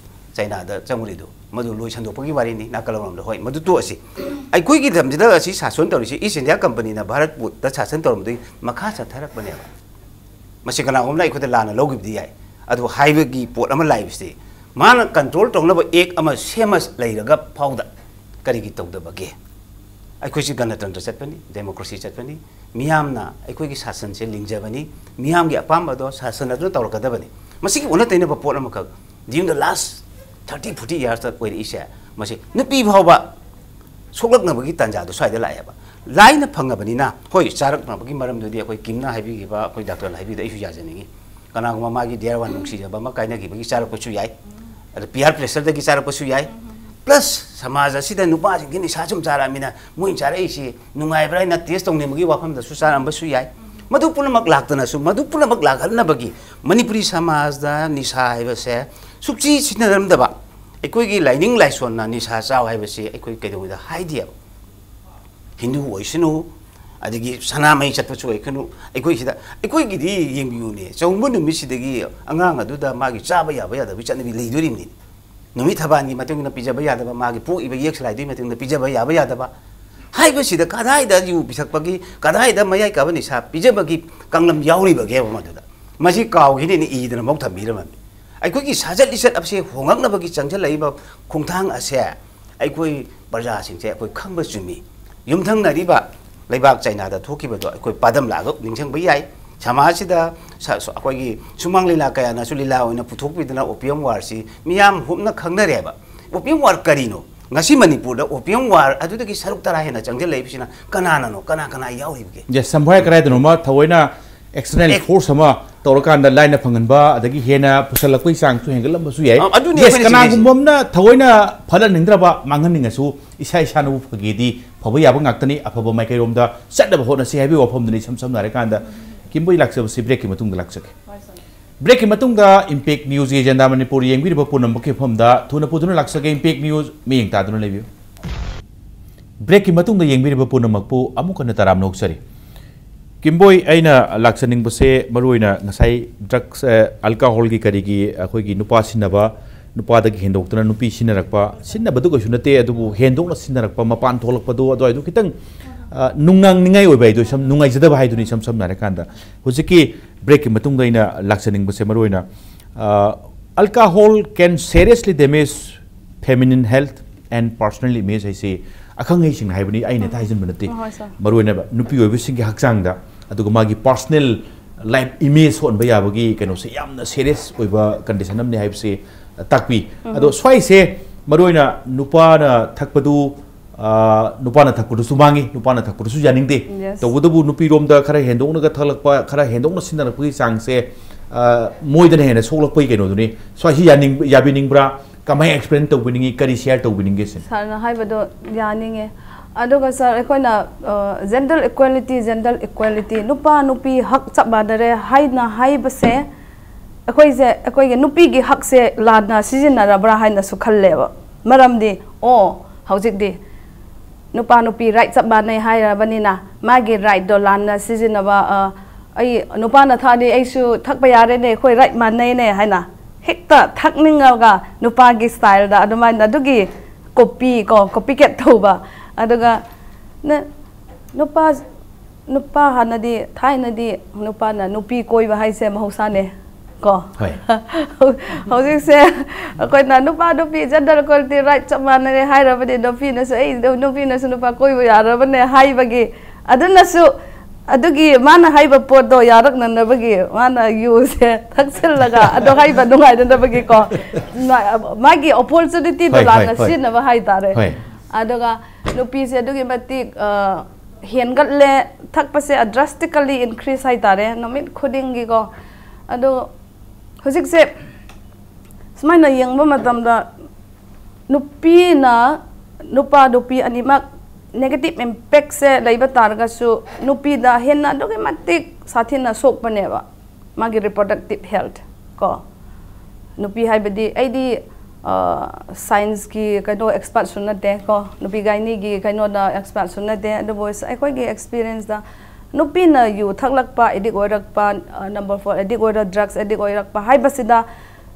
ꯆꯩꯅꯥꯗ ꯆꯪꯉꯨꯔꯤꯗꯣ ꯃꯗꯨ ꯂꯣꯏꯁꯟꯗꯣꯛꯄꯒꯤ ꯋꯥꯔꯤꯅꯤ, ꯅꯥꯀꯜ ꯑꯃꯔꯣꯝꯗ꯫ ꯍꯣꯏ, ꯃꯗꯨ ꯇꯣꯛꯑꯁꯤ꯫ ꯑꯩꯈꯣꯏꯒꯤ ꯂꯝꯁꯤꯗ ꯑꯁꯤ ꯁꯥꯁꯟ ꯇꯧꯔꯤꯁꯤ ꯏꯁ ꯏꯟꯗꯤꯌꯥ ꯀꯝꯄꯅꯤꯅ ꯚꯥꯔꯠꯄꯨꯗ ꯁꯥꯁꯟ ꯇꯧꯔꯝꯕꯗꯒꯤ ꯃꯈꯥ ꯆꯠꯊꯔꯛꯄꯅꯦꯕ꯫ ꯃꯁꯤ ꯀꯅꯥꯒꯨꯝꯕꯅ ꯑꯩꯈꯣꯏꯗ ꯂꯥꯟꯅ ꯂꯧꯈꯤꯕꯗꯤ ꯌꯥꯏ, ꯑꯗꯨꯕꯨ ꯍꯥꯏꯕꯒꯤ ꯄꯣꯠ ꯑꯃ ꯂꯥꯛꯏꯕꯁꯤꯗꯤ, ꯃꯥꯅ ꯀꯟꯇ꯭ꯔꯣꯜ ꯇꯧꯅꯕ ꯑꯦꯛ ꯑꯃ ꯁꯦꯝꯃ ꯂꯩꯔꯒ ꯐꯥꯎꯗ ꯀꯔꯤꯒꯤ ꯇꯧꯗꯕꯒꯦ? ꯑꯩꯈꯣꯏꯁꯤ ꯒꯅꯇꯟꯇ꯭ꯔ ꯆꯠꯄꯅꯤ, ꯗꯦꯃꯣꯀ꯭ꯔꯦꯁꯤ ꯆꯠꯄꯅꯤ, ꯃꯤꯌꯥꯝꯅ ꯑꯩꯈꯣꯏꯒꯤ ꯁꯥꯁꯟꯁꯦ ꯂꯤꯡꯖꯕꯅꯤ, ꯃꯤꯌꯥꯝꯒꯤ ꯑꯄꯥꯝꯕꯗꯣ ꯁꯥꯁꯟ ꯑꯗꯨꯅ ꯇꯧꯔꯛꯀꯗꯕꯅꯤ꯫ ꯃꯁꯤꯒꯤ ꯑꯣꯟꯅ ꯇꯩꯅꯕ ꯄꯣꯠ ꯑꯃꯈꯛ during the last thirty forty yearsꯇ ꯑꯣꯏꯔꯛꯏꯁꯦ, ꯃꯁꯤ ꯅꯨꯄꯤ ꯐꯥꯎꯕ ꯁꯣꯛꯂꯛꯅꯕꯒꯤ ꯇꯥꯟꯖꯥꯗꯣ ꯁ꯭ꯋꯥꯏꯗ ꯂꯥꯛꯑꯦꯕ꯫ ꯂꯥꯏꯅ ꯐꯪꯉꯕꯅꯤꯅ, ꯍꯣꯏ, ꯆꯥꯔꯛꯅꯕꯒꯤ ꯃꯔꯝꯗꯨꯗꯤ ꯑꯩꯈꯣꯏ ꯀꯤꯝꯅ ꯍꯥꯏꯕꯤꯈꯤꯕ, ꯑꯩꯈꯣꯏ ꯗꯥꯛꯇꯔꯅ ꯍꯥꯏꯕꯤꯕꯗ ꯑꯩꯁꯨ ꯌꯥꯖꯅꯤꯡꯉꯤ꯫ ꯀꯅꯥꯒꯨꯝꯕ ꯃꯥꯒꯤ dear one, ꯅꯨꯡꯁꯤꯖꯕ ꯑꯃ ꯀꯥꯏꯅꯈꯤꯕꯒꯤ ꯆꯥꯔꯛꯄꯁꯨ ꯌꯥꯏ, ꯑꯗ peer pressureꯗꯒꯤ ꯆꯥꯔꯛꯄꯁꯨ ꯌꯥꯏ, plus ꯁꯃꯥꯖ ꯑꯁꯤꯗ ꯅꯨꯄꯥꯁꯤꯡꯁꯤ ꯅꯤꯁꯥ ꯁꯨꯝ ꯆꯥꯔꯛꯑꯃꯤꯅ ꯃꯣꯏꯅ ꯆꯥꯔꯛꯏꯁꯤ ꯅꯨꯡꯉꯥꯏꯕ꯭ꯔꯥ ꯍꯥꯏꯅ test ꯇꯧꯅꯤꯡꯕꯒꯤ ꯋꯥꯐꯝꯗꯁꯨ ꯆꯥꯔꯝꯕꯁꯨ ꯌꯥꯏ꯫ ꯃꯗꯨ ꯄꯨꯝꯅꯃꯛ ꯂꯥꯛꯇꯅꯁꯨ, ꯃꯗꯨ ꯄꯨꯝꯅꯃꯛ ꯂꯥꯛꯍꯟꯅꯕꯒꯤ ꯃꯅꯤꯄꯨꯔꯤ ꯁꯃꯥꯖꯗ ꯅꯤꯁꯥ ꯍꯥꯏꯕꯁꯦ ꯁꯨꯛꯆꯤ ꯁꯤꯖꯤꯟꯅꯔꯝꯗꯕ, ꯑꯩꯈꯣꯏꯒꯤ ꯂꯥꯏꯅꯤꯡ ꯂꯥꯏꯁꯣꯟꯅ ꯅꯤꯁꯥ ꯆꯥꯎ ꯍꯥꯏꯕꯁꯤ ꯑꯩꯈꯣꯏ ꯀꯩꯗꯧꯉꯩꯗ ꯍꯥꯏꯗꯦꯕ꯫ ꯍꯤꯟꯗꯨ ꯑꯣꯏꯁꯅꯨ, ꯑꯗꯒꯤ ꯁꯅꯥꯃꯍꯤ ꯆꯠꯄꯁꯨ ꯑꯣꯏꯁꯅꯨ, ꯑꯩꯈꯣꯏ ꯁꯤꯗ, ꯑꯩꯈꯣꯏꯒꯤꯗꯤ ꯌꯦꯡꯕꯤꯌꯨꯅꯦ, ꯆꯥꯛꯎꯝꯕ ꯅꯨꯃꯤꯠꯁꯤꯗꯒꯤ ꯑꯉꯥꯡ ꯑꯗꯨꯗ ꯃꯥꯒꯤ ꯆꯥꯕ ꯌꯥꯕ ꯌꯥꯗꯕꯒꯤ ꯆꯠꯅꯕꯤ ꯂꯩꯗꯣꯔꯤꯕꯅꯤ꯫ ꯅꯨꯃꯤꯠ ꯊꯕꯥꯟꯒꯤ ꯃꯇꯨꯡ ꯏꯟꯅ ꯄꯤꯖꯕ ꯌꯥꯗꯕ, ꯃꯥꯒꯤ ꯄꯣꯛꯏꯕ ꯌꯦꯛ ꯁꯂꯥꯏꯗꯨꯒꯤ ꯃꯇꯨꯡ ꯏꯟꯅ ꯄꯤꯖꯕ ꯌꯥꯕ ꯌꯥꯗꯕ ꯍꯥꯏꯕꯁꯤꯗ ꯀꯗꯥꯏꯗ ꯌꯨ ꯄꯤꯊꯛꯄꯒꯤ, ꯀꯗꯥꯏꯗ ꯃꯌꯥꯏ ꯀꯥꯕ ꯅꯤꯁꯥ ꯄꯤꯖꯕꯒꯤ ꯀꯥꯡꯂꯝ ꯌꯥꯎꯔꯤꯕꯒꯦꯕ ꯃꯗꯨꯗ? ꯃꯁꯤ ꯀꯥꯎꯈꯤꯅꯦꯅ ꯏꯗꯅ ꯃꯧ ꯊꯝꯕꯤꯔꯝꯃꯕꯅꯤ꯫ ꯑꯩꯈꯣꯏꯒꯤ ꯁꯥꯖꯠ ꯂꯤꯆꯠ ꯑꯁꯦ ꯍꯣꯡꯂꯛꯅꯕꯒꯤ ꯆꯪꯁꯤꯜꯂꯛꯏꯕ ꯈꯣꯡꯊꯥꯡ ꯑꯁꯦ ꯑꯩꯈꯣꯏ ꯄ꯭ꯔꯖꯥꯁꯤꯡꯁꯦ ꯑꯩꯈꯣꯏ ꯈꯪꯕ ꯆꯨꯝꯃꯤ꯫ ꯌꯨꯝꯊꯪꯅꯔꯤꯕ ꯂꯩꯕꯥꯛ ꯆꯥꯏꯅꯥꯗ ꯊꯣꯛꯈꯤꯕꯗꯣ ꯑꯩꯈꯣꯏ ꯄꯥꯗꯝ ꯂꯥꯛꯑꯒ ꯅꯤꯡꯁꯤꯡꯕ ꯌꯥꯏ꯫ ꯁꯃꯥꯖꯁꯤꯗ ꯁ-, ꯁ-, ꯑꯩꯈꯣꯏꯒꯤ ꯁꯨꯃꯥꯡ ꯂꯤꯂꯥ ꯀꯌꯥꯅꯁꯨ ꯂꯤꯂꯥ ꯑꯣꯏꯅ ꯄꯨꯊꯣꯛꯄꯤꯗꯅ opium warꯁꯤ ꯃꯤꯌꯥꯝ ꯍꯨꯞꯅ ꯈꯪꯅꯔꯦꯕ꯫ Opium war ꯀꯔꯤꯅꯣ? ꯉꯁꯤ ꯃꯅꯤꯄꯨꯔꯗ opium war ꯑꯗꯨꯗꯒꯤ ꯁꯔꯨꯛ ꯇꯔꯥ ꯍꯦꯟꯅ ꯆꯪꯁꯤꯜꯂꯛꯏꯕꯁꯤꯅ ꯀꯅꯥꯅꯅꯣ? ꯀꯅꯥ ꯀꯅꯥ ꯌꯥꯎꯔꯤꯕꯒꯦ? ꯌꯦꯁ, ꯁꯝꯍꯥꯏ ꯀꯗꯥꯏꯗꯅꯣꯃ ꯊꯑꯣꯏꯅ external ꯑꯦ- force ꯑꯃ ꯇꯧꯔꯀꯥꯟꯗ ꯂꯥꯏꯅ ꯐꯪꯍꯟꯕ, ꯑꯗꯒꯤ ꯍꯦꯟꯅ ꯄꯨꯁꯜꯂꯛꯄꯒꯤ ꯆꯥꯡꯁꯨ ꯍꯦꯟꯒꯠꯂꯝꯕꯁꯨ ꯌꯥꯏ꯫ ꯑ, ꯑꯗꯨꯅꯤ ꯌꯦꯁ, ꯑꯩꯈꯣꯏꯅ ꯀꯅꯥꯒꯨꯝꯕ ꯆꯤꯡꯅꯩꯁꯦ꯫ ꯑꯃꯅ ꯊꯑꯣꯏꯅ ꯐꯠꯍꯟꯅꯤꯡꯗ꯭ꯔꯕ, ꯃꯥꯡꯍꯟꯅꯤꯡꯉꯁꯨ ꯏꯁꯥ ꯏꯁꯥꯅꯕꯨ ꯐꯒꯦꯗꯤ ꯐꯕ ꯌꯥꯕ ꯉꯥꯛꯇꯅꯤ꯫ ꯑꯐꯕ ꯃꯥꯏꯀꯩꯔꯣꯝꯗ ꯆꯠꯅꯕ ꯍꯣꯠꯅꯁꯤ ꯍꯥꯏꯕꯒꯤ ꯋꯥꯐꯝꯗꯨꯅꯤ ꯏꯁꯝ ꯁꯝꯅ ꯍꯥꯏꯔꯀꯥꯟꯗ꯫ ꯀꯤꯝꯕꯣꯏ ꯂꯥꯛꯆꯕꯁꯤ breakꯀꯤ ꯃꯇꯨꯡꯗ ꯂꯥꯛꯆꯒꯦ꯫ Breakꯀꯤ ꯃꯇꯨꯡꯗ Impact News Agenda ꯃꯅꯤꯄꯨꯔ ꯌꯦꯡꯕꯤꯔꯤꯕ ꯄꯨꯝꯅꯃꯛꯀꯤ ꯃꯐꯝꯗ ꯊꯨꯅ ꯄꯨꯗꯨꯅ ꯂꯥꯛꯆꯒꯦ꯫ Impact News ꯃꯤꯠꯌꯦꯡ ꯇꯥꯗꯨꯅ ꯂꯩꯕꯤꯌꯨ꯫ Breakꯀꯤ ꯃꯇꯨꯡꯗ ꯌꯦꯡꯕꯤꯔꯤꯕ ꯄꯨꯝꯅꯃꯛꯄꯨ ꯑꯃꯨꯛ ꯍꯟꯅ ꯇꯔꯥꯝꯅ ꯑꯣꯛꯆꯔꯤ꯫ ꯀꯤꯝꯕꯣꯏ, ꯑꯩꯅ ꯂꯥꯛꯆꯅꯤꯡꯕꯁꯦ ꯃꯔꯨꯑꯣꯏꯅ ꯉꯁꯥꯏ drugs, ꯑ, alcoholꯒꯤ ꯀꯔꯤꯒꯤ ꯑꯩꯈꯣꯏꯒꯤ ꯅꯨꯄꯥ ꯁꯤꯟꯅꯕ, ꯅꯨꯄꯥꯗꯒꯤ ꯍꯦꯟꯗꯣꯛꯇꯅ ꯅꯨꯄꯤ ꯁꯤꯟꯅꯔꯛꯄ, ꯁꯤꯟꯅꯕꯗꯨ ꯀꯩꯁꯨ ꯅꯠꯇꯦ, ꯑꯗꯨꯕꯨ ꯍꯦꯟꯗꯣꯛꯅ ꯁꯤꯟꯅꯔꯛꯄ, ꯃꯄꯥꯟ ꯊꯣꯛꯂꯛꯄꯗꯣ ꯑꯗꯨꯋꯥꯏꯗꯣ ꯈꯤꯇꯪ, ꯑ, ꯅꯨꯡꯅꯥꯡꯅꯤꯡꯉꯥꯏ ꯑꯣꯏꯕ ꯍꯥꯏꯗꯣ, ꯏꯁꯝ ꯅꯨꯡꯉꯥꯏꯖꯗꯕ ꯍꯥꯏꯗꯨꯅꯤ ꯏꯁꯝ ꯁꯝꯅ ꯍꯥꯏꯔꯀꯥꯟꯗ꯫ ꯍꯧꯖꯤꯛꯀꯤ breakꯀꯤ ꯃꯇꯨꯡꯗ ꯑꯩꯅ ꯂꯥꯛꯆꯅꯤꯡꯕꯁꯦ ꯃꯔꯨꯑꯣꯏꯅ, ꯑ, alcohol can seriously damage feminine health and personal image ꯍꯥꯏꯁꯤ ꯑꯈꯪ ꯑꯍꯩꯁꯤꯡꯅ ꯍꯥꯏꯕꯅꯤ, ꯑꯩꯅ ꯍꯦꯛꯇ ꯍꯥꯏꯖꯤꯟꯕ ꯅꯠꯇꯦ꯫ ꯍꯣꯏ, sir. ꯃꯔꯨꯑꯣꯏꯅ ꯅꯨꯄꯤ ꯑꯣꯏꯕꯁꯤꯡꯒꯤ ꯍꯛꯆꯥꯡꯗ ꯑꯗꯨꯒ ꯃꯥꯒꯤ personal life image ꯁꯣꯛꯍꯟꯕ ꯌꯥꯕꯒꯤ ꯀꯩꯅꯣꯁꯦ ꯌꯥꯝꯅ serious ꯑꯣꯏꯕ condition ꯑꯃꯅꯤ ꯍꯥꯏꯕꯁꯤ ꯇꯥꯛꯄꯤ꯫ ꯑꯗꯣ ꯁ꯭ꯋꯥꯏꯁꯦ ꯃꯔꯨꯑꯣꯏꯅ ꯅꯨꯄꯥꯅ ꯊꯛꯄꯗꯨ, ꯑ, ꯅꯨꯄꯥꯅ ꯊꯛꯄꯗꯨꯁꯨ ꯃꯥꯡꯉꯤ, ꯅꯨꯄꯥꯅ ꯊꯛꯄꯗꯨꯁꯨ ꯌꯥꯅꯤꯡꯗꯦ꯫ Yes. ꯇꯧꯕꯇꯕꯨ ꯅꯨꯄꯤꯔꯣꯝꯗ ꯈꯔ ꯍꯦꯟꯗꯣꯛꯅꯒ ꯊꯛꯂꯛꯄ, ꯈꯔ ꯍꯦꯟꯗꯣꯛꯅ ꯁꯤꯖꯤꯟꯅꯔꯛꯄꯒꯤ ꯆꯥꯡꯁꯦ, ꯑ, ꯃꯣꯏꯗꯅ ꯍꯦꯟꯅ ꯁꯣꯛꯂꯛꯄꯒꯤ ꯀꯩꯅꯣꯗꯨꯅꯤ꯫ ꯁ꯭ꯋꯥꯏꯁꯤ ꯌꯥꯅꯤꯡ-, ꯌꯥꯕꯤꯅꯤꯡꯕ꯭ꯔꯥ? ꯀꯃꯥꯏꯅ explain ꯇꯧꯕꯤꯅꯤꯡꯉꯤ? ꯀꯔꯤ share ꯇꯧꯕꯤꯅꯤꯡꯒꯦ ꯁꯤꯅꯤ? Sirꯅ ꯍꯥꯏꯕꯗꯣ ꯌꯥꯅꯤꯡꯉꯦ꯫ ꯑꯗꯨꯒ sir, ꯑꯩꯈꯣꯏꯅ, ꯑ, gender equality, gender equality, ꯅꯨꯄꯥ ꯅꯨꯄꯤ ꯍꯛ ꯆꯞ ꯃꯥꯟꯅꯔꯦ ꯍꯥꯏꯅ ꯍꯥꯏꯕꯁꯦ, ꯑꯩꯈꯣꯏꯁꯦ, ꯑꯩꯈꯣꯏꯒꯤ ꯅꯨꯄꯤꯒꯤ ꯍꯛꯁꯦ ꯂꯥꯟꯅ ꯁꯤꯖꯤꯟꯅꯔꯕ꯭ꯔꯥ ꯍꯥꯏꯅꯁꯨ ꯈꯜꯂꯦꯕ꯫ ꯃꯔꯝꯗꯤ, ꯑꯣ, ꯍꯧꯖꯤꯛꯇꯤ ꯅꯨꯄꯥ ꯅꯨꯄꯤ right ꯆꯞ ꯃꯥꯟꯅꯩ ꯍꯥꯏꯔꯕꯅꯤꯅ, ꯃꯥꯒꯤ rightꯗꯣ ꯂꯥꯟꯅ ꯁꯤꯖꯤꯟꯅꯕ, ꯑ, ꯑꯩ ꯅꯨꯄꯥꯅ ꯊꯛꯑꯗꯤ ꯑꯩꯁꯨ ꯊꯛꯄ ꯌꯥꯔꯦꯅꯦ, ꯑꯩꯈꯣꯏ right ꯃꯥꯟꯅꯩꯅꯦ ꯍꯥꯏꯅ ꯍꯦꯛꯇ ꯊꯛꯅꯤꯡꯉꯒ ꯅꯨꯄꯥꯒꯤ styleꯗ ꯑꯗꯨꯃꯥꯏꯅ ꯑꯗꯨꯒꯤ copy ꯀꯣ, copycat ꯇꯧꯕ꯫ ꯑꯗꯨꯒ ꯅ-, ꯅꯨꯄꯥ, ꯅꯨꯄꯥ ꯍꯥꯟꯅꯗꯤ, ꯊꯥꯏꯅꯗꯤ ꯅꯨꯄꯥꯅ ꯅꯨꯄꯤ ꯀꯣꯏꯕ ꯍꯥꯏꯁꯦ ꯃꯍꯧꯁꯥꯅꯦ ꯀꯣ꯫ ꯍꯣꯏ꯫ ꯍꯧꯖꯤꯛꯁꯦ ꯑꯩꯈꯣꯏꯅ ꯅꯨꯄꯥ ꯅꯨꯄꯤ gender equality right ꯆꯞ ꯃꯥꯟꯅꯔꯦ ꯍꯥꯏꯔꯕꯗꯤ ꯅꯨꯄꯤꯅꯁꯨ, "ꯑꯩ, ꯅꯨꯄꯤꯅꯁꯨ ꯅꯨꯄꯥ ꯀꯣꯏꯕ ꯌꯥꯔꯕꯅꯦ" ꯍꯥꯏꯕꯒꯤ, ꯑꯗꯨꯅꯁꯨ ꯑꯗꯨꯒꯤ ꯃꯥꯅ ꯍꯥꯏꯕ ꯄꯣꯠꯇꯣ ꯌꯥꯔꯛꯅꯅꯕꯒꯤ ꯃꯥꯅ ꯌꯨꯁꯦ ꯊꯛꯆꯤꯜꯂꯒ ꯑꯗꯣ ꯍꯥꯏꯕ ꯅꯨꯡꯉꯥꯏꯅꯅꯕꯒꯤꯀꯣ, ꯃꯥ- ꯃꯥꯒꯤ ꯑꯣꯄꯣꯔꯆꯨꯅꯤꯇꯤꯗꯣ ꯍꯣꯏ, ꯍꯣꯏ, ꯂꯥꯟꯅ ꯍꯣꯏ꯫ ꯁꯤꯖꯤꯟꯅꯕ ꯍꯥꯏꯇꯥꯔꯦ꯫ ꯍꯣꯏ꯫ ꯑꯗꯨꯒ ꯅꯨꯄꯤꯁꯦ ꯑꯗꯨꯛꯀꯤ ꯃꯇꯤꯛ ꯑ, ꯍꯦꯟꯒꯠꯂꯦ, ꯊꯛꯄꯁꯦ ꯗ꯭ꯔꯥꯁꯇꯤꯀꯦꯜꯂꯤ ꯏꯟꯀ꯭ꯔꯤꯁ ꯍꯥꯏꯇꯥꯔꯦ ꯅꯨꯃꯤꯠ ꯈꯨꯗꯤꯡꯒꯤꯀꯣ꯫ ꯑꯗꯣ ꯍꯧꯖꯤꯛꯁꯦ ꯁꯨꯃꯥꯏꯅ ꯌꯦꯡꯕ ꯃꯇꯝꯗ ꯅꯨꯄꯤꯅ, ꯅꯨꯄꯥ ꯅꯨꯄꯤ ꯑꯅꯤꯃꯛ ꯅꯦꯒꯦꯇꯤꯞ ꯏꯝꯄꯦꯛꯁꯦ ꯂꯩꯕ ꯇꯥꯔꯒꯁꯨ ꯅꯨꯄꯤꯗ ꯍꯦꯟꯅ ꯑꯗꯨꯛꯀꯤ ꯃꯇꯤꯛ ꯁꯥꯊꯤꯅ ꯁꯣꯛꯄꯅꯦꯕ ꯃꯥꯒꯤ ꯔꯤꯄ꯭ꯔꯣꯗꯛꯇꯤꯞ ꯍꯦꯜꯠ ꯀꯣ꯫ ꯅꯨꯄꯤ ꯍꯥꯏꯕꯗꯤ ꯑꯩꯗꯤ ꯁꯥꯏꯟꯁꯀꯤ ꯀꯩꯅꯣ ꯑꯦꯛꯁꯄꯥꯔꯠꯁꯨ ꯅꯠꯇꯦ ꯀꯣ, ꯅꯨꯄꯤ ꯒꯥꯏꯅꯤꯒꯤ ꯀꯩꯅꯣꯗ ꯑꯦꯛꯁꯄꯥꯔꯠꯁꯨ ꯅꯠꯇꯦ, ꯑꯗꯨꯕꯨ ꯑꯩꯈꯣꯏꯒꯤ ꯑꯦꯛꯁꯄꯤꯔꯤꯌꯦꯟꯁꯇ ꯅꯨꯄꯤꯅ ꯌꯨ ꯊꯛꯂꯛꯄ, ꯑꯦꯗꯤꯛ ꯑꯣꯏꯔꯛꯄ, ꯅꯝꯕꯔ ꯐꯣꯔ ꯑꯦꯗꯤꯛ ꯑꯣꯏꯔꯣ, ꯗ꯭ꯔꯛꯁ ꯑꯦꯗꯤꯛ ꯑꯣꯏꯔꯛꯄ ꯍꯥꯏꯕꯁꯤꯗ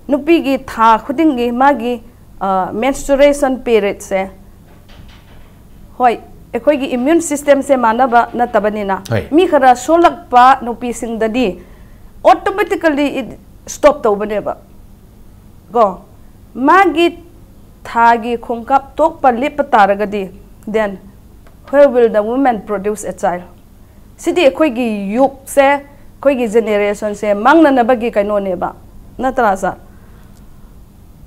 ꯅꯨꯄꯤꯒꯤ ꯊꯥ ꯈꯨꯗꯤꯡꯒꯤ ꯃꯥꯒꯤ ꯃꯦꯟꯁꯇ꯭ꯔꯨꯔꯦꯁꯟ ꯄꯤꯔꯤꯌꯠꯁꯦ, ꯍꯣꯏ, ꯑꯩꯈꯣꯏꯒꯤ ꯏꯃ꯭ꯌꯨꯟ ꯁꯤꯁꯇꯦꯝꯁꯦ ꯃꯥꯟꯅꯕ ꯅꯠꯇꯕꯅꯤꯅ ꯍꯣꯏ꯫ ꯃꯤ ꯈꯔ ꯁꯣꯜꯂꯛꯄ ꯅꯨꯄꯤꯁꯤꯡꯗꯗꯤ ꯑꯣꯇꯣꯃꯦꯇꯤꯀꯦꯜꯂꯤ ꯏꯠ ꯁ꯭ꯇꯣꯞ ꯇꯧꯕꯅꯦꯕ ꯀꯣ꯫ ꯃꯥꯒꯤ ꯊꯥꯒꯤ ꯈꯣꯡꯀꯥꯞ ꯊꯣꯛꯄ ꯂꯦꯞꯄ ꯇꯥꯔꯒꯗꯤ, then where will the woman produce a child? ꯁꯤꯗꯤ ꯑꯩꯈꯣꯏꯒꯤ ꯌꯨꯠꯁꯦ, ꯑꯩꯈꯣꯏꯒꯤ ꯖꯦꯅꯦꯔꯦꯁꯟꯁꯦ ꯃꯥꯡꯅꯅꯕꯒꯤ ꯀꯩꯅꯣꯅꯦꯕ, ꯅꯠꯇ꯭ꯔꯥ ꯁꯥꯔ?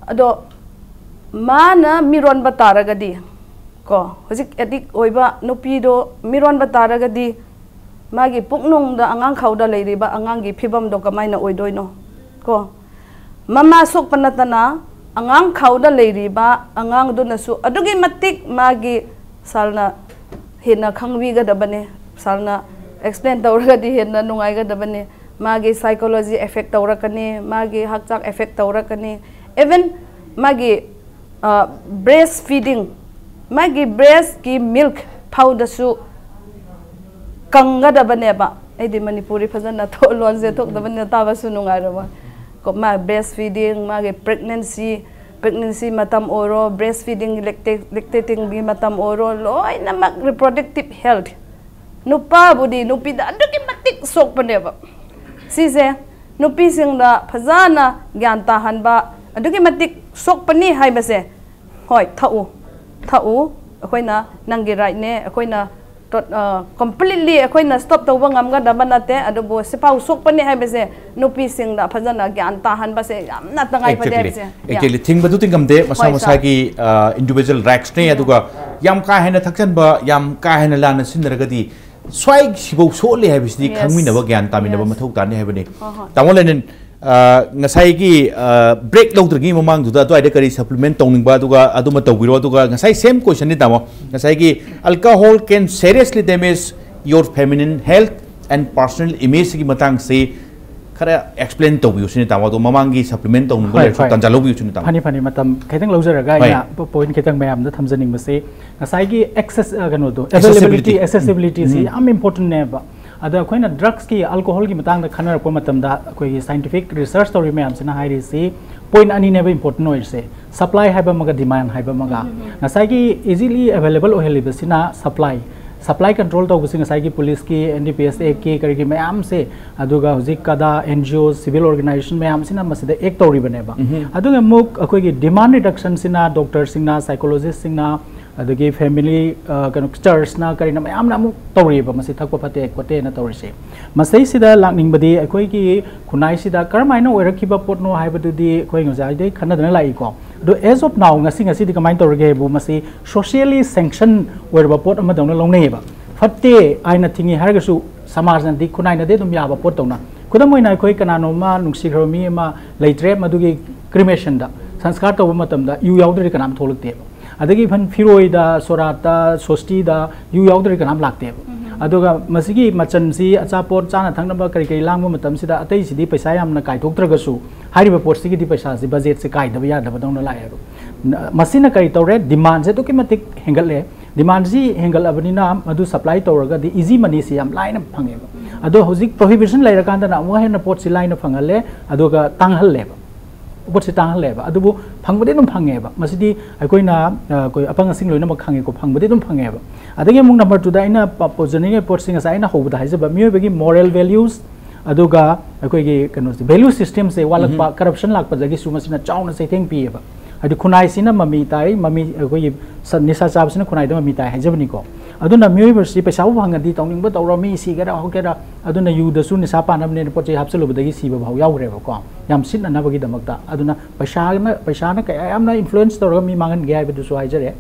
ꯑꯗꯣ ꯃꯥꯅ ꯃꯤꯔꯣꯟꯕ ꯇꯥꯔꯒꯗꯤ ꯀꯣ, ꯍꯧꯖꯤꯛ ꯑꯦꯗꯤꯛ ꯑꯣꯏꯕ ꯅꯨꯄꯤꯗꯣ ꯃꯤꯔꯣꯟꯕ ꯇꯥꯔꯒꯗꯤ ꯃꯥꯒꯤ ꯄꯨꯛꯅꯨꯡꯗ ꯑꯉꯥꯡ ꯈꯥꯎꯗ ꯂꯩꯔꯤꯕ ꯑꯉꯥꯡꯒꯤ ꯐꯤꯕꯝꯗꯣ ꯀꯃꯥꯏꯅ ꯑꯣꯏꯗꯣꯏꯅꯣ ꯀꯣ? ꯃꯃꯥ ꯁꯣꯛꯄ ꯅꯠꯇꯅ ꯑꯉꯥꯡ ꯈꯥꯎꯗ ꯂꯩꯔꯤꯕ ꯑꯉꯥꯡꯗꯨꯅꯁꯨ ꯑꯗꯨꯛꯀꯤ ꯃꯇꯤꯛ ꯃꯥꯒꯤ ꯁꯥꯔꯅ ꯍꯦꯟꯅ ꯈꯪꯕꯤꯒꯗꯕꯅꯦ, ꯁꯥꯔꯅ ꯑꯦꯛꯁꯄ꯭ꯂꯦꯟ ꯇꯧꯔꯒꯗꯤ ꯍꯦꯟꯅ ꯅꯨꯡꯉꯥꯏꯒꯗꯕꯅꯦ꯫ ꯃꯥꯒꯤ ꯁꯥꯏꯀꯣꯂꯣꯖꯤ ꯑꯦꯐꯦꯛ ꯇꯧꯔꯛꯀꯅꯤ, ꯃꯥꯒꯤ ꯍꯛꯆꯥꯡ ꯑꯦꯐꯦꯛ ꯇꯧꯔꯛꯀꯅꯤ, ꯏꯚꯟ ꯃꯥꯒꯤ ꯕ꯭ꯔꯦꯁ ꯐꯤꯗꯤꯡ, ꯃꯥꯒꯤ ꯕ꯭ꯔꯦꯁꯀꯤ ꯃꯤꯜꯛ ꯐꯥꯎꯗꯁꯨ ꯀꯪꯒꯗꯕꯅꯦꯕ꯫ ꯑꯩꯗꯤ ꯃꯅꯤꯄꯨꯔꯤ ꯐꯖꯅ ꯊꯣꯛ- ꯂꯣꯟꯁꯦ ꯊꯣꯛꯇꯕꯅꯤꯅ ꯇꯥꯕꯁꯨ ꯅꯨꯡꯉꯥꯏꯔꯝꯃꯣꯏ꯫ ꯀꯣ, ꯃꯥ ꯕ꯭ꯔꯦꯁ ꯐꯤꯗꯤꯡ, ꯃꯥꯒꯤ ꯄ꯭ꯔꯦꯒꯅꯦꯟꯁꯤ, ꯄ꯭ꯔꯦꯒꯅꯦꯟꯁꯤ ꯃꯇꯝ ꯑꯣꯏꯔꯣ, ꯕ꯭ꯔꯦꯁ ꯐꯤꯗꯤꯡ, ꯂꯦꯛꯇꯦ- ꯂꯦꯛꯇꯦꯇꯤꯡꯒꯤ ꯃꯇꯝ ꯑꯣꯏꯔꯣ, ꯂꯣꯏꯅꯃꯛ ꯔꯤꯄ꯭ꯔꯣꯗꯛꯇꯤꯞ ꯍꯦꯜꯠ ꯅꯨꯄꯥꯕꯨꯗꯤ ꯅꯨꯄꯤꯗ ꯑꯗꯨꯛꯀꯤ ꯃꯇꯤꯛ ꯁꯣꯛꯄꯅꯦꯕ꯫ ꯁꯤꯁꯦ ꯅꯨꯄꯤꯁꯤꯡꯗ ꯐꯖꯅ ꯒ꯭ꯌꯥꯟ ꯇꯥꯍꯟꯕ, ꯑꯗꯨꯛꯀꯤ ꯃꯇꯤꯛ ꯁꯣꯛꯄꯅꯤ ꯍꯥꯏꯕꯁꯦ꯫ ꯍꯣꯏ, ꯊꯛꯎ, ꯊꯛꯎ, ꯑꯩꯈꯣꯏꯅ ꯅꯪꯒꯤ ꯔꯥꯏꯠꯅꯦ, ꯑꯩꯈꯣꯏꯅ ꯇꯣꯠ- ꯑ, completely ꯑꯩꯈꯣꯏꯅ stop ꯇꯧꯕ ꯉꯝꯒꯗꯕ ꯅꯠꯇꯦ, ꯑꯗꯨꯕꯨ ꯁꯤꯐꯥꯎ ꯁꯣꯛꯄꯅꯦ ꯍꯥꯏꯕꯁꯦ ꯅꯨꯄꯤꯁꯤꯡꯗ ꯐꯖꯅ ꯒ꯭ꯌꯥꯟ ꯇꯥꯍꯟꯕꯁꯦ ꯌꯥꯝꯅ ꯇꯉꯥꯏ ꯐꯗꯦ ꯍꯥꯏꯕꯁꯦ꯫ Yeah. ꯑꯦꯛꯖꯦꯛꯂꯤ, ꯊꯤꯡꯕꯗꯨꯗꯤ ꯉꯝꯗꯦ, ꯃꯁꯥ ꯍꯣꯏ, sir. ꯃꯁꯥꯒꯤ ꯏꯟꯗꯤꯕꯤꯖꯨꯋꯦꯜ ꯔꯥꯏꯠꯁꯅꯦ꯫ ꯑꯗꯨꯒ ꯌꯥꯝ ꯀꯥ ꯍꯦꯟꯅ ꯊꯛꯆꯟꯕ, ꯌꯥꯝ ꯀꯥ ꯍꯦꯟꯅ ꯂꯥꯟꯅ ꯁꯤꯖꯤꯟꯅꯔꯒꯗꯤ ꯁ꯭ꯋꯥꯏ ꯁꯤꯐꯧ ꯁꯣꯛꯍꯜꯂꯦ ꯍꯥꯏꯕꯁꯤꯗꯤ Yes. ꯈꯪꯃꯤꯟꯅꯕ, ꯒ꯭ꯌꯥꯟ ꯇꯥꯃꯤꯟꯅꯕ Yes. ꯃꯊꯧ ꯇꯥꯅꯤ ꯍꯥꯏꯕꯅꯤ꯫ ꯍꯣꯏ, ꯍꯣꯏ. ꯇꯥꯃꯣ ꯂꯦꯅꯤꯟ, ꯑ, ꯉꯁꯥꯏꯒꯤ ꯕ꯭ꯔꯦꯛ ꯂꯧꯗ꯭ꯔꯤꯉꯩ ꯃꯃꯥꯡꯗꯨꯗ ꯑꯗꯨꯋꯥꯏꯗ ꯀꯔꯤ ꯁꯄ꯭ꯂꯤꯃꯦꯟ ꯇꯧꯅꯤꯡꯕ, ꯑꯗꯨꯒ ꯑꯗꯨꯃ ꯇꯧꯕꯤꯔꯣ꯫ ꯑꯗꯨꯒ ꯉꯁꯥꯏ ꯁꯦꯝ ꯀꯣꯏꯁꯟꯅꯤ ꯇꯥꯃꯣ, ꯉꯁꯥꯏꯒꯤ alcohol can seriously damage your feminine health and personal image ꯁꯤꯒꯤ ꯃꯇꯥꯡꯁꯤ ꯈꯔ ꯑꯦꯛꯁꯄ꯭ꯂꯦꯟ ꯇꯧꯕꯤꯌꯨ ꯁꯤꯅꯤ ꯇꯥꯃꯣ꯫ ꯑꯗꯣ ꯃꯃꯥꯡꯒꯤ ꯁꯄ꯭ꯂꯤꯃꯦꯟ ꯇꯧꯅꯤꯡꯕ ꯍꯣꯏ, ꯂꯩꯔꯁꯨ ꯍꯣꯏ. ꯇꯥꯟꯖꯥ ꯂꯧꯕꯤꯌꯨ ꯁꯤꯅꯤ ꯇꯥꯃꯣ꯫ ꯐꯅꯤ ꯐꯅꯤ, ꯃꯇꯝ ꯈꯤꯇꯪ ꯂꯧꯖꯔꯒ ꯍꯣꯏ. ꯑꯩꯅ ꯄꯣꯏꯟ ꯈꯤꯇꯪ ꯃꯌꯥꯝꯗ ꯊꯝꯖꯅꯤꯡꯕꯁꯦ, ꯉꯁꯥꯏꯒꯤ ꯑꯦꯛꯁꯦꯁ ꯀꯩꯅꯣꯗꯣ, Accessibility. ꯑꯦꯛꯁꯦꯁꯤꯕꯤꯂꯤꯇꯤꯁꯤ ꯌꯥꯝ ꯏꯝꯄꯣꯔꯇꯦꯟꯅꯦꯕ꯫ ꯑꯗ ꯑꯩꯈꯣꯏꯅ ꯗ꯭ꯔꯛꯁꯀꯤ ꯑꯜꯀꯣꯍꯣꯜꯒꯤ ꯃꯇꯥꯡꯗ ꯈꯟꯅꯔꯛꯄ ꯃꯇꯝꯗ ꯑꯩꯈꯣꯏꯒꯤ ꯁꯥꯏꯟꯇꯤꯐꯤꯛ ꯔꯤꯁꯔꯁ ꯇꯧꯔꯤ ꯃꯌꯥꯝꯁꯤꯅ ꯍꯥꯏꯔꯤꯁꯤ ꯄꯣꯏꯟ ꯑꯅꯤꯅꯦꯕ ꯏꯝꯄꯣꯔꯇꯦꯟ ꯑꯣꯏꯔꯤꯁꯦ, ꯁꯄ꯭ꯂꯥꯏ ꯍꯥꯏꯕ ꯑꯃꯒ ꯗꯤꯃꯥꯟ ꯍꯥꯏꯕ ꯑꯃꯒ꯫ ꯉꯁꯥꯏꯒꯤ ꯏꯖꯤꯂꯤ ꯑꯦꯕꯥꯏꯂꯦꯕꯜ ꯑꯣꯏꯍꯜꯂꯤꯕꯁꯤꯅ ꯁꯄ꯭ꯂꯥꯏ, ꯁꯄ꯭ꯂꯥꯏ ꯀꯟꯇ꯭ꯔꯣꯜ ꯇꯧꯕꯁꯤ ꯉꯁꯥꯏꯒꯤ ꯄꯨꯂꯤꯁꯀꯤ, ꯑꯦꯟ ꯗꯤ ꯄꯤ ꯑꯦꯁ ꯑꯦꯛꯀꯤ, ꯀꯔꯤꯒꯤ ꯃꯌꯥꯝꯁꯦ, ꯑꯗꯨꯒ ꯍꯧꯖꯤꯛ ꯀꯗꯥ, and G O, civil organisation ꯃꯌꯥꯝꯁꯤꯅ ꯃꯁꯤꯗ ꯑꯦꯛ ꯇꯧꯔꯤꯕꯅꯦꯕ꯫ ꯑꯗꯨꯒ ꯑꯃꯨꯛ ꯑꯩꯈꯣꯏꯒꯤ ꯗꯤꯃꯥꯟ ꯔꯤꯗꯛꯁꯟꯁꯤꯅ ꯗꯣꯛꯇꯔꯁꯤꯡꯅ, ꯁꯥꯏꯀꯣꯂꯣꯖꯤꯁꯁꯤꯡꯅ, ꯑꯗꯒꯤ ꯐꯦꯃꯤꯂꯤ ꯀꯩꯅꯣ ꯆꯔꯆꯅ ꯀꯔꯤꯅ ꯃꯌꯥꯝꯅ ꯑꯃꯨꯛ ꯇꯧꯔꯤꯕ, ꯃꯁꯤ ꯊꯛꯄ ꯐꯠꯇꯦ ꯈꯣꯠꯇꯦꯅ ꯇꯧꯔꯤꯁꯦ꯫ ꯃꯁꯤꯗꯩꯁꯤꯗ ꯂꯥꯛꯅꯤꯡꯕꯗꯤ ꯑꯩꯈꯣꯏꯒꯤ ꯈꯨꯟꯅꯥꯏꯁꯤꯗ ꯀꯔꯝꯍꯥꯏꯅ ꯑꯣꯏꯔꯛꯈꯤꯕ ꯄꯣꯠꯅꯣ ꯍꯥꯏꯕꯗꯨꯗꯤ ꯑꯩꯈꯣꯏ ꯉꯁꯥꯏꯗꯩ ꯈꯟꯅꯗꯅ ꯂꯥꯛꯏꯀꯣ꯫ ꯑꯗꯣ as of now, ꯉꯁꯤ ꯉꯁꯤꯗꯤ ꯀꯃꯥꯏꯅ ꯇꯧꯔꯒꯦ ꯍꯥꯏꯕꯨ, ꯃꯁꯤ ꯁꯣꯁꯤꯌꯦꯂꯤ ꯁꯦꯡꯁꯟ ꯑꯣꯏꯔꯕ ꯄꯣꯠ ꯑꯃꯗꯧꯅ ꯂꯧꯅꯩꯌꯦꯕ꯫ ꯐꯠꯇꯦ ꯍꯥꯏꯅ ꯊꯤꯡꯉꯤ ꯍꯥꯏꯔꯒꯁꯨ ꯁꯃꯥꯖꯅꯗꯤ, ꯈꯨꯟꯅꯥꯏꯅꯗꯤ ꯑꯗꯨꯝ ꯌꯥꯕ ꯄꯣꯠꯇꯧꯅ꯫ ꯈꯨꯗꯝ ꯑꯣꯏꯅ, ꯑꯩꯈꯣꯏ ꯀꯅꯥꯅꯣꯝꯃ ꯅꯨꯡꯁꯤꯈ꯭ꯔꯕ ꯃꯤ ꯑꯃ ꯂꯩꯇ꯭ꯔꯦ, ꯃꯗꯨꯒꯤ ꯀ꯭ꯔꯤꯃꯦꯁꯟꯗ, ꯁꯪꯁꯀꯥꯔ ꯇꯧꯕ ꯃꯇꯝꯗ ꯌꯨ ꯌꯥꯎꯗ꯭ꯔꯗꯤ ꯀꯅꯥꯝ ꯊꯣꯛꯂꯛꯇꯦꯕ꯫ ꯑꯗꯒꯤ ꯏꯚꯟ ꯐꯤꯔꯣꯏꯗ, ꯁꯣꯔꯥꯠꯇ, ꯁꯣꯁꯇꯤꯗ ꯌꯨ ꯌꯥꯎꯗ꯭ꯔꯗꯤ ꯀꯅꯥꯝ ꯂꯥꯛꯇꯦꯕ꯫ ꯑꯗꯨꯒ ꯃꯁꯤꯒꯤ ꯃꯆꯜꯁꯤ, ꯑꯆꯥꯄꯣꯠ ꯆꯥꯅ ꯊꯛꯅꯕ ꯀꯔꯤ ꯀꯔꯤ ꯂꯥꯡꯕ ꯃꯇꯝꯁꯤꯗ, ꯑꯇꯩꯁꯤꯗꯤ ꯄꯩꯁꯥ ꯌꯥꯝꯅ ꯀꯥꯏꯊꯣꯛꯇ꯭ꯔꯒꯁꯨ, ꯍꯥꯏꯔꯤꯕ ꯄꯣꯠꯁꯤꯒꯤꯗꯤ ꯄꯩꯁꯥꯁꯤ ꯕꯖꯦꯠꯁꯦ ꯀꯥꯏꯗꯕ ꯌꯥꯗꯕꯗꯧꯅ ꯂꯥꯛꯑꯦꯕ꯫ ꯅ-, ꯃꯁꯤꯅ ꯀꯔꯤ ꯇꯧꯔꯦ? ꯗꯤꯃꯥꯟꯁꯦ ꯑꯗꯨꯛꯀꯤ ꯃꯇꯤꯛ ꯍꯦꯟꯒꯠꯂꯦ꯫ ꯗꯤꯃꯥꯟꯁꯤ ꯍꯦꯟꯒꯠꯂꯕꯅꯤꯅ ꯃꯗꯨ ꯁꯄ꯭ꯂꯥꯏ ꯇꯧꯔꯒꯗꯤ ꯏꯖꯤ ꯃꯅꯤꯁꯤ ꯌꯥꯝ ꯂꯥꯏꯅ ꯐꯪꯉꯦꯕ꯫ ꯑꯗꯣ ꯍꯧꯖꯤꯛ ꯄ꯭ꯔꯣꯍꯤꯕꯤꯁꯟ ꯂꯩꯔꯀꯥꯟꯗꯅ ꯑꯃꯨꯛ ꯍꯦꯟꯅ ꯄꯣꯠꯁꯤ ꯂꯥꯏꯅ ꯐꯪꯍꯜꯂꯦ, ꯑꯗꯨꯒ ꯇꯥꯡꯍꯜꯂꯦꯕ꯫ ꯄꯣꯠꯁꯤ ꯇꯥꯡꯍꯜꯂꯦꯕ꯫ ꯑꯗꯨꯕꯨ ꯐꯪꯕꯗꯤ ꯑꯗꯨꯝ ꯐꯪꯉꯦꯕ꯫ ꯃꯁꯤꯗꯤ ꯑꯩꯈꯣꯏꯅ, ꯑ, ꯑꯩꯈꯣꯏ ꯑꯄꯪ ꯑꯁꯤꯡ ꯂꯣꯏꯅꯃꯛ ꯈꯪꯉꯦꯀꯣ, ꯐꯪꯕꯗꯤ ꯑꯗꯨꯝ ꯐꯪꯉꯦꯕ꯫ ꯑꯗꯒꯤ ꯑꯃꯨꯛ ꯅꯝꯕꯔ ꯇꯨꯗ ꯑꯩꯅ ꯄ-, ꯄꯨꯖꯅꯤꯡꯉꯤꯕ ꯄꯣꯠꯁꯤ ꯉꯁꯥꯏ ꯑꯩꯅ ꯍꯧꯕꯗ ꯍꯥꯏꯖꯕ ꯃꯤꯑꯣꯏꯕꯒꯤ ꯃꯣꯔꯦꯜ ꯚꯦꯂ꯭ꯌꯨꯁ, ꯑꯗꯨꯒ ꯑꯩꯈꯣꯏꯒꯤ ꯀꯩꯅꯣꯁꯦ, ꯚꯦꯂ꯭ꯌꯨ ꯁꯤꯁꯇꯦꯝꯁꯦ ꯋꯥꯠꯂꯛꯄ, ꯀꯔꯞꯁꯟ ꯂꯥꯛꯄꯗꯒꯤꯁꯨ ꯃꯁꯤꯅ ꯆꯥꯎꯅ ꯆꯩꯊꯦꯡ ꯄꯤꯌꯦꯕ꯫ ꯍꯥꯏꯗꯤ ꯈꯨꯟꯅꯥꯏꯁꯤꯅ ꯃꯃꯤ ꯇꯥꯏ, ꯃꯃꯤ, ꯑꯩꯈꯣꯏꯒꯤ ꯁ-, ꯅꯤꯁꯥ ꯆꯥꯕꯁꯤꯅ ꯈꯨꯟꯅꯥꯏꯗ ꯃꯃꯤ ꯇꯥꯏ ꯍꯥꯏꯖꯕꯅꯤꯀꯣ꯫ ꯑꯗꯨꯅ ꯃꯤꯑꯣꯏꯕꯁꯤ ꯄꯩꯁꯥꯕꯨ ꯐꯪꯉꯗꯤ ꯇꯧꯅꯤꯡꯕ ꯇꯧꯔ, ꯃꯤ ꯁꯤꯒꯦꯔꯥ ꯍꯧꯒꯦꯔꯥ, ꯑꯗꯨꯅ ꯌꯨꯗꯁꯨ ꯅꯤꯁꯥ ꯄꯥꯟꯅꯕꯅꯦꯅ ꯄꯣꯠ ꯆꯩ ꯍꯥꯞꯆꯤꯜꯂꯨꯕꯗꯒꯤ ꯁꯤꯕ ꯐꯥꯎ ꯌꯥꯎꯈ꯭ꯔꯦꯕꯀꯣ, ꯌꯥꯝ ꯁꯤꯠꯅꯅꯕꯒꯤꯗꯃꯛꯇ꯫ ꯑꯗꯨꯅ ꯄꯩꯁꯥꯅ, ꯄꯩꯁꯥꯅ ꯀꯌꯥ ꯌꯥꯝꯅ ꯏꯟꯐ꯭ꯂꯨꯌꯦꯟꯁ ꯇꯧꯔꯒ ꯃꯤ ꯃꯥꯡꯍꯟꯒꯦ ꯍꯥꯏꯕꯗꯨꯁꯨ ꯍꯥꯏꯖꯔꯦ꯫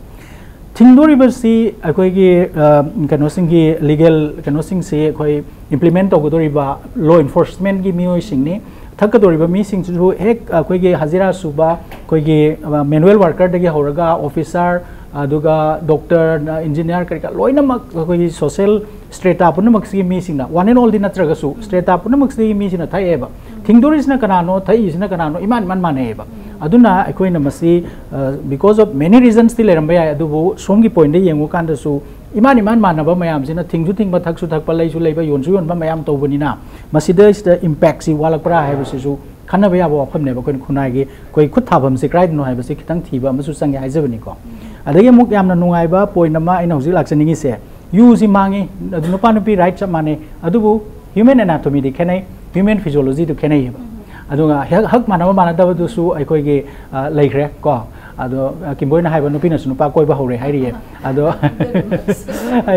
ꯊꯤꯡꯗꯣꯔꯤꯕꯁꯤ ꯑꯩꯈꯣꯏꯒꯤ, ꯑ, ꯀꯩꯅꯣꯁꯤꯡꯒꯤ, ꯂꯤꯒꯦꯜ ꯀꯩꯅꯣꯁꯤꯡꯁꯤ ꯑꯩꯈꯣꯏ ꯏꯝꯄ꯭ꯂꯤꯃꯦꯟ ꯇꯧꯒꯗꯧꯔꯤꯕ ꯂꯣ ꯏꯟꯐꯣꯔꯁꯃꯦꯟꯒꯤ ꯃꯤꯑꯣꯏꯁꯤꯡꯅꯤ꯫ ꯊꯛꯀꯗꯧꯔꯤꯕ ꯃꯤꯁꯤꯡꯁꯤꯁꯨ ꯍꯦꯛ ꯑꯩꯈꯣꯏꯒꯤ ꯍꯖꯤꯔꯥ ꯁꯨꯕ, ꯑꯩꯈꯣꯏꯒꯤ, ꯑ, ꯃꯦꯅꯨꯋꯦꯜ ꯋꯥꯔꯀꯔꯗꯒꯤ ꯍꯧꯔꯒ ꯑꯣꯐꯤꯁꯥꯔ, ꯑꯗꯨꯒ ꯗꯣꯛꯇꯔ, ꯏꯟꯖꯤꯅꯤꯌꯥꯔ, ꯀꯔꯤ ꯀꯔꯥ ꯂꯣꯏꯅꯃꯛ ꯑꯩꯈꯣꯏꯒꯤ ꯁꯣꯁꯦꯜ ꯁ꯭ꯇ꯭ꯔꯦꯇꯥ ꯄꯨꯝꯅꯃꯛꯁꯤꯒꯤ ꯃꯤꯁꯤꯡꯅ, ꯋꯥꯟ ꯑꯦꯟ ꯑꯣꯜꯗꯤ ꯅꯠꯇ꯭ꯔꯒꯁꯨ, ꯁ꯭ꯇ꯭ꯔꯦꯇꯥ ꯄꯨꯝꯅꯃꯛꯁꯤꯒꯤ ꯃꯤꯁꯤꯡꯅ ꯊꯛꯑꯦꯕ꯫ ꯊꯤꯡꯗꯣꯔꯤꯁꯤꯅ ꯀꯅꯥꯅꯣ, ꯊꯛꯏꯁꯤꯅ ꯀꯅꯥꯅꯣ, ꯏꯃꯥꯟ ꯏꯃꯥꯟ ꯃꯥꯟꯅꯩꯌꯦꯕ꯫ ꯑꯗꯨꯅ ꯑꯩꯈꯣꯏꯅ ꯃꯁꯤ, because of many reasonsꯇꯤ ꯂꯩꯔꯝꯕ ꯌꯥꯏ, ꯑꯗꯨꯕꯨ ꯁꯣꯝꯒꯤ ꯄꯣꯏꯟꯗ ꯌꯦꯡꯉꯨꯀꯥꯟꯗꯁꯨ ꯏꯃꯥꯟ ꯏꯃꯥꯟ ꯃꯥꯟꯅꯕ ꯃꯌꯥꯝꯁꯤꯅ ꯊꯤꯡꯁꯨ ꯊꯤꯡꯕ, ꯊꯛꯁꯨ ꯊꯛꯄ, ꯂꯩꯁꯨ ꯂꯩꯕ, ꯌꯣꯟꯁꯨ ꯌꯣꯟꯕ ꯃꯌꯥꯝ ꯇꯧꯕꯅꯤꯅ, ꯃꯁꯤꯗꯩꯁꯤꯗ ꯏꯝꯄꯦꯛꯁꯤ ꯋꯥꯠꯂꯛꯄ꯭ꯔꯥ ꯍꯥꯏꯕꯁꯤꯁꯨ ꯈꯟꯅꯕ ꯌꯥꯕ ꯋꯥꯐꯝꯅꯦꯕ꯫ ꯑꯩꯈꯣꯏꯅ ꯈꯨꯟꯅꯥꯏꯒꯤ ꯑꯩꯈꯣꯏ ꯈꯨꯠ ꯊꯥꯐꯝꯁꯤ ꯀꯗꯥꯏꯗꯅꯣ ꯍꯥꯏꯕꯁꯤ ꯈꯤꯇꯪ ꯊꯤꯕ ꯑꯃꯁꯨ ꯆꯪꯉꯦ ꯍꯥꯏꯖꯕꯅꯤꯀꯣ꯫ ꯑꯗꯒꯤ ꯑꯃꯨꯛ ꯌꯥꯝꯅ ꯅꯨꯡꯉꯥꯏꯕ ꯄꯣꯏꯟ ꯑꯃ ꯑꯩꯅ ꯍꯧꯖꯤꯛ ꯂꯥꯛꯆꯅꯤꯡꯉꯤꯁꯦ, ꯌꯨꯁꯤ ꯃꯥꯡꯉꯤ, ꯑꯗꯨ ꯅꯨꯄꯥ ꯅꯨꯄꯤ ꯔꯥꯏꯠ ꯆꯞ ꯃꯥꯟꯅꯩ, ꯑꯗꯨꯕꯨ ꯍ꯭ꯌꯨꯃꯦꯟ ꯑꯦꯅꯥꯇꯣꯃꯤꯗꯤ ꯈꯦꯠꯅꯩ, ꯍ꯭ꯌꯨꯃꯦꯟ ꯐꯤꯖꯤꯌꯣꯂꯣꯖꯤꯗꯨ ꯈꯦꯠꯅꯩꯌꯦꯕ꯫ ꯑꯗꯨꯒ ꯍꯛ, ꯍꯛ ꯃꯥꯟꯅꯕ ꯃꯥꯟꯅꯗꯕꯗꯨꯁꯨ ꯑꯩꯈꯣꯏꯒꯤ, ꯑ, ꯂꯩꯈ꯭ꯔꯦ ꯀꯣ꯫ ꯑꯗꯣ, ꯑ, ꯀꯤꯝꯕꯣꯏꯅ ꯍꯥꯏꯕ, ꯅꯨꯄꯤꯅꯁꯨ ꯅꯨꯄꯥ ꯀꯣꯏꯕ ꯍꯧꯔꯦ ꯍꯥꯏꯔꯤꯌꯦ꯫ ꯑꯗꯣ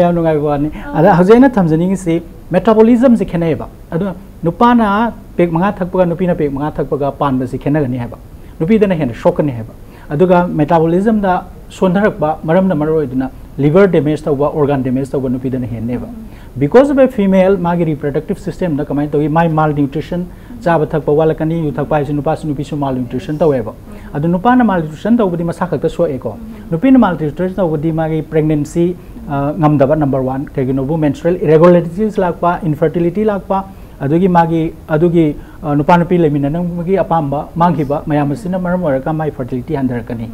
ꯌꯥꯝ ꯅꯨꯡꯉꯥꯏꯕ ꯋꯥꯅꯤ꯫ ꯑꯗ ꯍꯧꯖꯤꯛ ꯑꯩꯅ ꯊꯝꯖꯅꯤꯡꯉꯤꯁꯤ, ꯃꯦꯇꯥꯕꯣꯂꯤꯖꯝꯁꯤ ꯈꯦꯠꯅꯩꯌꯦꯕ꯫ ꯑꯗꯨꯅ ꯅꯨꯄꯥꯅ ꯄꯦꯛ ꯃꯉꯥ ꯊꯛꯄꯒ ꯅꯨꯄꯤꯅ ꯄꯦꯛ ꯃꯉꯥ ꯊꯛꯄꯒ ꯄꯥꯟꯕꯁꯤ ꯈꯦꯠꯅꯒꯅꯤ ꯍꯥꯏꯕ, ꯅꯨꯄꯤꯗꯅ ꯍꯦꯟꯅ ꯁꯣꯛꯀꯅꯤ ꯍꯥꯏꯕ꯫ ꯑꯗꯨꯒ ꯃꯦꯇꯥꯕꯣꯂꯤꯖꯝꯗ ꯁꯣꯟꯊꯔꯛꯄ ꯃꯔꯝꯅ ꯃꯔꯝ ꯑꯣꯏꯗꯨꯅ ꯂꯤꯚꯔ ꯗꯦꯃꯦꯖ ꯇꯧꯕ, ꯑꯣꯔꯒꯥꯟ ꯗꯦꯃꯦꯖ ꯇꯧꯕ ꯅꯨꯄꯤꯗꯅ ꯍꯦꯟꯅꯦꯕ꯫ Because of a female, ꯃꯥꯒꯤ ꯔꯤꯄ꯭ꯔꯗꯛꯇꯤꯞ ꯁꯤꯁꯇꯦꯝꯗ ꯀꯃꯥꯏꯅ ꯇꯧꯏ? ꯃꯥꯏ ꯃꯥꯜ ꯅ꯭ꯌꯨꯇ꯭ꯔꯤꯁꯟ, ꯆꯥꯕ ꯊꯛꯄ ꯋꯥꯠꯂꯛꯀꯅꯤ, ꯌꯨ ꯊꯛꯄ ꯍꯥꯏꯁꯤ ꯅꯨꯄꯥꯁꯨ ꯅꯨꯄꯤꯁꯨ ꯃꯥꯜ ꯅ꯭ꯌꯨꯇ꯭ꯔꯤꯁꯟ ꯇꯧꯋꯦꯕ꯫ ꯑꯗꯨ ꯅꯨꯄꯥꯅ ꯃꯥꯜ ꯅ꯭ꯌꯨꯇ꯭ꯔꯤꯁꯟ ꯇꯧꯕꯗꯤ ꯃꯁꯥ ꯈꯛꯇ ꯁꯣꯛꯑꯦꯀꯣ꯫ ꯅꯨꯄꯤꯅ ꯃꯥꯜ ꯅ꯭ꯌꯨꯇ꯭ꯔꯤꯁꯟ ꯇꯧꯕꯗꯤ ꯃꯥꯒꯤ ꯄ꯭ꯔꯦꯒꯅꯦꯟꯁꯤ, ꯑ, ꯉꯝꯗꯕ, ꯅꯝꯕꯔ ꯋꯥꯟ꯫ ꯀꯩꯒꯤꯅꯣꯕꯨ ꯃꯦꯟꯁꯇ꯭ꯔꯦꯜ ꯏꯔꯦꯒꯨꯂꯔꯤꯇꯤꯁ ꯂꯥꯛꯄ, ꯏꯟꯐꯔꯇꯤꯂꯤꯇꯤ ꯂꯥꯛꯄ, ꯑꯗꯨꯒꯤ ꯃꯥꯒꯤ, ꯑꯗꯨꯒꯤ, ꯑ, ꯅꯨꯄꯥ ꯅꯨꯄꯤ ꯂꯩꯃꯤꯟꯅꯅꯕꯒꯤ ꯑꯄꯥꯝꯕ ꯃꯥꯡꯈꯤꯕ ꯃꯌꯥꯝ ꯑꯁꯤꯅ ꯃꯔꯝ ꯑꯣꯏꯔꯒ ꯃꯥꯒꯤ ꯐꯔꯇꯤꯂꯤꯇꯤ ꯍꯟꯊꯔꯛꯀꯅꯤ꯫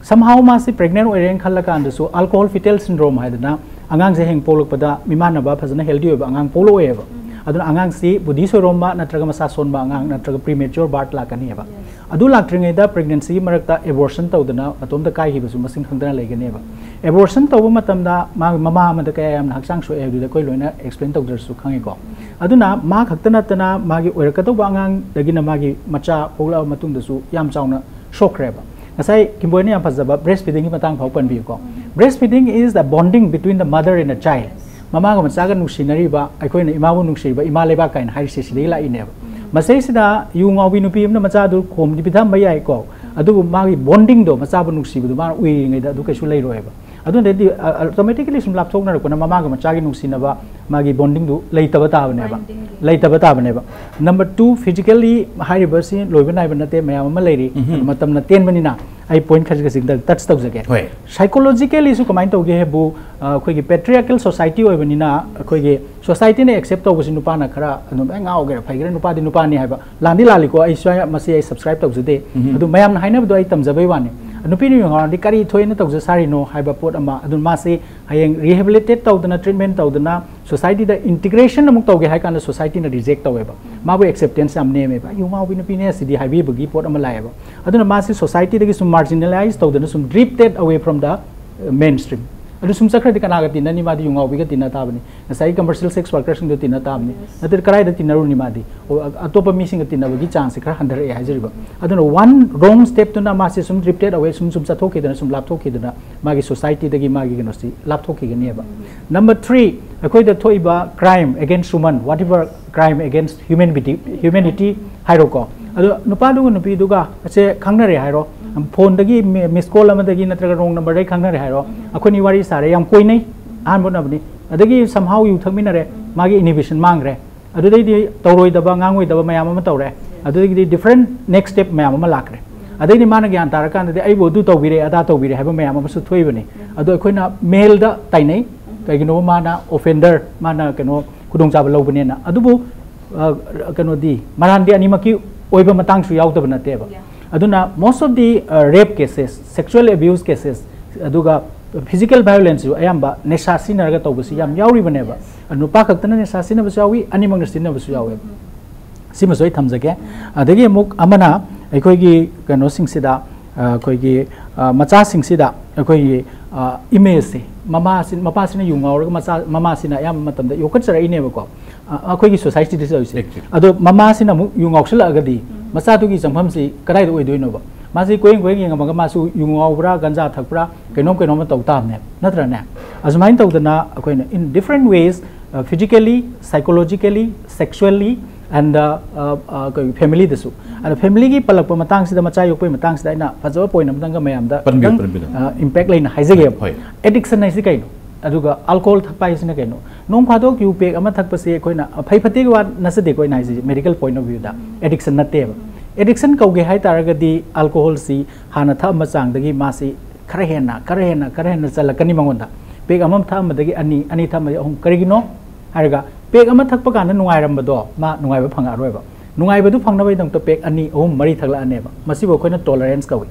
Somehow ꯃꯥꯁꯤ ꯄ꯭ꯔꯦꯒꯅꯦꯟ ꯑꯣꯏꯔꯦꯅ ꯈꯜꯂꯀꯥꯟꯗꯁꯨ alcohol fetal syndrome ꯍꯥꯏꯗꯅ ꯑꯉꯥꯡꯁꯦ ꯍꯌꯦꯡ ꯄꯣꯛꯂꯛꯄꯗ ꯃꯤꯃꯥꯟꯅꯕ ꯐꯖꯅ ꯍꯦꯜꯗꯤ ꯑꯣꯏꯕ ꯑꯉꯥꯡ ꯄꯣꯛꯂꯛꯑꯣꯏꯌꯦꯕ꯫ ꯑꯗꯨꯅ ꯑꯉꯥꯡꯁꯤ ꯕꯨꯙꯤ ꯁꯣꯏꯔꯣꯝꯕ ꯅꯠꯇ꯭ꯔꯒ ꯃꯁꯥ ꯁꯣꯟꯕ ꯑꯉꯥꯡ ꯅꯠꯇ꯭ꯔꯒ ꯄ꯭ꯔꯤꯃꯦꯆꯣꯔ ꯕꯥꯔꯠ ꯂꯥꯛꯀꯅꯤꯕ꯫ ꯑꯗꯨ ꯂꯥꯛꯇ꯭ꯔꯤꯉꯩꯗ ꯄ꯭ꯔꯦꯒꯅꯦꯟꯁꯤꯒꯤ ꯃꯔꯛꯇ ꯑꯦꯕꯣꯔꯁꯟ ꯇꯧꯗꯅ ꯃꯇꯣꯝꯇ ꯀꯥꯏꯈꯤꯕꯁꯨ ꯃꯁꯤꯡ ꯈꯪꯗꯅ ꯂꯩꯒꯅꯦꯕ꯫ ꯑꯦꯕꯣꯔꯁꯟ ꯇꯧꯕ ꯃꯇꯝꯗ ꯃꯥ, ꯃꯃꯥ ꯑꯃꯗ ꯀꯌꯥ ꯌꯥꯝꯅ ꯍꯛꯆꯥꯡ ꯁꯣꯛꯑꯦ ꯍꯥꯏꯕꯗꯨꯗꯤ ꯑꯩꯈꯣꯏ ꯂꯣꯏꯅ ꯑꯦꯛꯁꯄ꯭ꯂꯦꯟ ꯇꯧꯗ꯭ꯔꯁꯨ ꯈꯪꯉꯤꯀꯣ꯫ ꯑꯗꯨꯅ ꯃꯥ ꯈꯛꯇ ꯅꯠꯇꯅ ꯃꯥꯒꯤ ꯑꯣꯏꯔꯛꯀꯗꯧꯕ ꯑꯉꯥꯡꯗꯒꯤꯅ ꯃꯥꯒꯤ ꯃꯆꯥ ꯄꯣꯛꯂꯛꯑꯕ ꯃꯇꯨꯡꯗꯁꯨ ꯌꯥꯝ ꯆꯥꯎꯅ ꯁꯣꯛꯈ꯭ꯔꯦꯕ꯫ ꯉꯁꯥꯏ ꯀꯤꯝꯕꯣꯏꯅ ꯌꯥꯝ ꯐꯖꯕ ꯕ꯭ꯔꯦꯁ ꯐꯤꯗꯤꯡꯒꯤ ꯃꯇꯥꯡ ꯐꯥꯎ ꯄꯟꯕꯤꯌꯨꯀꯣ꯫ Breastfeeding is the bonding between the mother and a child. ꯃꯃꯥꯒ ꯃꯆꯥꯒ ꯅꯨꯡꯁꯤꯅꯔꯤꯕ, ꯑꯩꯈꯣꯏꯅ ꯏꯃꯥꯕꯨ ꯅꯨꯡꯁꯤꯔꯤꯕ ꯏꯃꯥ ꯂꯩꯕꯥꯛ ꯀꯥꯏꯅ ꯍꯥꯏꯔꯤꯁꯦ ꯁꯤꯗꯒꯤ ꯂꯥꯛꯏꯅꯦꯕ꯫ ꯃꯁꯤꯗꯩꯁꯤꯗ ꯌꯨ ꯉꯥꯎꯕꯤ ꯅꯨꯄꯤ ꯑꯃꯅ ꯃꯆꯥꯗꯨ ꯈꯣꯝꯗꯤ ꯄꯤꯊꯝꯕ ꯌꯥꯏꯀꯣ, ꯑꯗꯨꯕꯨ ꯃꯥꯒꯤ ꯕꯣꯟꯗꯤꯡꯗꯣ, ꯃꯆꯥꯕꯨ ꯅꯨꯡꯁꯤꯕꯗꯣ ꯃꯥꯅ ꯎꯏꯔꯤꯉꯩꯗ ꯑꯗꯨ ꯀꯩꯁꯨ ꯂꯩꯔꯣꯏꯕ꯫ ꯑꯗꯨꯅꯗꯤ ꯑ, automatically ꯁꯨꯝ ꯂꯥꯞꯊꯣꯛꯅꯔꯛꯄꯅ ꯃꯃꯥꯒ ꯃꯆꯥꯒꯤ ꯅꯨꯡꯁꯤꯅꯕ, ꯃꯥꯒꯤ ꯕꯣꯟꯗꯤꯡꯗꯨ ꯂꯩꯇꯕ ꯇꯥꯕꯅꯦꯕ꯫ ꯂꯩꯇꯕ ꯇꯥꯕꯅꯦꯕ꯫ Number two, physically ꯍꯥꯏꯔꯤꯕꯁꯤ ꯂꯣꯏꯕ ꯅꯥꯏꯕ ꯅꯠꯇꯦ, ꯃꯌꯥꯝ ꯑꯃ ꯂꯩꯔꯤ꯫ ꯃꯇꯝꯅ ꯇꯦꯟꯕꯅꯤꯅ ꯑꯩ ꯄꯣꯏꯟ ꯈꯔꯁꯤꯒ ꯇꯆ ꯇꯧꯖꯒꯦ꯫ ꯍꯣꯏ꯫ Psychologically ꯁꯨ ꯀꯃꯥꯏꯅ ꯇꯧꯒꯦ ꯍꯥꯏꯕꯨ, ꯑ, ꯑꯩꯈꯣꯏꯒꯤ patriarchal society ꯑꯣꯏꯕꯅꯤꯅ ꯑꯩꯈꯣꯏꯒꯤ society ꯅ accept ꯇꯧꯕꯁꯤ ꯅꯨꯄꯥꯅ ꯈꯔ ꯑꯗꯨꯝ, "ꯑꯦ, ꯉꯥꯎꯒꯦꯔꯥ ꯐꯩꯒꯦꯔꯥ ꯅꯨꯄꯥꯗꯤ ꯅꯨꯄꯥꯅꯤ" ꯍꯥꯏꯕ꯫ ꯂꯥꯟꯗꯤ ꯂꯥꯜꯂꯤꯀꯣ, ꯑꯩ ꯁ꯭ꯋꯥꯏ ꯃꯁꯤ ꯑꯩ subscribe ꯇꯧꯖꯗꯦ꯫ ꯑꯗꯨ ꯃꯌꯥꯝꯅ ꯍꯥꯏꯅꯕꯗꯣ ꯑꯩ ꯇꯝꯖꯕꯩ ꯋꯥꯅꯤ꯫ ꯅꯨꯄꯤꯅ ꯌꯨ ꯉꯥꯎꯔꯗꯤ ꯀꯔꯤ ꯊꯣꯛꯑꯦꯅ ꯇꯧꯖ ꯁꯥꯔꯤꯅꯣ ꯍꯥꯏꯕ ꯄꯣꯠ ꯑꯃ, ꯑꯗꯨ ꯃꯥꯁꯤ ꯍꯌꯦꯡ rehabilitate ꯇꯧꯗꯅ, treatment ꯇꯧꯗꯅ, society ꯗ integration ꯑꯃꯨꯛ ꯇꯧꯒꯦ ꯍꯥꯏ ꯀꯥꯟꯗ society ꯅ reject ꯇꯧꯋꯦꯕ꯫ ꯃꯥꯕꯨ acceptance ꯌꯥꯝ ꯅꯦꯝꯃꯦꯕ꯫ "ꯌꯨ ꯉꯥꯎꯕꯤ ꯅꯨꯄꯤꯅꯦ ꯑꯁꯤꯗꯤ" ꯍꯥꯏꯕꯤꯕꯒꯤ ꯄꯣꯠ ꯑꯃ ꯂꯥꯛꯑꯦꯕ꯫ ꯑꯗꯨꯅ ꯃꯥꯁꯤ society ꯗꯒꯤ ꯁꯨꯝ marginalize ꯇꯧꯗꯅ, ꯁꯨꯝ drifted away from the mainstream꯫ ꯑꯗꯨ ꯁꯨꯝ ꯆꯠꯈ꯭ꯔꯗꯤ ꯀꯅꯥꯒ ꯇꯤꯟꯅꯅꯤ? ꯃꯥꯗꯤ ꯌꯨ ꯉꯥꯎꯕꯤꯒ ꯇꯤꯟꯅ ꯇꯥꯕꯅꯤ, ꯉꯁꯥꯏꯒꯤ commercial sex worker ꯁꯤꯡꯗꯣ ꯇꯤꯟꯅ ꯇꯥꯕꯅꯤ꯫ ꯅꯠꯇ꯭ꯔꯗꯤ ꯀꯗꯥꯏꯗ ꯇꯤꯟꯅꯔꯨꯅꯤ ꯃꯥꯗꯤ? ꯑꯣ, ꯑ-, ꯑꯇꯣꯞꯄ ꯃꯤꯁꯤꯡꯒ ꯇꯤꯟꯅꯕꯒꯤ chance ꯁꯦ ꯈꯔ ꯍꯟꯊꯔꯛꯑꯦ ꯍꯥꯏꯖꯔꯤꯕ꯫ ꯑꯗꯨꯅ one wrong step ꯇꯨꯅ ꯃꯥꯁꯦ ꯁꯨꯝ drifted away, ꯁꯨꯝ, ꯁꯨꯝ ꯆꯠꯊꯣꯛꯈꯤꯗꯅ, ꯁꯨꯝ ꯂꯥꯞꯊꯣꯛꯈꯤꯗꯅ, ꯃꯥꯒꯤ society ꯗꯒꯤ ꯃꯥꯒꯤ ꯀꯩꯅꯣꯁꯤ ꯂꯥꯞꯊꯣꯛꯈꯤꯒꯅꯦꯕ꯫ Number three, ꯑꯩꯈꯣꯏꯗ ꯊꯣꯛꯏꯕ crime against woman, whatever crime against humanity, humanity ꯍꯥꯏꯔꯣꯀꯣ꯫ ꯑꯗꯣ ꯅꯨꯄꯥꯗꯨꯒ ꯅꯨꯄꯤꯗꯨꯒ ꯁꯦ ꯈꯪꯅꯔꯦ ꯍꯥꯏꯔꯣ, phone ꯗꯒꯤ ꯃꯤ-, miss call ꯑꯃꯗꯒꯤ ꯅꯠꯇ꯭ꯔꯒ wrong number ꯗꯒꯤ ꯈꯪꯅꯔꯦ ꯍꯥꯏꯔꯣ, ꯑꯩꯈꯣꯏꯅꯤ ꯋꯥꯔꯤ ꯁꯥꯔꯦ, ꯌꯥꯝ ꯀꯣꯏꯅꯩ, ꯑꯍꯥꯟꯕ ꯎꯅꯕꯅꯤ, ꯑꯗꯒꯤ somehow ꯌꯨ ꯊꯛꯃꯤꯟꯅꯔꯦ, ꯃꯥꯒꯤ inhibition ꯃꯥꯡꯈ꯭ꯔꯦ, ꯑꯗꯨꯗꯩꯗꯤ ꯇꯧꯔꯣꯏꯗꯕ ꯉꯥꯡꯉꯣꯏꯗꯕ ꯃꯌꯥꯝ ꯑꯃ ꯇꯧꯔꯦ, ꯑꯗꯨꯗꯒꯤꯗꯤ different next step ꯃꯌꯥꯝ ꯑꯃ ꯂꯥꯛꯈ꯭ꯔꯦ꯫ ꯑꯗꯩꯗꯤ ꯃꯥꯅ ꯒ꯭ꯌꯥꯟ ꯇꯥꯔꯀꯥꯟꯗꯗꯤ ꯑꯩꯕꯨ ꯑꯗꯨ ꯇꯧꯕꯤꯔꯦ, ꯑꯗꯥ ꯇꯧꯕꯤꯔꯦ ꯍꯥꯏꯕ ꯃꯌꯥꯝ ꯑꯃꯁꯨ ꯊꯣꯛꯏꯕꯅꯤ꯫ ꯑꯗꯣ ꯑꯩꯈꯣꯏꯅ male ꯗ ꯇꯥꯏꯅꯩ, ꯀꯩꯒꯤꯅꯣ ꯃꯥꯅ offender, ꯃꯥꯅ ꯀꯩꯅꯣ ꯈꯨꯗꯣꯡꯆꯥꯕ ꯂꯧꯕꯅꯦꯅ꯫ ꯑꯗꯨꯕꯨ ꯑ, ꯀꯩꯅꯣꯗꯤ, ꯃꯔꯥꯟꯗꯤ ꯑꯅꯤꯃꯛꯀꯤ ꯑꯣꯏꯕ ꯃꯇꯥꯡꯁꯨ ꯌꯥꯎꯗꯕ ꯅꯠꯇꯦꯕ꯫ ꯑꯗꯨꯅ most of the, ꯑ, rape cases, sexual abuse cases, ꯑꯗꯨꯒ physical violence ꯁꯨ ꯑꯌꯥꯝꯕ ꯅꯤꯁꯥ ꯁꯤꯖꯤꯟꯅꯔꯒ ꯇꯧꯕꯁꯤ ꯌꯥꯝ ꯌꯥꯎꯔꯤꯕꯅꯦꯕ꯫ ꯅꯨꯄꯥ ꯈꯛꯇꯅ ꯅꯤꯁꯥ ꯁꯤꯖꯤꯟꯅꯕꯁꯨ ꯌꯥꯎꯏ, ꯑꯅꯤꯃꯛꯅ ꯁꯤꯖꯤꯟꯅꯕꯁꯨ ꯌꯥꯎꯋꯦꯕ꯫ ꯁꯤꯃꯁꯨ ꯑꯩ ꯊꯝꯖꯒꯦ꯫ ꯑꯗꯒꯤ ꯑꯃꯨꯛ ꯑꯃꯅ ꯑꯩꯈꯣꯏꯒꯤ ꯀꯩꯅꯣꯁꯤꯡꯁꯤꯗ, ꯑ, ꯑꯩꯈꯣꯏꯒꯤ, ꯑ, ꯃꯆꯥꯁꯤꯡꯁꯤꯗ ꯑꯩꯈꯣꯏꯒꯤ, ꯑ, image ꯁꯦ, ꯃꯃꯥꯁꯤ, ꯃꯄꯥꯁꯤꯅ ꯌꯨ ꯉꯥꯎꯔꯒ ꯃꯆꯥ, ꯃꯃꯥꯁꯤꯅ ꯑꯌꯥꯝꯕ ꯃꯇꯝꯗ ꯌꯣꯛꯈꯠꯆꯔꯛꯏꯅꯦꯕꯀꯣ꯫ ꯑ, ꯑꯩꯈꯣꯏꯒꯤ society ꯗ ꯇꯧꯔꯤꯁꯦ꯫ ꯑꯗꯣ ꯃꯃꯥꯁꯤꯅ ꯑꯃꯨꯛ ꯌꯨ ꯉꯥꯎꯁꯜꯂꯛꯑꯒꯗꯤ ꯃꯆꯥꯗꯨꯒꯤ ꯆꯪꯐꯝꯁꯤ ꯀꯗꯥꯏꯗ ꯑꯣꯏꯗꯣꯏꯅꯣꯕ? ꯃꯥꯁꯤ ꯀꯣꯏꯌꯦꯡ ꯀꯣꯏꯌꯦꯡ ꯌꯦꯡꯉꯝꯃꯒ ꯃꯥꯁꯨ ꯌꯨ ꯉꯥꯎꯕ꯭ꯔꯥ, ꯒꯟꯖꯥ ꯊꯛꯄ꯭ꯔꯥ, ꯀꯩꯅꯣꯝ ꯀꯩꯅꯣꯝꯃ ꯇꯧ ꯇꯥꯕꯅꯦꯕ, ꯅꯠꯇ꯭ꯔꯅꯦ? ꯑꯁꯨꯃꯥꯏꯅ ꯇꯧꯗꯅ ꯑꯩꯈꯣꯏꯅ in different ways, physically, psychologically, sexually, and family ꯗꯁꯨ꯫ ꯑꯗꯣ family ꯒꯤ ꯄꯜꯂꯛꯄ ꯃꯇꯥꯡꯁꯤꯗ, ꯃꯆꯥ ꯌꯣꯛꯄꯒꯤ ꯃꯇꯥꯡꯁꯤꯗ ꯑꯩꯅ ꯐꯖꯕ point ꯑꯃꯇꯪꯒ ꯃꯌꯥꯝꯗ ꯄꯟꯕꯤꯌꯨ, ꯈꯤꯇꯪ ꯄꯟꯕꯤꯌꯨ꯫ Impact ꯂꯩꯅ ꯍꯥꯏꯖꯒꯦꯕ꯫ ꯍꯣꯏ꯫ Addiction ꯍꯥꯏꯁꯤ ꯀꯩꯅꯣ? ꯑꯗꯨꯒ alcohol ꯊꯛꯄ ꯍꯥꯏꯁꯤꯅ ꯀꯩꯅꯣ? ꯅꯣꯡ ꯐꯥꯗꯣꯛ ꯌꯨ pack ꯑꯃ ꯊꯛꯄꯁꯦ ꯑꯩꯈꯣꯏꯅ ꯐꯩ ꯐꯠꯇꯦꯒꯤ ꯋꯥ ꯅꯠꯆꯗꯦꯀꯣ ꯑꯩꯅ ꯍꯥꯏꯁꯤꯁꯦ, medical point of view the. Addiction ꯅꯠꯇꯦꯕ꯫ Addiction ꯀꯧꯒꯦ ꯍꯥꯏ ꯇꯥꯔꯒꯗꯤ alcohol ꯁꯤ ꯍꯥꯟꯅ ꯊꯛꯑꯝꯕ ꯆꯥꯡꯗꯒꯤ ꯃꯥꯁꯤ ꯈꯔ ꯍꯦꯟꯅ, ꯈꯔ ꯍꯦꯟꯅ, ꯈꯔ ꯍꯦꯟꯅ ꯆꯜꯂꯛꯀꯅꯤ ꯃꯉꯣꯟꯗ꯫ Pack ꯑꯃ ꯊꯛꯑꯝꯕꯗꯒꯤ ꯑꯅꯤ, ꯑꯅꯤ ꯊꯛꯑꯝꯕꯗꯒꯤ ꯑꯍꯨꯝ꯫ ꯀꯔꯤꯒꯤꯅꯣ ꯍꯥꯏꯔꯒ, pack ꯑꯃ ꯊꯛꯄ ꯀꯥꯟꯗ ꯅꯨꯡꯉꯥꯏꯔꯝꯕꯗꯣ ꯃꯥ ꯅꯨꯡꯉꯥꯏꯕ ꯐꯪꯉꯛꯑꯔꯣꯏꯕ꯫ ꯅꯨꯡꯉꯥꯏꯕꯗꯨ ꯐꯪꯅꯕꯒꯤꯗꯃꯛꯇ pack ꯑꯅꯤ, ꯑꯍꯨꯝ, ꯃꯔꯤ ꯊꯛꯂꯛꯑꯅꯦꯕ꯫ ꯃꯁꯤꯕꯨ ꯑꯩꯈꯣꯏꯅ tolerance ꯀꯧꯏ꯫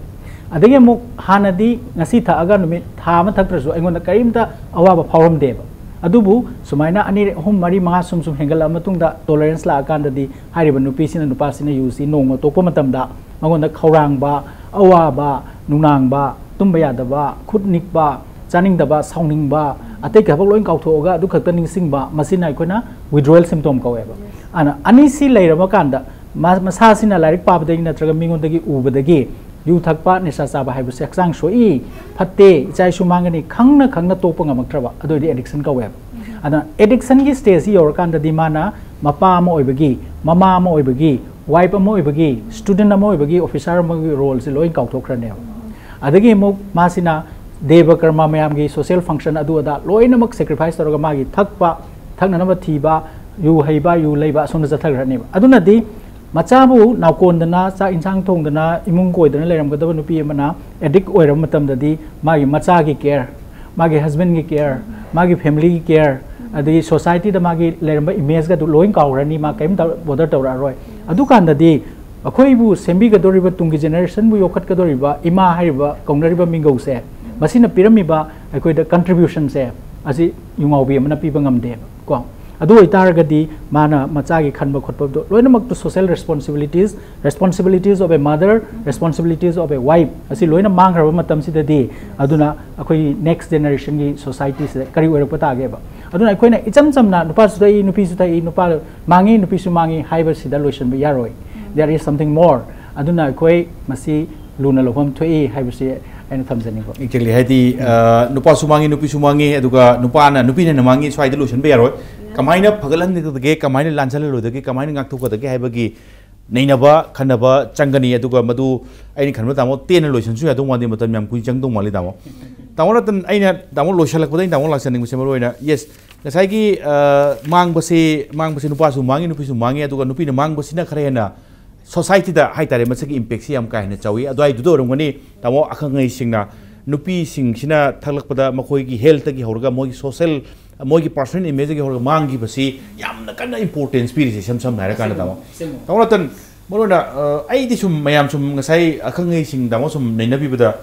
ꯑꯗꯒꯤ ꯑꯃꯨꯛ ꯍꯥꯟꯅꯗꯤ ꯉꯁꯤ ꯊꯛꯑꯒ ꯅꯨꯃꯤꯠ ꯊꯥ ꯑꯃ ꯊꯛꯇ꯭ꯔꯁꯨ ꯑꯩꯉꯣꯟꯗ ꯀꯔꯤꯝꯇ ꯑꯋꯥꯕ ꯐꯥꯎꯔꯝꯗꯦꯕ꯫ ꯑꯗꯨꯕꯨ ꯁꯨꯃꯥꯏꯅ ꯑꯅꯤꯔꯛ, ꯑꯍꯨꯝ, ꯃꯔꯤ, ꯃꯉꯥ ꯁꯨꯝ ꯁꯨꯝ ꯍꯦꯟꯒꯠꯂꯛꯑ ꯃꯇꯨꯡꯗ, tolerance ꯂꯥꯛꯑꯀꯥꯟꯗꯗꯤ ꯍꯥꯏꯔꯤꯕ ꯅꯨꯄꯤꯁꯤꯅ ꯅꯨꯄꯥꯁꯤꯅ ꯌꯨꯁꯤ ꯅꯣꯡꯃ ꯇꯣꯛꯄ ꯃꯇꯝꯗ ꯃꯉꯣꯟꯗ ꯈꯧꯔꯥꯡꯕ, ꯑꯋꯥꯕ, ꯅꯨꯡꯅꯥꯡꯕ, ꯇꯨꯝꯕ ꯌꯥꯗꯕ, ꯈꯨꯠ ꯅꯤꯛꯄ, ꯆꯥꯅꯤꯡꯗꯕ, ꯁꯥꯎꯅꯤꯡꯕ, ꯑꯇꯩ ꯊꯕꯛ ꯂꯣꯏ ꯀꯥꯎꯊꯣꯛꯑꯒ ꯑꯗꯨ ꯈꯛꯇ ꯅꯤꯡꯁꯤꯡꯕ, ꯃꯁꯤꯅ ꯑꯩꯈꯣꯏꯅ withdrawal symptom ꯀꯧꯋꯦꯕ꯫ ꯑꯗꯨꯅ ꯑꯅꯤꯁꯤ ꯂꯩꯔꯕ ꯀꯥꯟꯗ ꯃꯥ-, ꯃꯁꯥꯁꯤꯅ ꯂꯥꯏꯔꯤꯛ ꯄꯥꯕꯗꯒꯤ ꯅꯠꯇ꯭ꯔꯒ ꯃꯤꯉꯣꯟꯗꯒꯤ ꯎꯕꯗꯒꯤ ꯌꯨ ꯊꯛꯄ, ꯅꯤꯁꯥ ꯆꯥꯕ ꯍꯥꯏꯕꯁꯦ ꯍꯛꯆꯥꯡ ꯁꯣꯛꯏ, ꯐꯠꯇꯦ, ꯏꯆꯥ ꯏꯁꯨ ꯃꯥꯡꯒꯅꯤ ꯈꯪꯅ ꯈꯪꯅ ꯇꯣꯛꯄ ꯉꯝꯃꯛꯇ꯭ꯔꯕ, ꯑꯗꯨ ꯑꯣꯏꯔꯗꯤ addiction ꯀꯧꯋꯦꯕ꯫ ꯑꯗꯨꯅ addiction ꯒꯤ stage ꯁꯤ ꯌꯧꯔꯀꯥꯟꯗꯗꯤ ꯃꯥꯅ ꯃꯄꯥ ꯑꯃ ꯑꯣꯏꯕꯒꯤ, ꯃꯃꯥ ꯑꯃ ꯑꯣꯏꯕꯒꯤ, wife ꯑꯃ ꯑꯣꯏꯕꯒꯤ, student ꯑꯃ ꯑꯣꯏꯕꯒꯤ, officer ꯑꯃꯒꯤ role ꯁꯤ ꯂꯣꯏ ꯀꯥꯎꯊꯣꯛꯈ꯭ꯔꯅꯦꯕ꯫ ꯑꯗꯒꯤ ꯑꯃꯨꯛ ꯃꯥꯁꯤꯅ ꯗꯦꯕ ꯀꯔꯃ ꯃꯌꯥꯝꯒꯤ social function ꯑꯗꯨ ꯑꯗꯥ ꯂꯣꯏꯅꯃꯛ sacrifice ꯇꯧꯔꯒ ꯃꯥꯒꯤ ꯊꯛꯄ, ꯊꯛꯅꯅꯕ ꯊꯤꯕ, ꯌꯨ ꯍꯩꯕ, ꯌꯨ ꯂꯩꯕ ꯑꯁꯣꯝꯗ ꯆꯠꯊꯈ꯭ꯔꯅꯦꯕ꯫ ꯑꯗꯨꯅꯗꯤ ꯃꯆꯥꯕꯨ ꯅꯥꯎꯀꯣꯟꯗꯅ ꯆꯥꯛ ꯏꯟꯁꯥꯡ ꯊꯣꯡꯗꯅ ꯏꯃꯨꯡ ꯀꯣꯏꯗꯅ ꯂꯩꯔꯝꯒꯗꯕ ꯅꯨꯄꯤ ꯑꯃꯅ addict ꯑꯣꯏꯔꯕ ꯃꯇꯝꯗꯗꯤ ꯃꯥꯒꯤ ꯃꯆꯥꯒꯤ care, ꯃꯥꯒꯤ husband ꯒꯤ care, ꯃꯥꯒꯤ family ꯒꯤ care, ꯑꯗꯒꯤ society ꯗ ꯃꯥꯒꯤ ꯂꯩꯔꯝꯕ image ꯒꯗꯨ ꯂꯣꯏ ꯀꯥꯎꯈ꯭ꯔꯅꯤ, ꯃꯥ ꯀꯔꯤꯝꯇ bother ꯇꯧꯔꯛꯑꯔꯣꯏ꯫ ꯑꯗꯨꯀꯥꯟꯗꯗꯤ ꯑꯩꯈꯣꯏꯕꯨ ꯁꯦꯝꯕꯤꯒꯗꯧꯔꯤꯕ, ꯇꯨꯡꯒꯤ generation ꯕꯨ ꯌꯣꯛꯈꯠꯀꯗꯧꯔꯤꯕ ꯏꯃꯥ ꯍꯥꯏꯔꯤꯕ ꯀꯧꯅꯔꯤꯕ ꯃꯤꯡꯒꯧꯁꯦ, ꯃꯁꯤꯅ ꯄꯤꯔꯝꯃꯤꯕ ꯑꯩꯈꯣꯏꯗ contribution ꯁꯦ, ꯑꯁꯤ ꯌꯨꯉꯥꯎꯕꯤ ꯑꯃꯅ ꯄꯤꯕ ꯉꯝꯗꯦꯕ ꯀꯣ꯫ ꯑꯗꯨ ꯑꯣꯏꯇꯥꯔꯒꯗꯤ ꯃꯥꯅ ꯃꯆꯥꯒꯤ ꯈꯟꯕ ꯈꯣꯠꯄꯗꯣ ꯂꯣꯏꯅꯃꯛꯇꯨ social responsibilities, responsibilities of a mother, responsibilities of a wife ꯑꯁꯤ ꯂꯣꯏꯅ ꯃꯥꯡꯈ꯭ꯔꯕ ꯃꯇꯝꯁꯤꯗꯗꯤ, ꯑꯗꯨꯅ ꯑꯩꯈꯣꯏꯒꯤ next generation ꯒꯤ society ꯁꯤꯗ ꯀꯔꯤ ꯑꯣꯏꯔꯛꯄ ꯇꯥꯒꯦꯕ? ꯑꯗꯨꯅ ꯑꯩꯈꯣꯏꯅ ꯏꯆꯝ ꯆꯝꯅ ꯅꯨꯄꯥꯁꯨ ꯊꯛꯏ, ꯅꯨꯄꯤꯁꯨ ꯊꯛꯏ, ꯅꯨꯄꯥ ꯃꯥꯡꯉꯤ, ꯅꯨꯄꯤꯁꯨ ꯃꯥꯡꯉꯤ ꯍꯥꯏꯕꯁꯤꯗ ꯂꯣꯏꯁꯤꯟꯕ ꯌꯥꯔꯣꯏ꯫ There is something more꯫ ꯑꯗꯨꯅ ꯑꯩꯈꯣꯏ ꯃꯁꯤ ꯂꯨꯅ ꯂꯧꯐꯝ ꯊꯣꯛꯏ ꯍꯥꯏꯕꯁꯤ ꯑꯩꯅ ꯊꯝꯖꯅꯤꯡꯕ꯫ ꯑꯦꯛꯖꯦꯛꯂꯤ, ꯍꯥꯏꯗꯤ ꯑ, ꯅꯨꯄꯥꯁꯨ ꯃꯥꯡꯉꯤ, ꯅꯨꯄꯤꯁꯨ ꯃꯥꯡꯉꯤ, ꯑꯗꯨꯒ ꯅꯨꯄꯥꯅ ꯅꯨꯄꯤꯅ ꯍꯦꯟꯅ ꯃꯥꯡꯉꯤ, ꯁ꯭ꯋꯥꯏꯗ ꯂꯣꯏꯁꯤꯟꯕ ꯌꯥꯔꯣꯏ꯫ ꯀꯃꯥꯏꯅ ꯐꯒꯠꯍꯟꯒꯗꯒꯦ, ꯀꯃꯥꯏꯅ ꯂꯥꯟꯁꯜꯍꯜꯂꯣꯏꯗꯒꯦ, ꯀꯃꯥꯏꯅ ꯉꯥꯛꯊꯣꯛꯀꯗꯒꯦ ꯍꯥꯏꯕꯒꯤ ꯅꯩꯅꯕ ꯈꯟꯅꯕ ꯆꯪꯒꯅꯤ꯫ ꯑꯗꯨꯒ ꯃꯗꯨ ꯑꯩꯅ ꯈꯟꯕ, ꯇꯥꯃꯣ, ꯇꯦꯟꯅ ꯂꯣꯏꯁꯤꯟꯁꯨ ꯌꯥꯗꯧ ꯃꯥꯟꯗꯦ, ꯃꯇꯝ ꯌꯥꯝ ꯀꯨꯏꯅ ꯆꯪꯗꯧ ꯃꯥꯜꯂꯤ, ꯇꯥꯃꯣ꯫ ꯇꯥꯃꯣ ꯔꯇꯟ, ꯑꯩꯅ, ꯇꯥꯃꯣ, ꯂꯣꯏꯁꯤꯜꯂꯛꯄꯗ ꯑꯩꯅ ꯇꯥꯃꯣ ꯂꯥꯛꯆꯅꯤꯡꯕꯁꯦ ꯃꯔꯨ ꯑꯣꯏꯅ, ꯌꯦꯁ, ꯉꯁꯥꯏꯒꯤ ꯑ, ꯃꯥꯡꯕꯁꯤ, ꯃꯥꯡꯕꯁꯤ ꯅꯨꯄꯥꯁꯨ ꯃꯥꯡꯉꯤ, ꯅꯨꯄꯤꯁꯨ ꯃꯥꯡꯉꯤ, ꯑꯗꯨꯒ ꯅꯨꯄꯤꯅ ꯃꯥꯡꯕꯁꯤꯅ ꯈꯔ ꯍꯦꯟꯅ ꯁꯣꯁꯥꯏꯇꯤꯗ ꯍꯥꯏꯇꯥꯔꯦ, ꯃꯁꯤꯒꯤ ꯏꯝꯄꯦꯛꯁꯤ ꯌꯥꯝ ꯀꯥ ꯍꯦꯟꯅ ꯆꯥꯎꯋꯤ꯫ ꯑꯗꯨꯋꯥꯏꯗꯨꯗ ꯑꯣꯏꯔꯝꯒꯅꯤ, ꯇꯥꯃꯣ, ꯑꯈꯪ ꯑꯍꯩꯁꯤꯡꯅ ꯅꯨꯄꯤꯁꯤꯡꯁꯤꯅ ꯊꯛꯂꯛꯄꯗ ꯃꯈꯣꯏꯒꯤ ꯍꯦꯜꯇꯒꯤ ꯍꯧꯔꯒ, ꯃꯣꯏꯒꯤ ꯁꯣꯁꯦꯜ, ꯃꯣꯏꯒꯤ ꯄꯔꯁꯣꯅꯦꯜ ꯏꯃꯦꯖꯇꯒꯤ ꯍꯧꯔꯒ ꯃꯥꯡꯈꯤꯕꯁꯤ ꯌꯥꯝꯅ ꯀꯟꯅ ꯏꯝꯄꯣꯔꯇꯦꯟꯁ ꯄꯤꯔꯤꯁꯦ, ꯏꯁꯝ ꯁꯝꯅ ꯍꯥꯏꯔꯀꯥꯟꯗ, ꯇꯥꯃꯣ꯫ ꯇꯥꯃꯣ ꯔꯇꯟ, ꯃꯔꯨ ꯑꯣꯏꯅ ꯑ, ꯑꯩꯗꯤ ꯁꯨꯝ, ꯃꯌꯥꯝ ꯁꯨꯝ, ꯉꯁꯥꯏ ꯑꯈꯪ ꯑꯍꯩꯁꯤꯡ, ꯇꯥꯃꯣ, ꯁꯨꯝ ꯅꯩꯅꯕꯤꯕꯗ,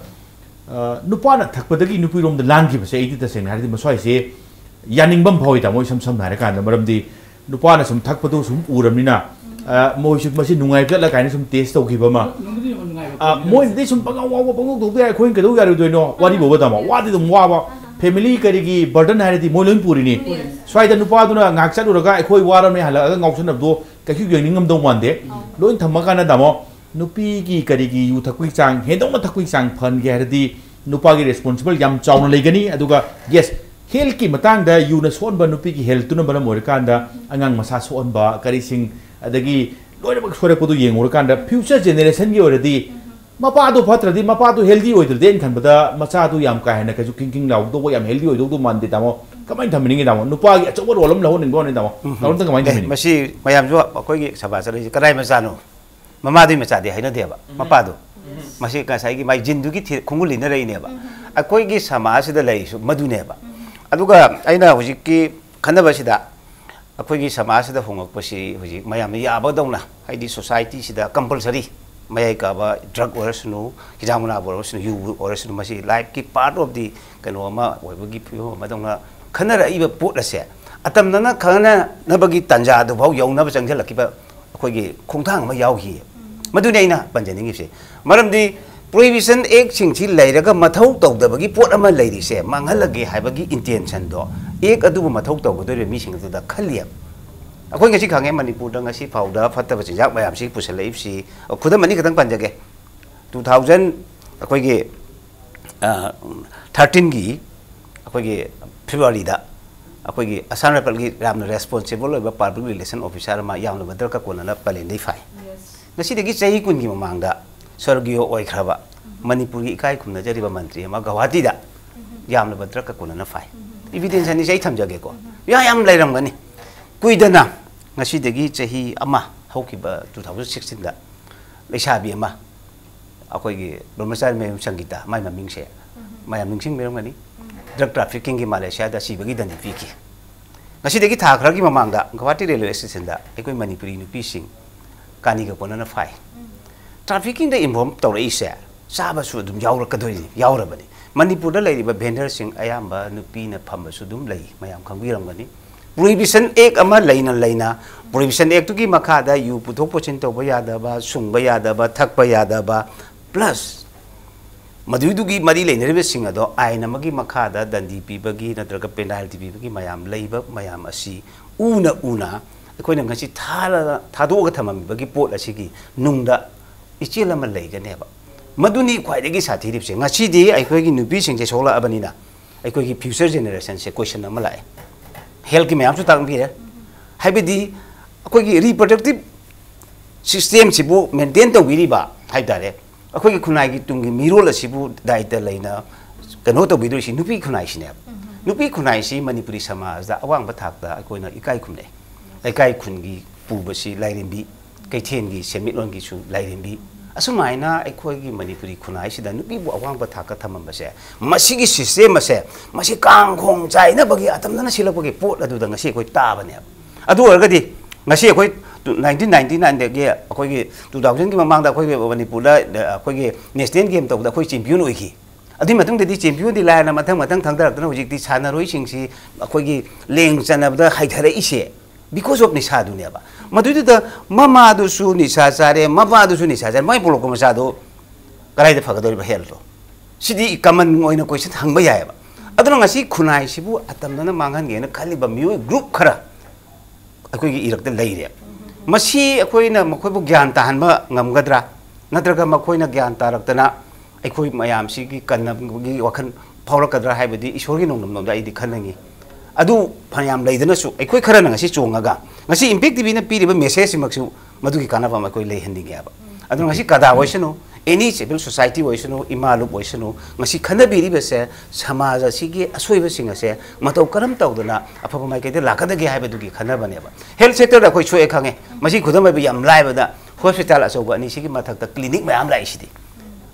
ꯑ, ꯅꯨꯄꯥꯅ ꯊꯛꯄꯗꯒꯤ ꯅꯨꯄꯤꯔꯣꯝꯗ ꯂꯥꯟꯈꯤꯕꯁꯦ ꯑꯩꯗꯤ ꯇꯁꯦꯡꯅ ꯍꯥꯏꯔꯗꯤ ꯃꯁ꯭ꯋꯥꯏꯁꯦ ꯌꯥꯅꯤꯡꯕ ꯑꯃ ꯐꯥꯎꯏ, ꯇꯥꯃꯣ, ꯏꯁꯝ ꯁꯝꯅ ꯍꯥꯏꯔꯀꯥꯟꯗ꯫ ꯃꯔꯝꯗꯤ ꯅꯨꯄꯥꯅ ꯁꯨꯝ ꯊꯛꯄꯗꯨ ꯁꯨꯝ ꯎꯔꯕꯅꯤꯅ, ꯑ, ꯃꯣꯏꯁꯨ ꯃꯁꯤ ꯅꯨꯡꯉꯥꯏꯕ ꯆꯠꯂ ꯀꯥꯏꯅ ꯁꯨꯝ ꯇꯦꯁ ꯇꯧꯈꯤꯕ ꯑꯃ, ꯑ, ꯃꯣꯏꯅꯗꯤ ꯁꯨꯝ ꯄꯪꯉꯥꯎ ꯉꯥꯎꯕ, ꯄꯪꯇꯧ ꯇꯧꯕ ꯌꯥꯏ, ꯑꯩꯈꯣꯏꯅ ꯀꯩꯗꯧ ꯌꯥꯔꯣꯏꯗꯣꯏꯅꯣ? ꯋꯥꯔꯤ ꯐꯥꯎꯕ, ꯇꯥꯃꯣ, ꯋꯥꯗꯤ ꯑꯗꯨꯝ ꯋꯥꯕ, ꯐꯦꯃꯤꯂꯤ ꯀꯔꯤꯒꯤ ꯕꯔꯗꯟ ꯍꯥꯏꯔꯗꯤ ꯃꯣꯏ ꯂꯣꯏ ꯄꯨꯔꯤꯅꯤ꯫ ꯁ꯭ꯋꯥꯏꯗ ꯅꯨꯄꯥꯗꯨꯅ ꯉꯥꯏꯍꯥꯛ ꯆꯠꯂꯨꯔꯒ ꯑꯩꯈꯣꯏ ꯋꯥꯔꯝꯃꯦ ꯍꯜꯂꯛꯑꯒ ꯉꯥꯎꯁꯟꯅꯕꯗꯣ ꯀꯩꯁꯨ ꯌꯦꯡꯅꯤꯡꯉꯝꯗꯧ ꯃꯥꯟꯗꯦ꯫ ꯂꯣꯏ ꯊꯝꯃꯀꯥꯟꯗ, ꯇꯥꯃꯣ, ꯅꯨꯄꯤꯒꯤ ꯀꯔꯤꯒꯤ ꯌꯨ ꯊꯛꯄꯒꯤ ꯆꯥꯡ, ꯍꯦꯟꯗꯣꯛꯅ ꯊꯛꯄꯒꯤ ꯆꯥꯡ ꯐꯍꯟꯒꯦ ꯍꯥꯏꯔꯗꯤ ꯅꯨꯄꯥꯒꯤ ꯔꯦꯁꯄꯣꯟꯁꯤꯕꯜ ꯌꯥꯝ ꯆꯥꯎꯅ ꯂꯩꯒꯅꯤ꯫ ꯑꯗꯨꯒ ꯌꯦꯁ, ꯍꯦꯜꯊꯀꯤ ꯃꯇꯥꯡꯗ ꯌꯨꯅ ꯁꯣꯛꯍꯟꯕ, ꯅꯨꯄꯤꯒꯤ ꯍꯦꯜꯊꯇꯨꯅ ꯃꯔꯝ ꯑꯣꯏꯔꯀꯥꯟꯗ ꯑꯉꯥꯡ ꯃꯁꯥ ꯁꯣꯛꯍꯟꯕ ꯀꯔꯤꯁꯤꯡ, ꯑꯗꯒꯤ ꯂꯣꯏꯅꯃꯛ ꯁꯣꯏꯔꯛꯄꯗꯨ ꯌꯦꯡꯉꯨꯔꯀꯥꯟꯗ ꯐ꯭ꯌꯨꯆꯔ ꯖꯦꯅꯦꯔꯦꯁꯟꯒꯤ ꯑꯣꯏꯔꯗꯤ ꯃꯄꯥꯗꯨ ꯐꯠꯇ꯭ꯔꯗꯤ, ꯃꯄꯥꯗꯨ ꯍꯦꯜꯗꯤ ꯑꯣꯏꯗ꯭ꯔꯗꯤ, ꯑꯩꯅ ꯈꯟꯕꯗ ꯃꯆꯥꯗꯨ ꯌꯥꯝ ꯀꯥ ꯍꯦꯟꯅ ꯀꯩꯁꯨ ꯈꯤꯡ ꯈꯤꯡ ꯂꯥꯎꯗꯧꯕ, ꯌꯥꯝ ꯍꯦꯜꯗꯤ ꯑꯣꯏꯗꯧꯗꯧ ꯃꯥꯟꯗꯦ, ꯇꯥꯃꯣ꯫ ꯀꯃꯥꯏꯅ ꯊꯝꯕꯤꯅꯤꯡꯉꯤ, ꯇꯥꯃꯣ? ꯅꯨꯄꯥꯒꯤ ꯑꯆꯧꯕ ꯔꯣꯜ ꯑꯃ ꯂꯧꯍꯟꯅꯤꯡꯕ ꯋꯥꯅꯤ, ꯇꯥꯃꯣ꯫ ꯇꯥꯃꯣ, ꯑꯝꯇ ꯀꯃꯥꯏꯅ ꯑꯦ, ꯊꯝꯕꯤꯅꯤꯡꯉꯤ? ꯃꯁꯤ ꯃꯌꯥꯝꯁꯨ ꯑꯩꯈꯣꯏꯒꯤ ꯁꯃꯥꯖꯇ ꯂꯩꯔꯤꯁꯦ ꯀꯗꯥꯏ ꯃꯆꯥꯅꯣ? ꯃꯃꯥꯗꯨꯒꯤ ꯃꯆꯥꯗꯤ ꯍꯥꯏꯅꯗꯦꯕ, ꯃꯄꯥꯗꯣ꯫ ꯃꯁꯤ ꯉꯁꯥꯏꯒꯤ ꯃꯥꯏ ꯖꯤꯟꯗꯨꯒꯤ ꯊꯤ-, ꯈꯣꯡꯒꯨꯜ ꯏꯟꯅꯔꯛꯏꯅꯦꯕ꯫ ꯑꯩꯈꯣꯏꯒꯤ ꯁꯃꯥꯖꯁꯤꯗ ꯂꯩꯔꯤꯁꯨ ꯃꯗꯨꯅꯦꯕ꯫ ꯑꯗꯨꯒ ꯑꯩꯅ ꯍꯧꯖꯤꯛꯀꯤ ꯈꯟꯅꯕꯁꯤꯗ ꯑꯩꯈꯣꯏꯒꯤ ꯁꯃꯥꯖꯁꯤꯗ ꯍꯣꯡꯂꯛꯄꯁꯤ ꯍꯧꯖꯤꯛ ꯃꯌꯥꯝꯅ ꯌꯥꯕꯗꯧꯅ, ꯍꯥꯏꯗꯤ ꯁꯣꯁꯥꯏꯇꯤꯁꯤꯗ ꯀꯝꯄꯜꯁꯔꯤ ꯃꯌꯥꯏ ꯀꯥꯕ ꯗ꯭ꯔꯒ ꯑꯣꯏꯔꯁꯅꯨ, ꯍꯤꯗꯥꯛ ꯃꯅꯥꯕꯨ ꯑꯣꯏꯔꯁꯅꯨ, ꯌꯨ ꯑꯣꯏꯔꯁꯅꯨ, ꯃꯁꯤ ꯂꯥꯏꯐꯀꯤ ꯄꯥꯔꯠ ꯑꯣꯐ ꯗꯤ ꯀꯩꯅꯣ ꯑꯃ ꯑꯣꯏꯕꯒꯤ ꯐꯤꯕꯝ ꯑꯃꯗꯧꯅ ꯈꯟꯅꯔꯛꯏꯕ ꯄꯣꯠ ꯑꯁꯦ ꯑꯇꯝꯅꯅ ꯈꯟꯅꯅꯕꯒꯤ ꯇꯥꯟꯖꯥꯗꯨꯐꯥꯎ ꯌꯧꯅꯕ ꯆꯪꯁꯤꯜꯂꯛꯈꯤꯕ ꯑꯩꯈꯣꯏꯒꯤ ꯈꯣꯡꯊꯥꯡ ꯑꯃ ꯌꯥꯎꯈꯤ꯫ ꯃꯗꯨꯅꯤ ꯑꯩꯅ ꯄꯟꯖꯅꯤꯡꯉꯤꯕꯁꯦ꯫ ꯃꯔꯝꯗꯤ ꯄ꯭ꯔꯣꯍꯤꯕꯤꯁꯟ ꯑꯦꯛꯁꯤꯡꯁꯤ ꯂꯩꯔꯒ ꯃꯊꯧ ꯇꯧꯗꯕꯒꯤ ꯄꯣꯠ ꯑꯃ ꯂꯩꯔꯤꯁꯦ ꯃꯥꯡꯍꯜꯂꯒꯦ ꯍꯥꯏꯕꯒꯤ ꯏꯟꯇꯦꯟꯁꯟꯗꯣ ꯑꯦꯛ ꯑꯗꯨꯕꯨ ꯃꯊꯧ ꯇꯧꯒꯗꯧꯔꯤꯕ ꯃꯤꯁꯤꯡ ꯑꯗꯨꯗ ꯈꯜꯂꯤꯑꯕ꯫ ꯑꯩꯈꯣꯏ ꯉꯁꯤ ꯈꯪꯉꯦ, ꯃꯅꯤꯄꯨꯔꯗ ꯉꯁꯤ ꯐꯥꯎꯗ ꯐꯠꯇꯕ ꯆꯤꯟꯖꯥꯛ ꯃꯌꯥꯝꯁꯤ ꯄꯨꯁꯜꯂꯛꯏꯕꯁꯤ, ꯈꯨꯗꯝ ꯑꯅꯤꯈꯛꯇꯪ ꯄꯟꯖꯒꯦ꯫ ꯇꯨ ꯊꯥꯎꯖꯟ ꯑꯩꯈꯣꯏꯒꯤ ꯊꯥꯔꯇꯤꯟꯒꯤ ꯑꯩꯈꯣꯏꯒꯤ ꯐꯦꯕ꯭ꯔꯨꯋꯥꯔꯤꯗ ꯑꯩꯈꯣꯏꯒꯤ ꯑꯁꯥꯝ ꯔꯥꯏꯐꯜꯒꯤ ꯌꯥꯝꯅ ꯔꯦꯁꯄꯣꯟꯁꯤꯕꯜ ꯑꯣꯏꯕ ꯄꯕ꯭ꯂꯤꯛ ꯔꯤꯂꯦꯁꯟ ꯑꯣꯐꯤꯁꯥꯔ ꯑꯃ ꯌꯥꯝꯂꯕ ꯗ꯭ꯔꯛꯀ ꯀꯣꯟꯅꯅ ꯄꯂꯦꯟꯗꯒꯤ ꯐꯥꯏ꯫ ꯉꯁꯤꯗꯒꯤ ꯆꯍꯤ ꯀꯨꯟꯒꯤ ꯃꯃꯥꯡꯗ ꯁ꯭ꯋꯔꯒꯤꯌꯣ ꯑꯣꯏꯈ꯭ꯔꯕ ꯃꯅꯤꯄꯨꯔꯒꯤ ꯏꯀꯥꯏ ꯈꯨꯝꯅꯖꯔꯤꯕ ꯃꯟꯇ꯭ꯔꯤ ꯑꯃ ꯒꯧꯍꯥꯇꯤꯗ ꯌꯥꯝꯂꯕ ꯗ꯭ꯔꯛꯀ ꯀꯣꯟꯅꯅ ꯐꯥꯏ꯫ ꯏꯕꯤꯗꯦꯟꯁ ꯑꯅꯤꯁꯦ ꯑꯩ ꯊꯝꯖꯒꯦꯀꯣ꯫ ꯌꯥ, ꯌꯥꯝ ꯂꯩꯔꯝꯒꯅꯤ꯫ ꯀꯨꯏꯗꯅ ꯉꯁꯤꯗꯒꯤ ꯆꯍꯤ ꯑꯃ ꯍꯧꯈꯤꯕ ꯇꯨ ꯊꯥꯎꯖꯟ ꯁꯤꯛꯁꯇꯤꯟꯗ ꯂꯩꯁꯥꯕꯤ ꯑꯃ ꯑꯩꯈꯣꯏꯒꯤ ꯕ꯭ꯔꯍ꯭ꯃꯆꯥꯔꯤ ꯃꯌꯨꯝ ꯁꯪꯒꯤꯇꯥ, ꯃꯥꯏ ꯃꯃꯤꯡꯁꯦ ꯃꯌꯥꯝ ꯅꯤꯡꯁꯤꯡꯕꯤꯔꯝꯒꯅꯤ꯫ ꯗ꯭ꯔꯒ ꯇ꯭ꯔꯥꯐꯤꯀꯤꯡꯒꯤ ꯃꯥꯂꯦꯁꯤꯌꯥꯗ ꯁꯤꯕꯒꯤ ꯗꯟꯗꯤ ꯄꯤꯈꯤ꯫ ꯉꯁꯤꯗꯒꯤ ꯊꯥ ꯈꯔꯒꯤ ꯃꯃꯥꯡꯗ ꯒꯧꯍꯥꯇꯤ ꯔꯦꯜꯋꯦ ꯁ꯭ꯇꯦꯁꯟꯗ ꯑꯩꯈꯣꯏ ꯃꯅꯤꯄꯨꯔꯤ ꯅꯨꯄꯤꯁꯤꯡ ꯀꯥꯅꯤꯒ ꯀꯣꯟꯅꯅ ꯐꯥꯏ꯫ ꯇ꯭ꯔꯥꯐꯤꯀꯤꯡꯗ ꯏꯟꯚꯣꯜꯕ ꯇꯧꯔꯛꯏꯁꯦ ꯆꯥꯕꯁꯨ ꯑꯗꯨꯝ ꯌꯥꯎꯔꯛꯀꯗꯣꯏꯅꯤ, ꯌꯥꯎꯔꯕꯅꯤ꯫ ꯃꯅꯤꯄꯨꯔꯗ ꯂꯩꯔꯤꯕ ꯚꯦꯟꯗꯔꯁꯤꯡ ꯑꯌꯥꯝꯕ ꯅꯨꯄꯤꯅ ꯐꯝꯕꯁꯨ ꯑꯗꯨꯝ ꯂꯩ, ꯃꯌꯥꯝ ꯈꯪꯕꯤꯔꯝꯒꯅꯤ꯫ ꯄ꯭ꯔꯣꯍꯤꯕꯤꯁꯟ ꯑꯦꯛ ꯑꯃ ꯂꯩꯅ ꯂꯩꯅ, ꯄ꯭ꯔꯣꯍꯤꯕꯤꯁꯟ ꯑꯦꯛꯇꯨꯒꯤ ꯃꯈꯥꯗ ꯌꯨ ꯄꯨꯊꯣꯛ ꯄꯨꯁꯤꯟ ꯇꯧꯕ ꯌꯥꯗꯕ, ꯁꯨꯡꯕ ꯌꯥꯗꯕ, ꯊꯛꯄ ꯌꯥꯗꯕ, ꯄ꯭ꯂꯁ ꯃꯗꯨꯏꯗꯨꯒꯤ ꯃꯔꯤ ꯂꯩꯅꯔꯤꯕꯁꯤꯡ ꯑꯗꯣ ꯑꯥꯏꯟ ꯑꯃꯒꯤ ꯃꯈꯥꯗ ꯗꯟꯗꯤ ꯄꯤꯕꯒꯤ ꯅꯠꯇ꯭ꯔꯒ ꯄꯦꯅꯥꯜꯇꯤ ꯄꯤꯕꯒꯤ ꯃꯌꯥꯝ ꯂꯩꯕ ꯃꯌꯥꯝ ꯑꯁꯤ ꯎꯅ ꯎꯅ ꯑꯩꯈꯣꯏꯅ ꯉꯁꯤ ꯊꯥꯔꯒ, ꯊꯥꯗꯣꯛꯑꯒ ꯊꯝꯃꯝꯃꯤꯕꯒꯤ ꯄꯣꯠ ꯑꯁꯤꯒꯤ ꯅꯨꯡꯗ ꯏꯆꯦꯜ ꯑꯃ ꯂꯩꯒꯅꯦꯕ꯫ ꯃꯗꯨꯅꯤ ꯈ꯭ꯋꯥꯏꯗꯒꯤ ꯁꯥꯊꯤꯔꯤꯕꯁꯦ꯫ ꯉꯁꯤꯗꯤ ꯑꯩꯈꯣꯏꯒꯤ ꯅꯨꯄꯤꯁꯤꯡꯁꯦ ꯁꯣꯛꯂꯛꯑꯕꯅꯤꯅ ꯑꯩꯈꯣꯏꯒꯤ ꯐ꯭ꯌꯨꯆꯔ ꯖꯦꯅꯦꯔꯦꯁꯟꯁꯦ ꯀꯣꯏꯁꯟ ꯑꯃ ꯂꯥꯛꯑꯦ꯫ ꯍꯦꯜꯠꯀꯤ ꯃꯌꯥꯝꯁꯨ ꯇꯥꯛꯄꯤꯔꯦ꯫ ꯍꯥꯏꯕꯗꯤ ꯑꯩꯈꯣꯏꯒꯤ ꯔꯤꯄ꯭ꯔꯗꯛꯇꯤꯞ ꯁꯤꯁꯇꯦꯝꯁꯤꯕꯨ ꯃꯦꯟꯇꯦꯟ ꯇꯧꯕꯤꯔꯤꯕ ꯍꯥꯏ ꯇꯥꯔꯦ, ꯑꯩꯈꯣꯏꯒꯤ ꯈꯨꯟꯅꯥꯏꯒꯤ ꯇꯨꯡꯒꯤ ꯃꯤꯔꯣꯜ ꯑꯁꯤꯕꯨ ꯗꯥꯏꯇ ꯂꯩꯅ ꯀꯩꯅꯣ ꯇꯧꯕꯤꯗꯣꯏꯁꯤ ꯅꯨꯄꯤ ꯈꯨꯟꯅꯥꯏꯁꯤꯅꯦꯕ꯫ ꯅꯨꯄꯤ ꯈꯨꯟꯅꯥꯏꯁꯤ ꯃꯅꯤꯄꯨꯔꯤ ꯁꯃꯥꯖꯗ ꯑꯋꯥꯡꯕ ꯊꯥꯛꯇ ꯑꯩꯈꯣꯏꯅ ꯏꯀꯥꯏ ꯈꯨꯝꯅꯩ꯫ ꯂꯩꯀꯥꯏ ꯈꯨꯟꯒꯤ ꯄꯨꯕꯁꯤ ꯂꯥꯏꯔꯦꯝꯕꯤ, ꯀꯩꯊꯦꯜꯒꯤ ꯁꯦꯟꯃꯤꯠꯂꯣꯟꯒꯤꯁꯨ ꯂꯥꯏꯔꯦꯝꯕꯤ꯫ ꯑꯁꯨꯃꯥꯏꯅ ꯑꯩꯈꯣꯏꯒꯤ ꯃꯅꯤꯄꯨꯔꯤ ꯈꯨꯟꯅꯥꯏꯁꯤꯗ ꯅꯨꯄꯤꯕꯨ ꯑꯋꯥꯡꯕ ꯊꯥꯛꯇ ꯊꯝꯃꯝꯕꯁꯦ, ꯃꯁꯤꯒꯤ ꯁꯤꯁꯇꯦꯝ ꯑꯁꯦ, ꯃꯁꯤ ꯀꯥꯡꯈꯣꯡ ꯆꯥꯏꯅꯕꯒꯤ ꯑꯇꯝꯅꯅ ꯁꯤꯜꯂꯛꯄꯒꯤ ꯄꯣꯠ ꯑꯗꯨꯗ ꯉꯁꯤ ꯑꯩꯈꯣꯏ ꯇꯥꯕꯅꯦꯕ꯫ ꯑꯗꯨ ꯑꯣꯏꯔꯒꯗꯤ ꯉꯁꯤ ꯑꯩꯈꯣꯏ ꯅꯥꯏꯟꯇꯤꯟ ꯅꯥꯏꯟꯇꯤ ꯅꯥꯏꯟꯗꯒꯤ ꯑꯩꯈꯣꯏꯒꯤ ꯇꯨ ꯊꯥꯎꯖꯟꯒꯤ ꯃꯃꯥꯡꯗ ꯑꯩꯈꯣꯏꯒꯤ ꯃꯅꯤꯄꯨꯔꯗ ꯑꯩꯈꯣꯏꯒꯤ ꯅꯦꯁꯅꯦꯜ ꯒꯦꯝ ꯇꯧꯕꯗ ꯑꯩꯈꯣꯏ ꯆꯦꯝꯄꯤꯌꯟ ꯑꯣꯏꯈꯤ꯫ ꯑꯗꯨꯒꯤ ꯃꯇꯨꯡꯗꯗꯤ ꯆꯦꯝꯄꯤꯌꯟꯗꯤ ꯂꯥꯏꯔꯅ ꯃꯊꯪ ꯃꯊꯪ ꯊꯪꯗꯔꯛꯇꯅ ꯍꯧꯖꯤꯛꯇꯤ ꯁꯥꯟꯅꯔꯣꯏꯁꯤꯡꯁꯤ ꯑꯩꯈꯣꯏꯒꯤ ꯂꯦꯡ ꯆꯟꯅꯕꯗ ꯍꯩꯊꯔꯛꯏꯁꯦ because of ꯅꯤꯁꯥꯗꯨꯅꯦꯕ꯫ ꯃꯗꯨꯏꯗꯨꯗ ꯃꯃꯥꯗꯨꯁꯨ ꯅꯤꯁꯥ ꯆꯥꯔꯦ, ꯃꯄꯥꯗꯨꯁꯨ ꯅꯤꯁꯥ ꯆꯥꯔꯦ, ꯃꯥꯏ ꯄꯣꯛꯂꯛꯄ ꯃꯆꯥꯗꯣ ꯀꯗꯥꯏꯗ ꯐꯒꯗꯧꯔꯤꯕ ꯍꯦꯜꯠꯇꯣ? ꯁꯤꯗꯤ ꯀꯃꯟ ꯑꯣꯏꯅ ꯀꯣꯏꯁꯟ ꯍꯪꯕ ꯌꯥꯏꯑꯕ꯫ ꯑꯗꯨꯅ ꯉꯁꯤ ꯈꯨꯟꯅꯥꯏꯁꯤꯕꯨ ꯑꯇꯝꯅꯅ ꯃꯥꯡꯍꯟꯒꯦꯅ ꯈꯜꯂꯤꯕ ꯃꯤꯑꯣꯏ ꯒ꯭ꯔꯨꯞ ꯈꯔ ꯑꯩꯈꯣꯏꯒꯤ ꯏꯔꯛꯇ ꯂꯩꯔꯦ꯫ ꯃꯁꯤ ꯑꯩꯈꯣꯏꯅ ꯃꯈꯣꯏꯕꯨ ꯒ꯭ꯌꯥꯟ ꯇꯥꯍꯟꯕ ꯉꯝꯒꯗ꯭ꯔꯥ? ꯅꯠꯇ꯭ꯔꯒ ꯃꯈꯣꯏꯅ ꯒ꯭ꯌꯥꯟ ꯇꯥꯔꯛꯇꯅ ꯑꯩꯈꯣꯏ ꯃꯌꯥꯝꯁꯤꯒꯤ ꯀꯟꯅꯕꯒꯤ ꯋꯥꯈꯜ ꯐꯥꯎꯔꯛꯀꯗ꯭ꯔꯥ ꯍꯥꯏꯕꯗꯤ ꯏꯁꯣꯔꯒꯤ ꯅꯣꯡꯗꯝꯂꯣꯝꯗ ꯑꯩꯗꯤ ꯈꯟꯅꯤꯡꯉꯤ꯫ ꯑꯗꯨ ꯐꯅꯌꯥꯝ ꯂꯩꯗꯅꯁꯨ, ꯑꯩꯈꯣꯏ ꯈꯔꯅ ꯉꯁꯤ ꯆꯣꯡꯉꯒ ꯉꯁꯤ ꯏꯝꯄꯦꯛ ꯇꯤꯚꯤꯅ ꯄꯤꯔꯤꯕ ꯃꯦꯁꯦꯖꯁꯤꯃꯛꯁꯨ ꯃꯗꯨꯒꯤ ꯀꯥꯟꯅꯕ ꯑꯃ ꯑꯩꯈꯣꯏ ꯂꯩꯍꯟꯅꯤꯡꯉꯦꯕ꯫ ꯑꯗꯨꯅ ꯉꯁꯤ ꯀꯗꯥ ꯑꯣꯏꯁꯅꯨ, ꯑꯦꯅꯤ ꯁꯤꯚꯤꯜ ꯁꯣꯁꯥꯏꯇꯤ ꯑꯣꯏꯁꯅꯨ, ꯏꯃꯥ ꯂꯨꯞ ꯑꯣꯏꯁꯅꯨ, ꯉꯁꯤ ꯈꯟꯅꯕꯤꯔꯤꯕꯁꯦ ꯁꯃꯥꯖ ꯑꯁꯤꯒꯤ ꯑꯁꯣꯏꯕꯁꯤꯡ ꯑꯁꯦ ꯃꯇꯧ ꯀꯔꯝ ꯇꯧꯗꯅ ꯑꯐꯕ ꯃꯥꯏꯀꯩꯗ ꯂꯥꯛꯀꯗꯒꯦ ꯍꯥꯏꯕꯗꯨꯒꯤ ꯈꯟꯅꯕꯅꯦꯕ꯫ ꯍꯦꯜꯊ ꯁꯦꯛꯇꯔꯗ ꯑꯩꯈꯣꯏ ꯁꯣꯛꯑꯦ ꯈꯪꯉꯦ꯫ ꯃꯁꯤ ꯈꯨꯗꯝ ꯑꯣꯏꯕ ꯌꯥꯝ ꯂꯥꯏꯕꯗ ꯍꯣꯁꯄꯤꯇꯥꯜ ꯑꯆꯧꯕ ꯑꯅꯤꯁꯤꯒꯤ ꯃꯊꯛꯇ ꯀ꯭ꯂꯤꯅꯤꯛ ꯃꯌꯥꯝ ꯂꯥꯛꯏꯁꯤꯗꯤ꯫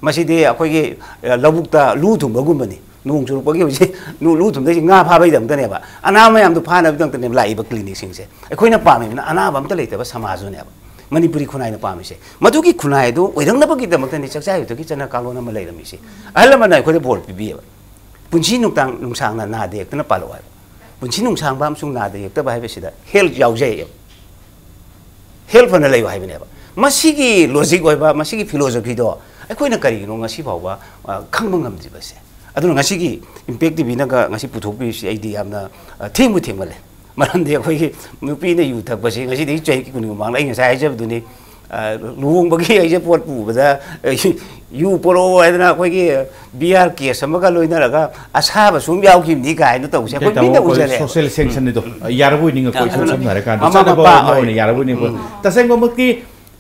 ꯃꯁꯤꯗꯤ ꯑꯩꯈꯣꯏꯒꯤ, ꯑ, ꯂꯧꯕꯨꯛꯇ ꯂꯨ ꯊꯨꯝꯕꯒꯨꯝꯕꯅꯤ꯫ ꯅꯣꯡ ꯆꯨꯔꯛꯄꯒꯤ ꯍꯧꯖꯤꯛ ꯂꯨ, ꯂꯨ ꯊꯨꯝꯗꯣꯏꯁꯤ ꯉꯥ ꯐꯥꯕꯒꯤꯗꯃꯛꯇꯅꯦꯕ, ꯑꯅꯥꯕ ꯃꯌꯥꯝꯗꯣ ꯐꯥꯅꯕꯒꯤꯗꯃꯛꯇꯅꯦꯕ ꯂꯥꯛꯏꯕ ꯀ꯭ꯂꯤꯅꯤꯛꯁꯤꯡꯁꯦ꯫ ꯑꯩꯈꯣꯏꯅ ꯄꯥꯝꯃꯤꯕꯅ ꯑꯅꯥꯕ ꯑꯝꯇ ꯂꯩꯇꯕ ꯁꯃꯥꯖꯗꯨꯅꯦꯕ ꯃꯅꯤꯄꯨꯔꯤ ꯈꯨꯟꯅꯥꯏꯅ ꯄꯥꯝꯃꯤꯁꯦ꯫ ꯃꯗꯨꯒꯤ ꯈꯨꯟꯅꯥꯏ ꯑꯗꯨ ꯑꯣꯏꯔꯛꯅꯕꯒꯤꯗꯃꯛꯇꯅꯤ ꯆꯥꯛꯆꯥ ꯌꯨꯊꯛꯀꯤ ꯆꯠꯅ ꯀꯥꯡꯂꯣꯟ ꯑꯃ ꯂꯩꯔꯝꯃꯤꯁꯦ꯫ ꯑꯍꯜ ꯂꯃꯟꯅ ꯑꯩꯈꯣꯏꯗ ꯕꯣꯔ ꯄꯤꯕꯤꯌꯦꯕ, "ꯄꯨꯟꯁꯤ ꯅꯨꯡꯇꯥꯡ ꯅꯨꯡꯁꯥꯡꯅ ꯅꯥꯗ ꯌꯦꯛꯇꯅ ꯄꯥꯜꯂꯛꯑꯣ" ꯍꯥꯏꯕ꯫ ꯄꯨꯟꯁꯤ ꯅꯨꯡꯁꯥꯡꯕ ꯑꯃꯁꯨꯡ ꯅꯥꯗ ꯌꯦꯛꯇꯕ ꯍꯥꯏꯕꯁꯤꯗ ꯍꯦꯜꯊ ꯌꯥꯎꯖꯩꯌꯦꯕ꯫ ꯍꯦꯜꯊ ꯐꯅ ꯂꯩꯌꯨ ꯍꯥꯏꯕꯅꯦꯕ꯫ ꯃꯁꯤꯒꯤ ꯂꯣꯖꯤꯛ ꯑꯣꯏꯕ, ꯃꯁꯤꯒꯤ ꯐꯤꯂꯣꯖꯣꯐꯤꯗꯣ ꯑꯩꯈꯣꯏꯅ ꯀꯔꯤꯒꯤꯅꯣ ꯉꯁꯤ ꯐꯥꯎꯕ, ꯑ, ꯈꯪꯕ ꯉꯝꯗ꯭ꯔꯤꯕꯁꯦ? ꯑꯗꯨꯅ ꯉꯁꯤꯒꯤ ꯏꯝꯄꯦꯛ ꯇꯤꯚꯤꯅꯒ ꯉꯁꯤ ꯄꯨꯊꯣꯛꯄꯤꯔꯤꯁꯤ ꯑꯩꯗꯤ ꯌꯥꯝꯅ, ꯑ, ꯊꯦꯡꯕꯨ ꯊꯦꯡꯃꯜꯂꯦ꯫ ꯃꯔꯝꯗꯤ ꯑꯩꯈꯣꯏꯒꯤ ꯅꯨꯄꯤꯅ ꯌꯨ ꯊꯛꯄꯁꯤ ꯉꯁꯤꯗꯒꯤ ꯆꯍꯤ ꯀꯨꯟꯒꯤ ꯃꯃꯥꯡꯗ ꯑꯩ ꯉꯁꯥꯏ ꯍꯥꯏꯖꯕꯗꯨꯅꯤ, ꯑ, ꯂꯨꯍꯣꯡꯕꯒꯤ ꯑꯩꯁꯦ ꯄꯣꯠ ꯄꯨꯕꯗ, ꯑ, ꯌꯨ ꯄꯣꯔꯛꯑꯣ ꯍꯥꯏꯗꯅ ꯑꯩꯈꯣꯏꯒꯤ ꯕꯤꯌꯥꯔ ꯀꯦꯁ ꯑꯃꯒ ꯂꯣꯏꯅꯔꯒ ꯑꯁꯥꯕꯁꯨ ꯑꯃ ꯌꯥꯎꯈꯤꯕꯅꯤ ꯀꯥꯏꯅ ꯇꯧꯕꯁꯦ ꯑꯩꯈꯣꯏ ꯃꯤꯠꯅ ꯎꯖꯔꯦ꯫ ꯁꯣꯁꯤꯌꯦꯜ ꯁꯦꯡꯁꯟꯅꯤꯗꯣ ꯌꯥꯔꯕꯣꯏ ꯅꯤꯡꯉꯛꯄ, ꯏꯁꯝ ꯁꯝꯅ ꯍꯥꯏꯔꯀꯥꯟꯗ ꯃꯃꯥ ꯆꯠꯅꯕ ꯃꯄꯥ ꯑꯃ ꯑꯣꯏꯅ ꯌꯥꯔꯕꯣꯏ ꯅꯤꯡꯉꯛꯄ꯫ ꯇꯁꯦꯡꯕꯃꯛꯇꯤ,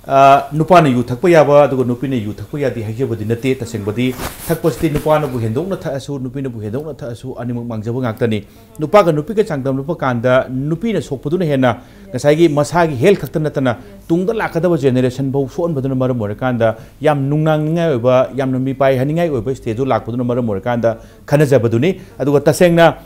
ꯑ, ꯅꯨꯄꯥꯅ ꯌꯨ ꯊꯛꯄ ꯌꯥꯕ ꯑꯗꯨꯒ ꯅꯨꯄꯤꯅ ꯌꯨ ꯊꯛꯄ ꯌꯥꯗꯦ ꯍꯥꯏꯖꯕꯗꯤ ꯅꯠꯇꯦ꯫ ꯇꯁꯦꯡꯕꯗꯤ ꯊꯛꯄꯁꯤꯗꯤ ꯅꯨꯄꯥꯅꯕꯨ ꯍꯦꯟꯗꯣꯛꯅ ꯊꯛꯑꯁꯨ, ꯅꯨꯄꯤꯅꯕꯨ ꯍꯦꯟꯗꯣꯛꯅ ꯊꯛꯑꯁꯨ ꯑꯅꯤꯃꯛ ꯃꯥꯡꯖꯕ ꯉꯥꯛꯇꯅꯤ꯫ ꯅꯨꯄꯥꯒ ꯅꯨꯄꯤꯒ ꯆꯥꯡꯗꯝꯅꯕ ꯀꯥꯟꯗ ꯅꯨꯄꯤꯅ ꯁꯣꯛꯄꯗꯨꯅ ꯍꯦꯟꯅ ꯉꯁꯥꯏꯒꯤ ꯃꯁꯥꯒꯤ ꯍꯦꯜꯊ ꯈꯛꯇ ꯅꯠꯇꯅ ꯇꯨꯡꯗ ꯂꯥꯛꯀꯗꯕ ꯖꯦꯅꯦꯔꯦꯁꯟ ꯐꯥꯎ ꯁꯣꯛꯍꯟꯕꯗꯨꯅ ꯃꯔꯝ ꯑꯣꯏꯔꯀꯥꯟꯗ, ꯌꯥꯝ ꯅꯨꯡꯅꯥꯡꯅꯤꯡꯉꯥꯏ ꯑꯣꯏꯕ, ꯌꯥꯝꯅ ꯃꯤꯄꯥꯏꯍꯟꯅꯤꯡꯉꯥꯏ ꯑꯣꯏꯕ ꯁ꯭ꯇꯦꯖꯇꯨ ꯂꯥꯛꯄꯗꯨꯅ ꯃꯔꯝ ꯑꯣꯏꯔꯀꯥꯟꯗ ꯈꯟꯅꯖꯕꯗꯨꯅꯤ꯫ ꯑꯗꯨꯒ ꯇꯁꯦꯡꯅ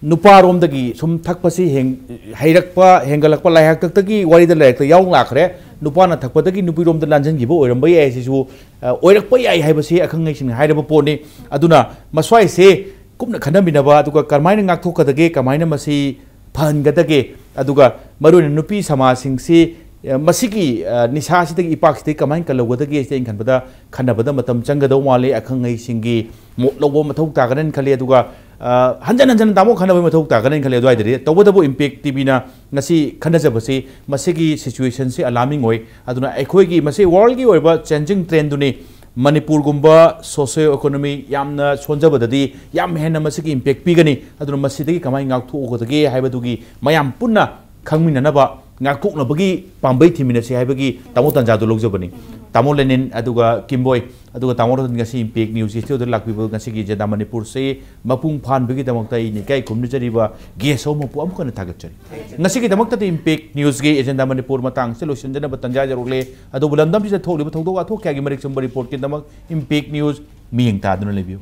ꯅꯨꯄꯥꯔꯣꯝꯗꯒꯤ ꯁꯨꯝ ꯊꯛꯄꯁꯤ ꯍꯦꯟ-, ꯍꯩꯔꯛꯄ, ꯍꯦꯟꯒꯠꯂꯛꯄ, ꯂꯥꯏꯍꯥꯛꯇꯛꯇꯒꯤ ꯋꯥꯔꯤꯗ ꯂꯥꯏꯔꯤꯛꯇ ꯌꯥꯎ ꯂꯥꯛꯈ꯭ꯔꯦ꯫ ꯅꯨꯄꯥꯅ ꯊꯛꯄꯗꯒꯤ ꯅꯨꯄꯤꯔꯣꯝꯗ ꯂꯥꯟꯖꯟꯈꯤꯕ ꯑꯣꯏꯔꯝꯕ ꯌꯥꯏ꯫ ꯁꯤꯁꯨ, ꯑ, ꯑꯣꯏꯔꯛꯄ ꯌꯥꯏ ꯍꯥꯏꯕꯁꯤ ꯑꯈꯪ ꯑꯍꯩꯁꯤꯡꯅ ꯍꯥꯏꯔꯕ ꯄꯣꯠꯅꯤ꯫ ꯑꯗꯨꯅ ꯃꯁ꯭ꯋꯥꯏꯁꯦ ꯀꯨꯞꯅ ꯈꯟꯅꯃꯤꯟꯅꯕ, ꯑꯗꯨꯒ ꯀꯔꯝꯍꯥꯏꯅ ꯉꯥꯛꯊꯣꯛꯀꯗꯒꯦ, ꯀꯃꯥꯏꯅ ꯃꯁꯤ ꯐꯍꯟꯒꯗꯒꯦ, ꯑꯗꯨꯒ ꯃꯔꯨꯑꯣꯏꯅ ꯅꯨꯄꯤ ꯁꯃꯥꯖꯁꯤꯡꯁꯤ, ꯑ, ꯃꯁꯤꯒꯤ, ꯑ, ꯅꯤꯁꯥꯁꯤꯗꯒꯤ, ꯏꯄꯥꯛꯁꯤꯗꯒꯤ ꯀꯃꯥꯏꯅ ꯀꯜꯍꯧꯒꯗꯒꯦ ꯁꯤꯗ ꯑꯩꯅ ꯈꯟꯕꯗ ꯈꯟꯅꯕꯗ ꯃꯇꯝ ꯆꯪꯒꯗꯧ ꯃꯥꯜꯂꯤ꯫ ꯑꯈꯪ ꯑꯍꯩꯁꯤꯡꯒꯤ ꯃꯣꯠ ꯂꯧꯕ ꯃꯊꯧ ꯇꯥꯒꯅꯤꯅ ꯈꯜꯂꯤ꯫ ꯑꯗꯨꯒ ꯑ, ꯍꯟꯖꯟ ꯍꯟꯖꯟ ꯇꯥꯃꯣ ꯈꯟꯅꯕꯒꯤ ꯃꯊꯧ ꯇꯥꯒꯅꯤꯅ ꯈꯜꯂꯦ ꯑꯗꯨꯋꯥꯏꯗꯗꯤ꯫ ꯇꯧꯕꯇꯕꯨ ꯏꯝꯄꯦꯛ ꯇꯤꯚꯤꯅ ꯉꯁꯤ ꯈꯟꯅꯖꯕꯁꯤ ꯃꯁꯤꯒꯤ ꯁꯤꯆꯨꯋꯦꯁꯟꯁꯤ ꯑꯂꯥꯔꯃꯤꯡ ꯑꯣꯏ꯫ ꯑꯗꯨꯅ ꯑꯩꯈꯣꯏꯒꯤ ꯃꯁꯤ ꯋꯥꯔꯜꯒꯤ ꯑꯣꯏꯕ ꯆꯦꯟꯖꯤꯡ ꯇ꯭ꯔꯦꯟꯗꯨꯅꯤ꯫ ꯃꯅꯤꯄꯨꯔꯒꯨꯝꯕ ꯁꯣꯁꯤꯌꯣ ꯏꯀꯣꯅꯣꯃꯤ ꯌꯥꯝꯅ ꯁꯣꯟꯖꯕꯗꯗꯤ ꯌꯥꯝ ꯍꯦꯟꯅ ꯃꯁꯤꯒꯤ ꯏꯝꯄꯦꯛ ꯄꯤꯒꯅꯤ꯫ ꯑꯗꯨꯅ ꯃꯁꯤꯗꯒꯤ ꯀꯃꯥꯏꯅ ꯉꯥꯛꯊꯣꯛꯀꯗꯒꯦ ꯍꯥꯏꯕꯗꯨꯒꯤ ꯃꯌꯥꯝ ꯄꯨꯟꯅ ꯈꯪꯃꯤꯟꯅꯅꯕ, ꯉꯥꯛꯊꯣꯛꯅꯕꯒꯤ ꯄꯥꯝꯕꯩ ꯊꯤꯃꯤꯟꯅꯁꯤ ꯍꯥꯏꯕꯒꯤ ꯇꯥꯃꯣ ꯇꯥꯟꯖꯥꯗꯨ ꯂꯧꯖꯕꯅꯤ꯫ ꯇꯥꯃꯣ ꯂꯦꯅꯤꯟ ꯑꯗꯨꯒ ꯀꯤꯝꯕꯣꯏ, ꯑꯗꯨꯒ ꯇꯥꯃꯣ ꯔꯇꯟ ꯉꯁꯤ ꯏꯝꯄꯦꯛ ꯅ꯭ꯌꯨꯁ ꯁ꯭ꯇꯨꯗꯤꯑꯣꯗ ꯂꯥꯛꯄꯤꯕ ꯉꯁꯤꯒꯤ ꯖꯦꯟꯗꯥ ꯃꯅꯤꯄꯨꯔꯁꯤ ꯃꯄꯨꯡ ꯐꯥꯍꯟꯕꯒꯤꯗꯃꯛꯇ ꯑꯩꯅ ꯏꯀꯥꯏ ꯈꯨꯝꯅꯖꯔꯤꯕ ꯒꯦꯁ ꯑꯍꯨꯝꯃꯛꯄꯨ ꯑꯃꯨꯛ ꯍꯟꯅ ꯊꯥꯒꯠꯆꯔꯤ꯫ ꯉꯁꯤꯒꯤꯗꯃꯛꯇꯗꯤ ꯏꯝꯄꯦꯛ ꯅ꯭ꯌꯨꯁꯀꯤ ꯑꯦꯖꯦꯟꯗꯥ ꯃꯅꯤꯄꯨꯔ ꯃꯇꯥꯡꯁꯤꯗ ꯂꯣꯏꯁꯤꯟꯖꯅꯕ ꯇꯥꯟꯖꯥ ꯌꯧꯔꯛꯂꯦ꯫ ꯑꯗꯨꯕꯨ ꯂꯝꯗꯝꯁꯤꯗ ꯊꯣꯛꯂꯤꯕ ꯊꯧꯗꯣꯛ ꯋꯥꯊꯣꯛ ꯀꯌꯥꯒꯤ ꯃꯔꯤꯛ ꯆꯨꯝꯕ ꯔꯤꯄꯣꯔꯠꯀꯤꯗꯃꯛ ꯏꯝꯄꯦꯛ ꯅ꯭ꯌꯨꯁ ꯃꯤꯠꯌꯦꯡ ꯇꯥꯗꯨꯅ ꯂꯩꯕꯤꯌꯨ꯫